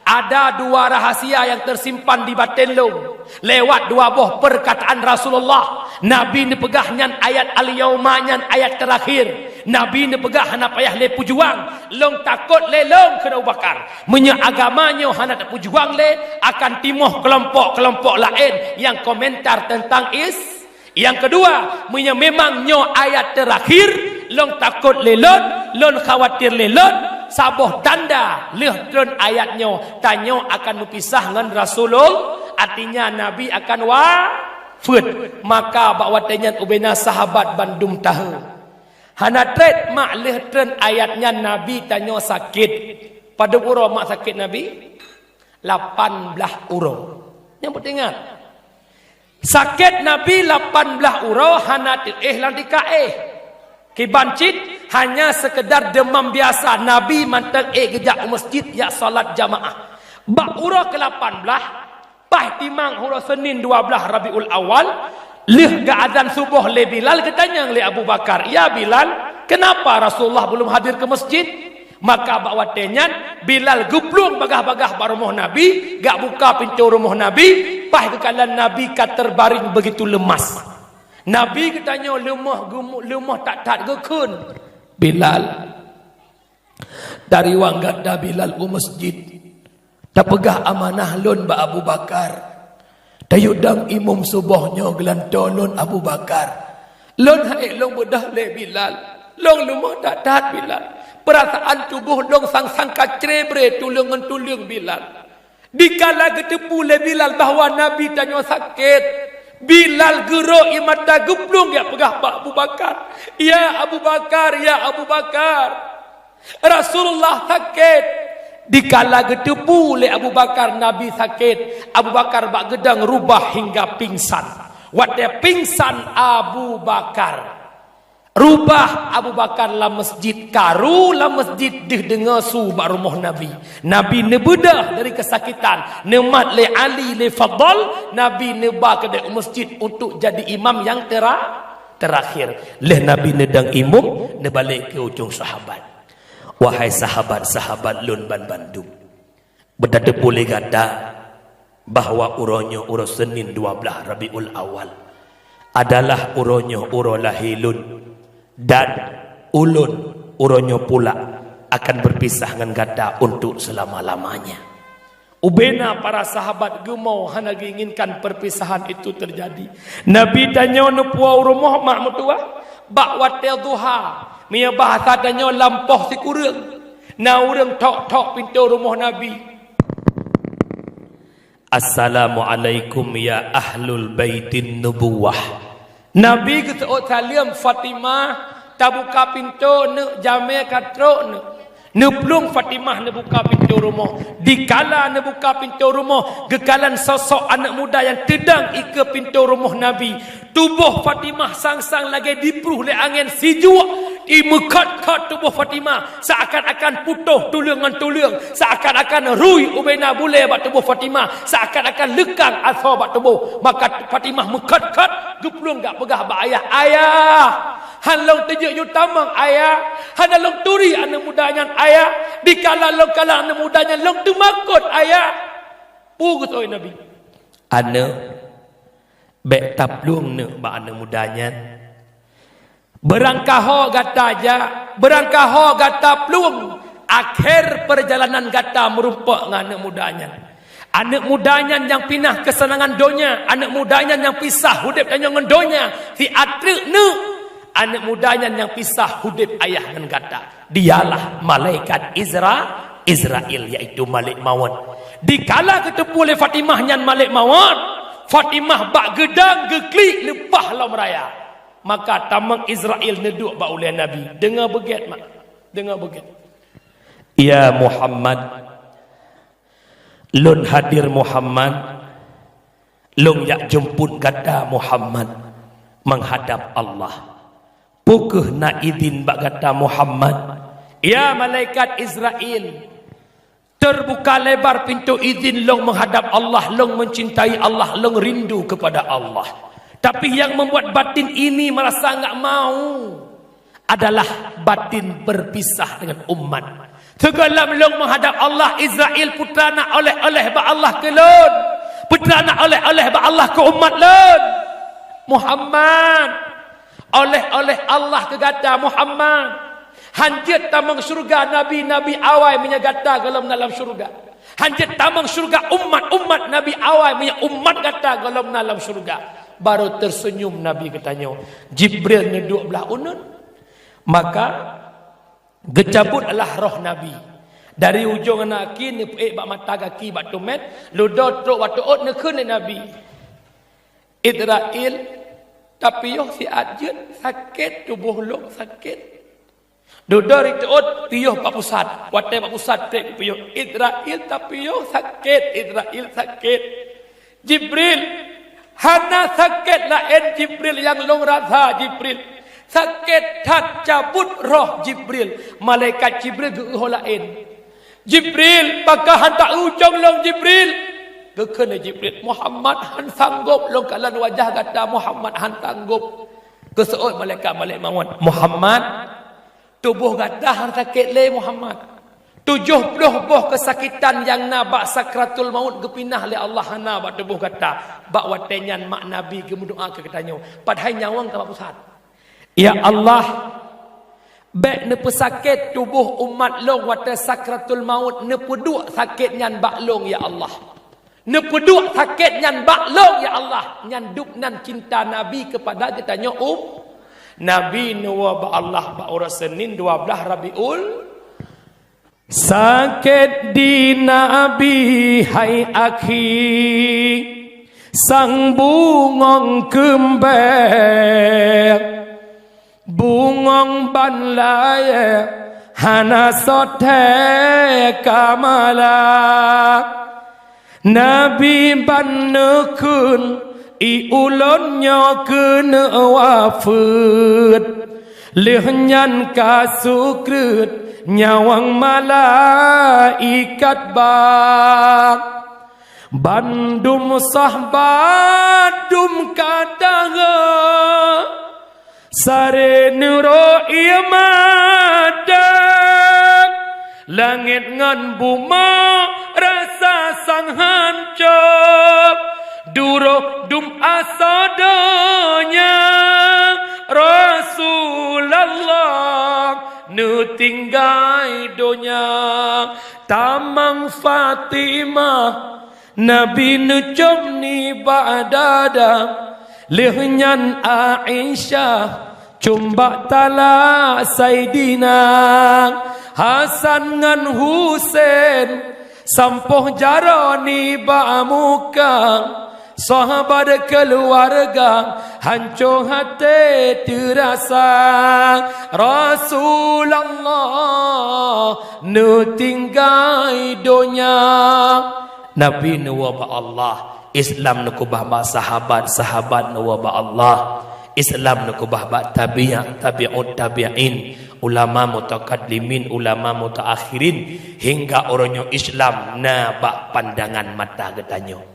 ada dua rahasia yang tersimpan di baten lôn lewat dua boh perkataan Rasulullah." Nabi neupeugah nyan ayat al-yauma nyan ayat terakhir. Nabi neupeugah hana payah lé peujuang. "Lôn takot lé lôn," kheun Abu Bakar. "Meunyoe agama nyoe hana tapeujuang lé, akan timoh kelompok-kelompok laén nyang komentar teuntang Is-, Nyang keudua, meunyoe memang nyoe ayat terakhir, lôn takot lé lôn, lôn khawatir lé lôn, saboh tanda lheueh treun ayat nyoe, tanyoe akan meupisah ngon Rasulullah, artinya Nabi akan wafeuet. Maka bak watée nyan ubena sahabat bandum tahe. Hana treb mak lheueh treun ayat nyan Nabi tanyoe sakét. Padub uroe mak sakét Nabi? Lapan blaih uroe. Nyang peuingat. Sakét Nabi lapan blaih uroe hana teuéh lam tika éh. Kiban cit hanya sekedar demam biasa, Nabi mantong ék geujak u masjid jak salat jamaah. Bak uroe keulapan blaih, paih timang uroe Senin dua blaih Rabiul Awal, lheueh geuazan suboh lé Bilal, geutanyong lé Abu Bakar, "Ya Bilal, kenapa Rasulullah belum hadir ke masjid?" Maka bak watée nyan, Bilal geuplueng bagah-bagah bak rumoh Nabi, geujak buka pintoe rumoh Nabi, paih geukalon Nabi ka terbaring begitu lemas. Nabi geutanyoe leumoh geumu-, leumoh that-that geukheun, "Bilal, tariwang gata Bilal u masjid. Tapeugah amanah lôn bak Abu Bakar. Tayue dong imum suboh nyoe geulantoe lôn Abu Bakar. Lôn han ék lôn beudôh lé Bilal. Lôn leumoh that-that Bilal. Peurasaan tuboh lôn sang-sang ka cre-bre tuleueng ngon tuleueng Bilal. Dikala geuteupeue lé Bilal bahwa Nabi tanyoe sakét, Bilal geurok ie mata geuplueng geujak peugah bak Abu Bakar, 'Ya Abu Bakar, ya Abu Bakar, Rasulullah sakét.' Dikala geuteupeue lé Abu Bakar Nabi sakét, Abu Bakar bak geudong rubah hingga pingsan. Watée pingsan Abu Bakar, rubah Abu Bakar lam masjid, karu lam masjid deuh deungoe su bak rumoh Nabi. Nabi neubeudôh dari keusakitan, neumat lé Ali lé Fadl, Nabi neuba keudeh u masjid untuk jadi imam nyang tera-, terakhir. Lheueh Nabi neudong imum, neubalek keu ujong sahabat. Wahai sahabat-sahabat lôn ban bandum, beutateupeue lé gata bahwa uroe nyoe uroe Senin dua blaih Rabiul Awal adalah uroe nyoe uroe lahé lôn, dan ulôn uroe nyoe pula akan berpisah ngon gata untuk selama-lamanya. Ubena para sahabat geumo hana geuinginkan perpisahan itu terjadi. Nabi tanyoe neupuwoe u rumoh mak meutuwah bak watée duha, meunyoe bahasa tanyoe lam poh sikureueng. Na ureuëng thok-thok pintoe rumoh Nabi. "Assalamualaikum ya ahlul baitin nubuwah." Nabi geuseuôt saleuem, "Fatimah, tabuka pintoe neuk, jamé ka trok neuk." Neuplueng Fatimah neubuka pintoe rumoh. Dikala neubuka pintoe rumoh, geukalon sosok aneuëk muda nyang teudong ikeue pintoe rumoh Nabi. Tuboh Fatimah sang-sang lagée dipruh lé angén sijuek, imeukot-kot tuboh Fatimah, seakan-akan putôh tuleueng ngon tuleueng, seakan-akan rui ubena bulée bak tuboh Fatimah, seakan-akan leukang asoe bak tuboh. Maka Fatimah meukot-kot, geuplueng geujak peugah bak ayah, "Ayah, han lôn teujeuet yue tamong, ayah. Hana lôn turi aneuëk muda nyan, ayah. Dikala lôn kalon aneuëk muda nyan, lôn teumakot, ayah." Peue geutanyong Nabi? "Aneuëk, bék taplueng neuk bak aneuëk muda nyan. Beurangkaho gata jak, beurangkaho gata plueng, akhé peurjalanan gata meurumpok ngon aneuëk muda nyan. Aneuëk muda nyan nyang pinah keuseunangan donya, aneuëk muda nyan nyang pisah udeb tanyoe ngon donya, siat treuk neuk. Aneuëk muda nyan nyang pisah udeb ayah ngon gata, dialah malaikat Izra-, Izrail, yaitu malek mawöt. Dikala geuteupeue lé Fatimah nyan malaikat maut, Fatimah bak geudang geuklik leupah lom raya. Maka tamong Israel neuduek bak ulèe Nabi. Deungoe beugèt, mak. Deungoe beugèt. "Ya Muhammad, lôn hadir Muhammad, lôn jak jemput gata Muhammad menghadap Allah. Peu kheueh na idhin bak gata Muhammad?" "Ya malaikat Israel, terbuka lebar pintu idhin lôn menghadap Allah, lôn mencintai Allah, lôn rindu kepada Allah. Tapi yang membuat batin ini merasa enggak mau adalah batin berpisah dengan umat. Sigohlom lôn menghadap Allah, Israel peue treuk na oleh-oleh bak Allah keu lôn, peue treuk na oleh-oleh bak Allah keu umat lôn. Muhammad, oleh-oleh Allah keu gata Muhammad. Han jeuet tamong syeuruga nabi-nabi awai meunyoe gata gohlom na lam syeuruga. Han jeuet tamong syeuruga umat-umat nabi awai meunyoe umat gata gohlom na lam syeuruga." Baru tersenyum Nabi geutanyoe. Jibril neuduek blah uneuen. Maka geucabutlah roh Nabi. Dari ujong aneuk gaki neupeuék bak mata gaki bak teumèt, ludoe trok bak teuôt neukheun lé Nabi. "Israel, tapiôh siat jeuet, sakét tuboh lôn sakét." Dudoe di teuôt piôh bak pusat. Watèe bak pusat trép piôh. "Israel, tapiôh sakét, Israel sakét." "Jibril, hana sakét laén Jibril nyang lôn rasa Jibril. Sakét that cabut roh Jibril." Malaikat Jibril geu-eu ho laén. "Jibril, pakon han ta-eu ujong lôn Jibril?" Geukheun lé Jibril, "Muhammad, han sanggôp lôn kalon wajah gata Muhammad, han sanggôp." Geuseuôt malaikat malaikat maut, "Muhammad, tuboh gata han sakét lé Muhammad. Tujoh ploh boh keusakitan nyang na bak sakratul maut geupinah lé Allah hana bak tuboh gata." Bak watèe nyan mak Nabi geumeudoa keu geutanyoe, padahai nyawöng ka bak pusat. "Ya Allah, bèk neupeusakét tuboh umat lôn watèe sakratul maut, neupeuduek sakét nyan bak lôn, ya Allah. Neupeuduek sakét nyan bak lôn, ya Allah." Nyan dub nan cinta Nabi keupada geutanyoe um-, Nabi neuwoe bak Allah bak uroe Senin dua blah Rabiul. Sakét di Nabi hai akhi, sang bungöng keumbèe, bungöng ban layèe hana soe thèe ka mala. Nabi ban neukheun, "I ulôn nyoe keuneuk wafeuet." Lheueh nyan ka sukreut nyawöng malaikat ba. Bandum sahabat dum ka dahé, saré neurok ié mata. Langét ngon bumoe rasa sang hanco, duroh dum asoe donya. Rasulullah neutinggai donya, tamong Fatimah Nabi neucöm nibak dada, lheueh nyan Aisyah cöm bak talak Saidina. Hasan ngon Husen sampôh jaroe nibak muka, sahabat keuluwarga hanco até teurasa. Rasulullah neutinggai donya. Nabi neuwoe bak Allah, Islam neukeubah bak sahabat, sahabat neuwoe bak Allah, Islam neukeubah bak tabi'in, tabi'ut tabi'in, ulama mutakaddimin, ulama mutaakhirin, hingga uroe nyoe Islam na bak pandangan mata geutanyoe.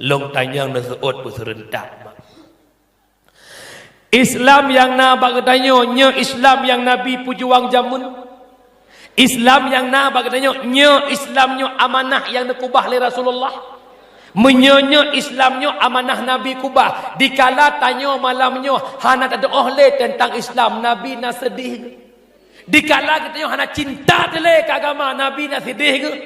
Lôn tanyong neuseuôt beuseureuntak. Islam nyang na bak geutanyoe, nyoe Islam nyang Nabi peujuang jameun. Islam nyang na bak geutanyoe, nyoe Islam nyoe amanah nyang neukeubah lé Rasulullah. Meunyoe nyoe Islam nyoe amanah Nabi keubah, dikala tanyoe malam nyoe hana tatu'oh lé teuntang Islam, Nabi na seudeh. Dikala geutanyoe hana cinta teuh lé keu agama, Nabi na seudeh geuh.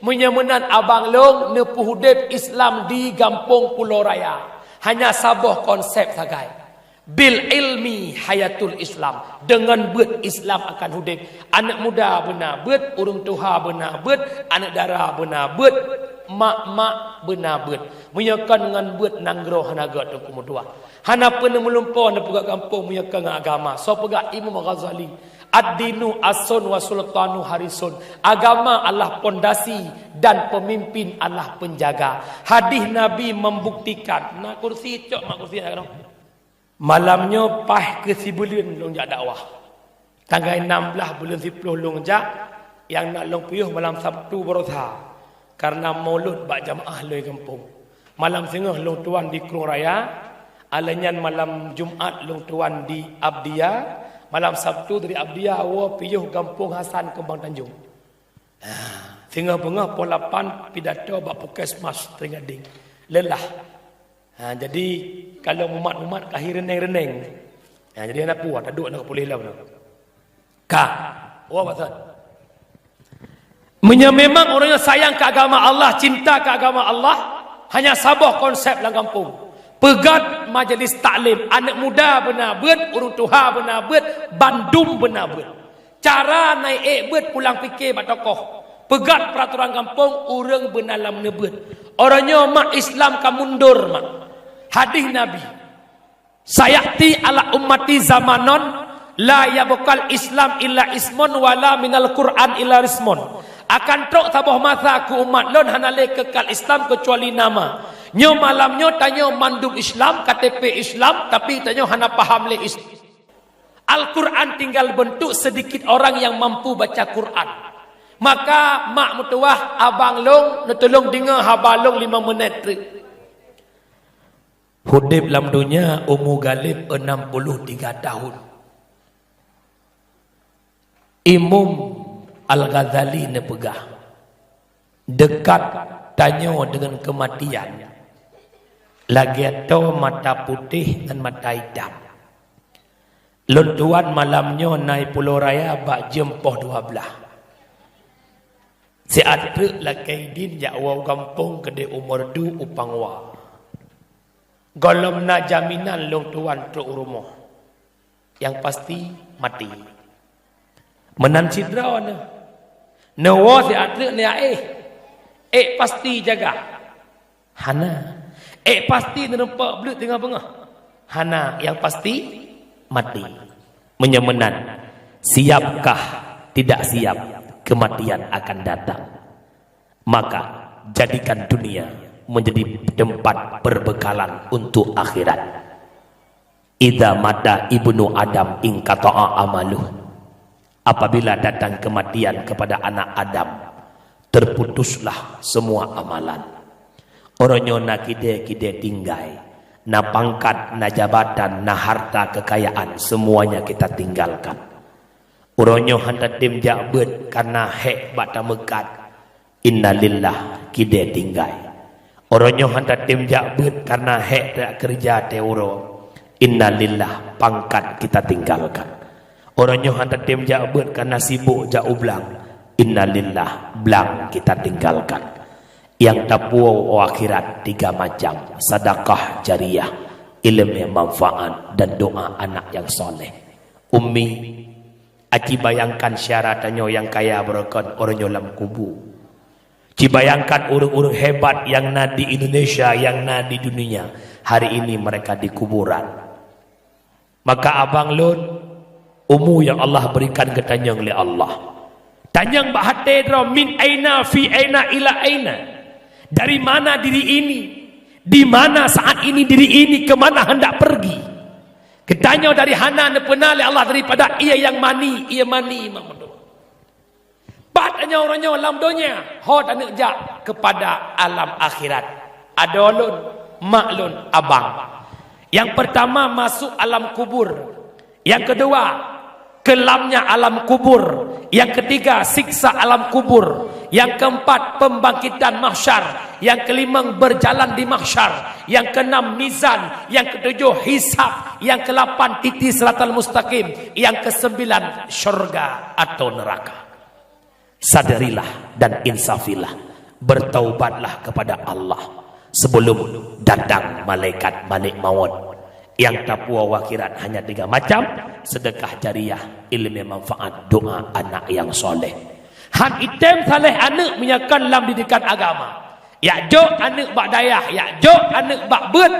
Meunyoe meunan abang lôn neupeuudép Islam di Gampông Pulo Raya, hanya saboh konsep sagai. Bil ilmi hayatul Islam. Deungon beuet Islam akan udép. Aneuk muda beuna beuet, ureuëng tuha beuna beuet, aneuk dara beuna beuet. Mak-mak beuna beuet. Meunyoe kon ngon beuet nanggroe hana gèt teungku meutuah. Hana peuneumulumpo neupeugah gampông meunyoe kon ngon agama. Soe peugah? Imam Ghazali. Ad-dinu aslun wa sultanu harisun. Agama adalah pondasi dan pemimpin adalah penjaga. Hadis Nabi membuktikan. Na kursi, cok mak kursi nak keunoe. Malam nyoe paih keu sibuleuen lôn jak dakwah. Tanggai nam blah buleuen siploh lôn jak, nyang na lôn piôh malam Sabtu baroesa. Kareuna maulud bak jamaah lôn gampông. Malam singoh lôn tuan di Krueng Raya, alèh nyan malam Jumat lôn tuan di Abdia, malam Sabtu dari Abdia woe piôh gampông Hasan Keumbang Tanjong. Ha, singoh beungoh poh lapan pidato bak Puskesmas Teuing Gadeng. Lelah. Ha, jadi kalau mumat-mumat ka hi reuneng-reuneng. Ha, jadi hana puas, taduek na ka puléh lom na. Ka. Oh, beutôi. Meunyoe memang ureueng nyang sayang keu agama Allah, cinta keu agama Allah, hanya saboh konsep lam gampông. Peugöt majelis taklim, aneuk muda beuna beuet, ureueng tuha beuna beuet, bandum beuna beuet. Cara na ék beuet pulang pike bak tokoh. Peugöt peraturan gampông, ureueng beuna lam neubeuet. Uroe nyoe mak Islam ka mundur mak. Hadis Nabi, "Sayati ala ummati zamanun la yabqal Islam illa ismun wala minal Qur'an illa rismun." Akan trok saboh masa keu umat lôn hana lé kekal Islam keucuali nama. Nyoe malam nyoe tanyoe mandum Islam, K T P Islam, tapi tanyoe hana paham lé Islam. Al-Quran tinggal bentuk sedikit orang yang mampu baca Quran. Maka mak meutuwah abang lôn neutulông deungoe haba lôn limong minèt treuk. Udeb lam donya umu galeb enam puluh tiga tahun. Imam Al-Ghazali neupeugah, dekat tanyoe deungon keumatian lagèe toe mata putéh ngon mata itam. Lôn tuan malam nyoe na i Pulo Raya bak jeuem poh dua blaih. Siat treuk lakèe idin jak woe u gampông keudéh u Meureudu u Pangwa. Gohlom na jaminan lôn tuan trok u rumoh. Nyang pasti maté. Meunan sidroe neuh. Neuwoe siat treuk neuyak éh. Ék pasti jaga? Hana. Ék pasti neurumpok bleuet teungoh beungoh? Hana. Nyang pasti maté. Meunyoe meunan, siapkah tidak siap, kematian akan datang. Maka, jadikan dunia menjadi tempat perbekalan untuk akhirat. Idza mata ibnu Adam inqata'a amaluh. Apabila datang kematian kepada anak Adam, terputuslah semua amalan. Uroe nyoe na kidée-kidée tinggai, na pangkat, na jabatan, na harta kekayaan, semuanya kita tinggalkan. Uroe nyoe han tatem jak beuet kareuna hék bak tameukat. Innalillah, kidée tinggai. Uroe nyoe han tatem jak beuet kareuna hék tajak keureuja watée uroe. Innalillah, pangkat kita tinggalkan. Uroe nyoe han tatem jak beuet kareuna sibok jak u blang. Innalillah, blang kita tinggalkan. Nyang tapuwoe u akhirat tiga macam, sadakah jariyah, ileumé manfaat, dan doa anak nyang saleh. Ummi, aci bayangkan syedara tanyoe nyang kaya barokon uroe nyoe lam kubu. Ci bayangkan ureuëng-ureuëng hebat nyang na di Indonesia, nyang na di dunia, hari ini mereka di kuburan. Maka abang lôn, umu nyang Allah berikan geutanyoe lé Allah. Tanyong bak até droe, min aina fi aina ila aina. Dari mana diri ini? Di mana saat ini diri ini? Ke mana hendak pergi? Geutanyoe dari hana neupeuna lé Allah daripada ié nyang mani, ié mani mak mandum. Pat tanyoe uroe nyoe lam donya, ho taneuk jak kepada alam akhirat. Adoe lôn, mak lôn, abang. Yang pertama masuk alam kubur. Yang kedua, kelamnya alam kubur. Yang ketiga, siksa alam kubur. Yang keempat, pembangkitan mahsyar. Yang kelima, berjalan di mahsyar. Yang keenam, mizan. Yang ketujuh, hisab. Yang kelapan, titi siratal mustaqim. Yang kesembilan, syurga atau neraka. Sadarilah dan insafilah, bertaubatlah kepada Allah sebelum datang malaikat Malik Maut. Nyang tapuwoe u akhirat hanya tiga macam, sedekah jariyah, ileumé manfaat, doa anak nyang saleh. Han item saleh aneuëk meunyoe kon lam didikan agama. Yak jok aneuk bak dayah, yak jok aneuk bak beuet.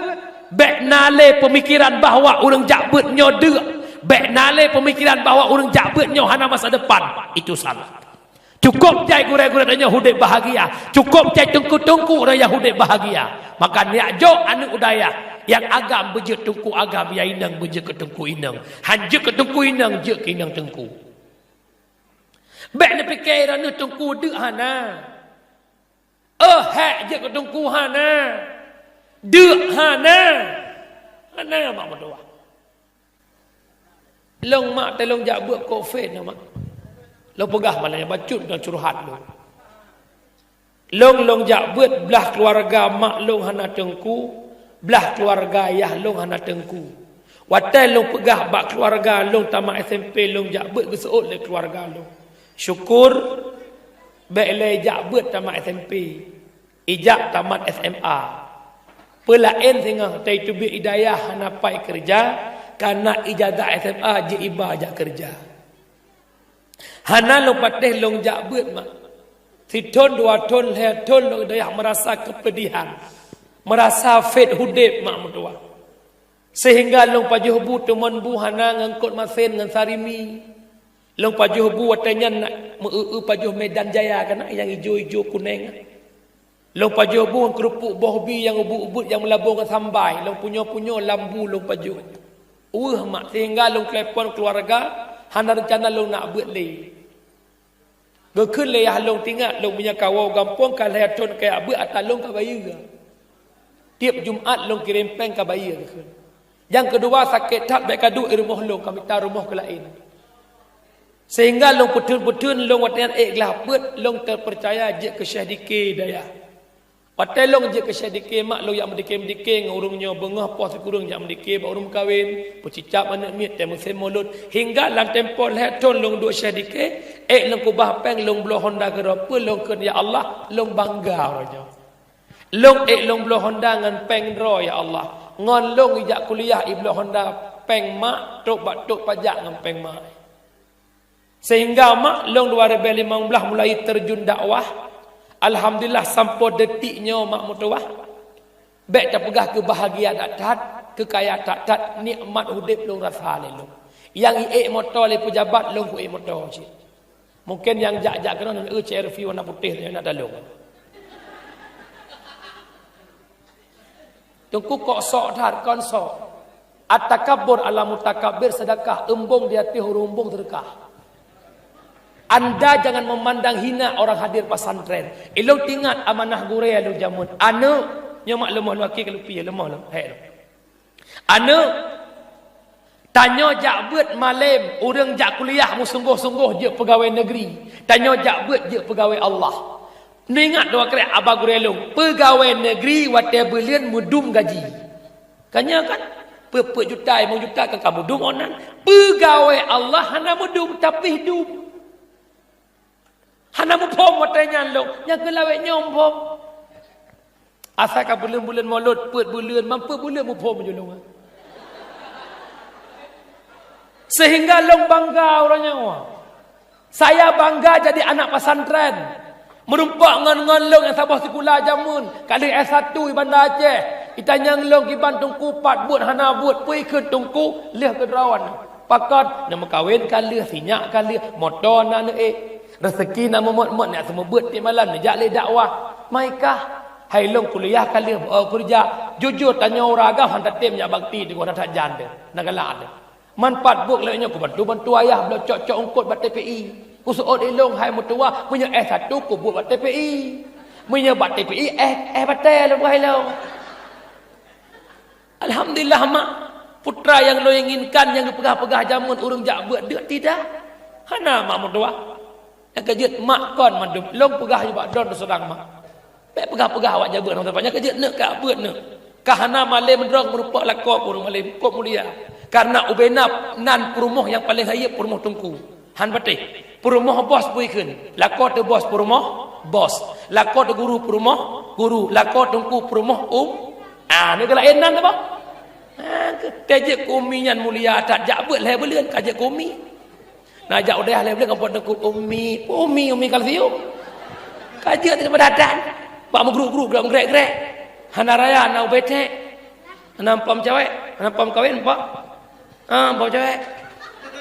Bék na lé peumikiran bahwa ureuëng jak beuet nyoe deuk. Bék na lé peumikiran bahwa ureuëng jak beuet nyoe hana masa depan. Itu salah. Cukôp jai gurée-gurée tanyoe udeb bahagia. Cukôp jai teungku-teungku ureuëng nyang udeb bahagia. Maka yak jok aneuk u dayah nyang agam beujeuet teungku agam, nyang inong beujeuet keu teungku inong. Han jeuet keu teungku inong, jeuet keu inong teungku. Bék neupike droeneueh teungku deuk hana. Oh, hék jeuet keu teungku hana. Deuk hana. Hana mak meutuah. Lông mak teuh lông jak beuet covid na mak. Lông peugah malam nyan bacut dan curhat lông. Lông, lông jak beuet blah keuluwarga mak lông hana teungku, blah keuluwarga yah lông hana teungku. Watée lông peugah bak keuluwarga lông tamat S M P lông jak beuet geuseuôt lé keuluwarga lông. Syukur, bék lé jak beuet tamat S M P. Ijak tamat S M A. Peulaén singoh tai teubiet idayah hana pai keureuja, kana ijazah S M A jiiba jak keureuja. Hana lông patéh lông jak beuet mak. Sithon, dua thon, lhée thon lông idayah meurasa keupeudihan. Meurasa fet udeb mak meutuah. Sehingga lông pajoh bu teumon bu hana ngon kot masen ngon sarimi. Lông pajoh bu watée nyan nak meu-eu-eu pajoh Medan Jaya kana nyang ijo-ijo kuneng. Lông pajoh bu ngon keurupuk boh bi nyang ubit-ubit nyang meulabong ngon sambai, lông punyo-punyo lam bu lông pajoh. Weueh mak, sehingga lông telepon keuluwarga, hana reuncana lông nak beuet lé. Geukheun lé yah lông tingat lông meunyoe ka woe gampông ka lhée thon kajak beuet ata lông ka bayeue. Tieb Jumat lông kirém péng ka bayeue geukheun. Nyang keudua sakét that bék kaduek i rumoh lông ka mita rumoh keu laén. Sehingga lông peutheun-peutheun lông watée nyan ék glah peuet lông teupeucaya jeuet keu Syekh Dike dayah. Watée lông jeuet keu Syekh Dike mak lông jak meudike-meudike ngon ureuëng nyoe beungoh poh sikureueng jak meudike bak ureuëng meukawen, peucicab aneuk miet tée musém mulod. Hingga lam tempo lhée thon lông duek Syekh Dike, ék lông keubah péng lông bloe honda keudroe peue lông kheun ya Allah lông bangga uroe nyoe. Lông ék lông bloe honda ngon péng droe ya Allah. Ngon lông ijak kuliah ibloe honda péng mak trok bak trok pajak ngon péng mak. Sehingga mak lông dua ribée limong blaih mulai teurjun dakwah. Alhamdulillah sampoe detik nyoe mak meutuah. Bék tapeugah keu bahagia that-that, keu kaya that-that, nikmat udeb lông rasa lé lông. Nyang iék moto lé peujabat lông kuék moto cit. Mungken nyang jak-jak keunoe nyoe C R V warna putéh nyoe na dalong. Teungku kok sok that kon sok. At-takabbur ala mutakabbir sedekah, eumbong di ateueh ureuëng eumbong sedekah. Anda jangan memandang hina orang hadir pesantren. Ilong tingat amanah gurée lôn jameun. Aneuk, nyoe mak leumoh lôn aki keulupi leumoh lôn. Hek lôn. Aneuk, tanyoe jak beuet malem, ureuëng jak kuliah meusunggoh-sunggoh jeuet peugawée negeri. Tanyoe jak beuet jeuet peugawée Allah. Neuingat dua krek aba gurée lôn, peugawée negeri watée buleuen meudum gaji. Ka nyoe kan? Peuet-peuet juta, limong juta kan ka meudum onan. Peugawée Allah hana meudum, tapi dum. Hana muphom watée nyan lôn, nyang keu lawét nyoe muphom. Asai ka buleuen-buleuen mulod, peuet buleuen, mam peuet buleuen muphom ju lôn. Sehingga lôn bangga uroe nyoe. Saya bangga jadi anak pesantren. Meurumpok ngon-ngon lôn nyang saboh sikula jameun, ka lheueh S satu di Banda Aceh. Itanyong lôn kiban teungku pat buet hana buet, peue ikheun teungku lheueh keudroe. Pakon, neumeukawen ka lheueh, sinyak ka lheueh, moto na neuék. Reuseuki na meumot-mot, neujak seumeubeuet tieb malam, neujak lé dakwah. Maikah, hai lôn kuliah ka lheueh, beu keureuja. Jujur tanyoe ureuëng agam han tatem jak bakti teungoh na that jan teuh, na galak teuh. Man pat buet lagée nyoe kubantu-bantu ayah bloe cok-cok eungkot bak T P I. Kuseuôt ilong hai meutuwah, meunyoe S satu kubuet bak T P I. Meunyoe bak T P I, eh, eh batée lôn hai lôn. Alhamdulillah mak, putra nyang lôn inginkan nyang geupeugah-peugah jameun ureuëng jak beuet deuk tidak. Hana mak meutuwah. Nyang keujeuet mak kon mandum lôn peugah nibak droe seurang mak. Bék peugah-peugah awak jameun, nyang keujeuet neuk ka beuet neuk. Ka hana malem droe meurumpok lakoe pun malem kok mulia. Karena ubena nan peurumoh nyang paleng hayeu peurumoh teungku. Han patéh. Peurumoh bos bui kheun. Lakoe teuh bos peurumoh bos. Lakoe teuh guru peurumoh guru. Lakoe teungku peurumoh um. Ah, ni galak inan apa? Ah, kajeuet keu umi nyan mulia that jak beuet lhée buleuen kajeuet keu umi. Na jak u dayah lhée buleuen ngon po teungku umi, umi, umi kalsium. Kajeuet teuh pada dan. Pak meugruk-gruk, geurek-geurek. Hana raya, hana ubé cek. Hana pom cawek, hana pom kawin, Pak. Ha, pom cawek.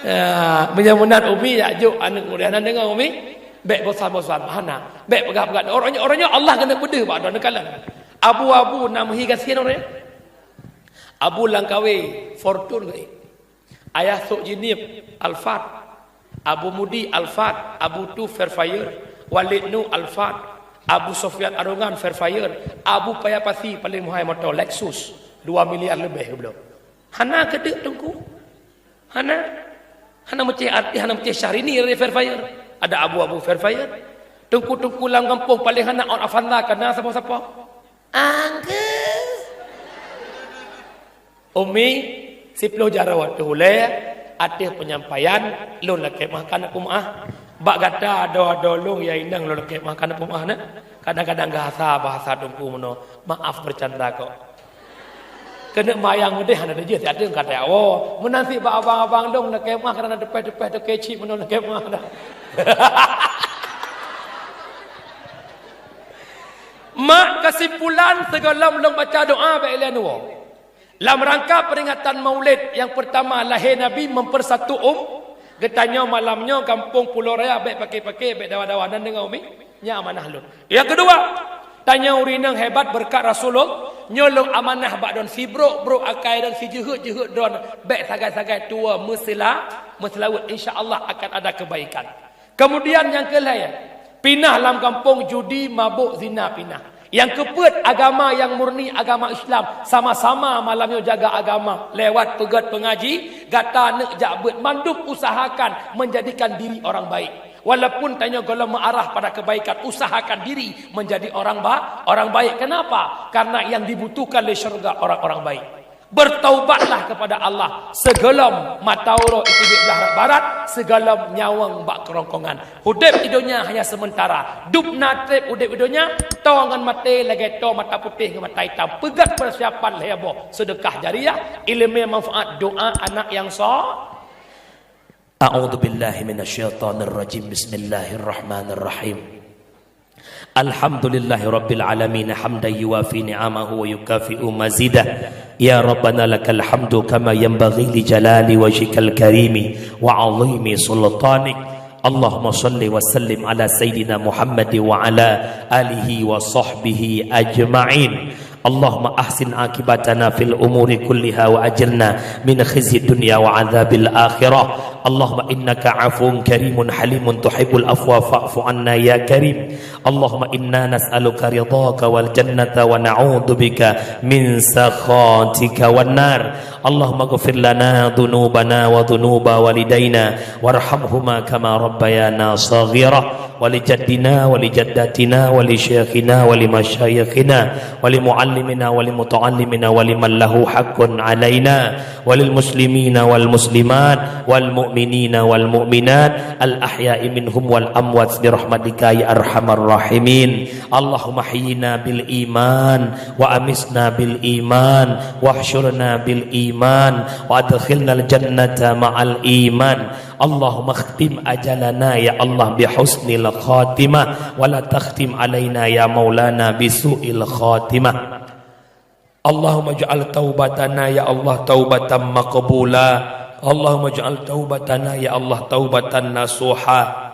Ya, meunyoe meunan Umi, jak jok aneuk muda, hana deungoe Umi. Bèk bosan-bosan, hana. Bèk peugah-peugah. Uroe nyoe, uroe nyoe Allah keuneuk peudeuh bak droeneuh kalon. Abu-abu na meuhi gasien uroe nyoe. Abu Langkawi, Fortuner geuék. Ayah Sok Jinib, Alphard. Abu Mudi, Alphard. Abu Tu, Fairfire. Walid Nu, Alphard. Abu Sofyan Arongan, Fairfire. Abu Paya Pasi, paléng meuhai moto, Lexus. Dua miliar leubeh geubloe. Hana keudeuk Teungku. Hana. Hana meucéh artis, hana meucéh Syahrini dari Fairfire. Ada abu-abu Fairfire. Teungku-teungku lam gampông paléng hana ot Avanza, kana sapo-sapo. Angke. Umi, siploh jaroe watèe ulèe, ateueh penyampaian, lôn lakèe meuah kana peumeu'ah. Bak gata adoe-adoe lôn, ya inong lôn lakèe meuah kana peumeu'ah na. Kadang-kadang gasa bahasa Teungku meunoe, maaf bercanda kok. Keuneuk mayang udeh hana teujeuet, si ateueh kata ya Allah. Meunan si bak abang-abang dong lakèe meu'ah, karena teupeh-teupeh toke cit meunoe lakèe meu'ah dah. Mak, kesimpulan sigohlom lôn baca doa bèk ilèe neuwoe. Lam rangka peringatan Maulid nyang pertama lahé Nabi mempersatu um, geutanyoe malam nyoe gampông Pulo Raya bèk paké-paké, bèk dawa-dawa, nan deungoe Umi, nyan amanah lôn. Nyang keudua, tanyoe ureueng inong hebat beureukat Rasulullah, nyoe lôn amanah bak droen, sibrok-brok akai droen, sijeuheut-jeuheut droen, bèk sagai-sagai tuwoe meusila-, meuseulaweuet, insya Allah akan ada kebaikan. Kemudian nyang keulhèe, pinah lam gampông judi, mabök, zina pinah. Nyang keupeuet, agama nyang murni, agama Islam, sama-sama malam nyoe jaga agama lewat peugöt pengaji, gata neuk jak beuet mandum usahakan menjadikan diri orang baik. Walaupun tanyoe gohlom meuarah pada kebaikan, usahakan diri menjadi orang ba-, orang baik. Kenapa? Karena yang dibutuhkan lé syurga orang-orang baik. Bertaubatlah kepada Allah sigohlom mata uroe jiteubiet blah rot barat, sigohlom nyawöng bak keurongkongan. Udép di donya hanya sementara. Dubna trép udép di donya, toe ngon maté lagèe toe mata putéh ngon mata itam. Peugöt persiapan lhèe boh, sedekah jariah, ileumèe manfaat, doa anak nyang so-, A'udzubillahi minasyaitonirrajim. Bismillahirrahmanirrahim. Alhamdulillahirabbil alamin, hamdan yuwafi ni'amahu wa yukafi'u mazidah. Ya Rabbana lakal hamdu kama yanbaghi li jalali wajhikal karimi wa 'azimi sultanik. Allahumma shalli wa sallim ala sayyidina Muhammad wa ala alihi wa sahbihi ajma'in. Allahumma ahsin aqibatana fil umuri kulliha wa ajirna min khizyid dunya wa adzabil akhirah. Allahumma innaka afuwun karimun halimun tuhibbul afwa fa'fu anna ya karim. Allahumma inna nas'aluka ridhaka wal jannata wa na'udzubika min sakhatika wan nar. Allahumma ighfir lana dzunubana wa dzunuba walidaina warhamhuma kama rabbayana shaghira. Wa li jaddina wa li jaddatina wa li syaikhina wa li masyayikhina wa li muallimina wa li muta'allimina wa liman lahu haqqun alaina wa lil muslimina wal muslimat wal mu'minina wal mu'minat al ahya'i minhum wal amwat bi rahmatika ya arhamar rahimin. Allahumma ahyina bil iman wa amitna bil iman wahsyurna bil iman wa adkhilnal jannata ma'al iman. Allahumma khtim ajalana ya Allah bi husnil khatimah, wa la takhtim alaina ya maulana bi su'il khatimah. Allahumma ij'al taubatana ya Allah taubatan maqbula. Allahumma ij'al taubatana ya Allah taubatan nasuha.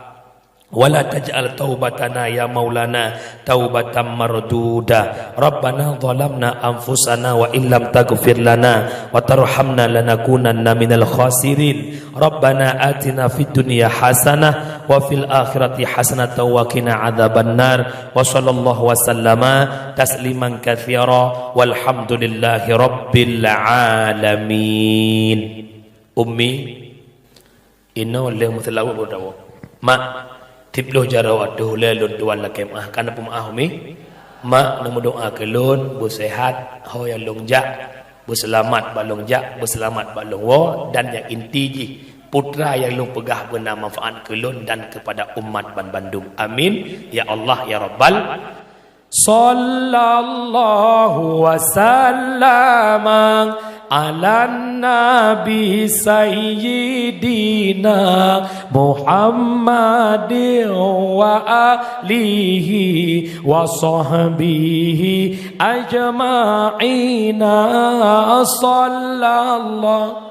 Wa la taj'al taubatana ya maulana taubatan marduda. Rabbana zalamna anfusana wa illam taghfir lana wa tarhamna lanakunanna minal khasirin. Rabbana atina fid dunya hasanah wa fil akhirati hasanatan wa qina adzabannar. Wa sallallahu wa sallama tasliman katsira. Walhamdulillahi rabbil alamin. Ummi, inoe lheueh meuseulaweuet baru tawoe. Mak, siploh jaroe ateueh ulèe lôn tuan lakèe meu'ah, ka na peumeu'ah Ummi? Mak, neumeudoa keu lôn, beuseuhat, ho nyang lôn jak, beuseulamat bak lôn jak, beuseulamat bak lôn woe, dan nyang inti jih, putra nyang lôn peugah beuna manfaat keu lôn dan keupada umat banbandum. Amin, ya Allah, ya Rabbal. Sallallahu wa sallama Ala Nabi Sayyidina Muhammadin wa alihi wa sahbihi ajma'ina. Sallallahu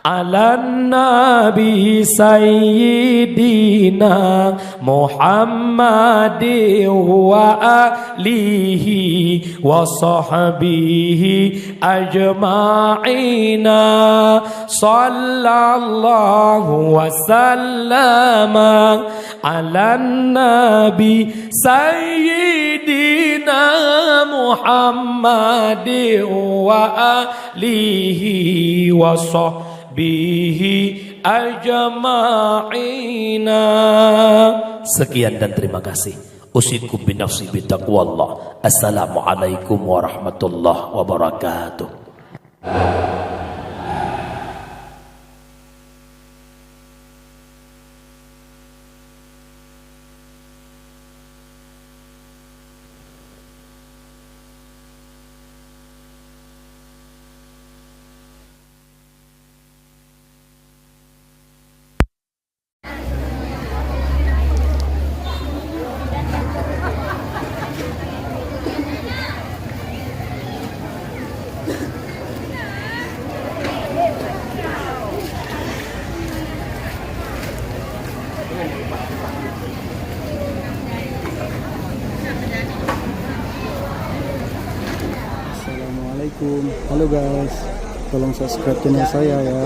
ala Nabi Sayyidina Muhammadin wa alihi wa sahbihi ajma'ina. Sallallahu wa sallama ala Nabi Sayyidina Muhammadin wa alihi wa sahbihi ajma'ina. Sekian dan terima kasih. Usikum binafsi bitaqwallah. Assalamualaikum warahmatullahi wabarakatuh. Assalamualaikum. Halo guys, tolong subscribe channel saya ya.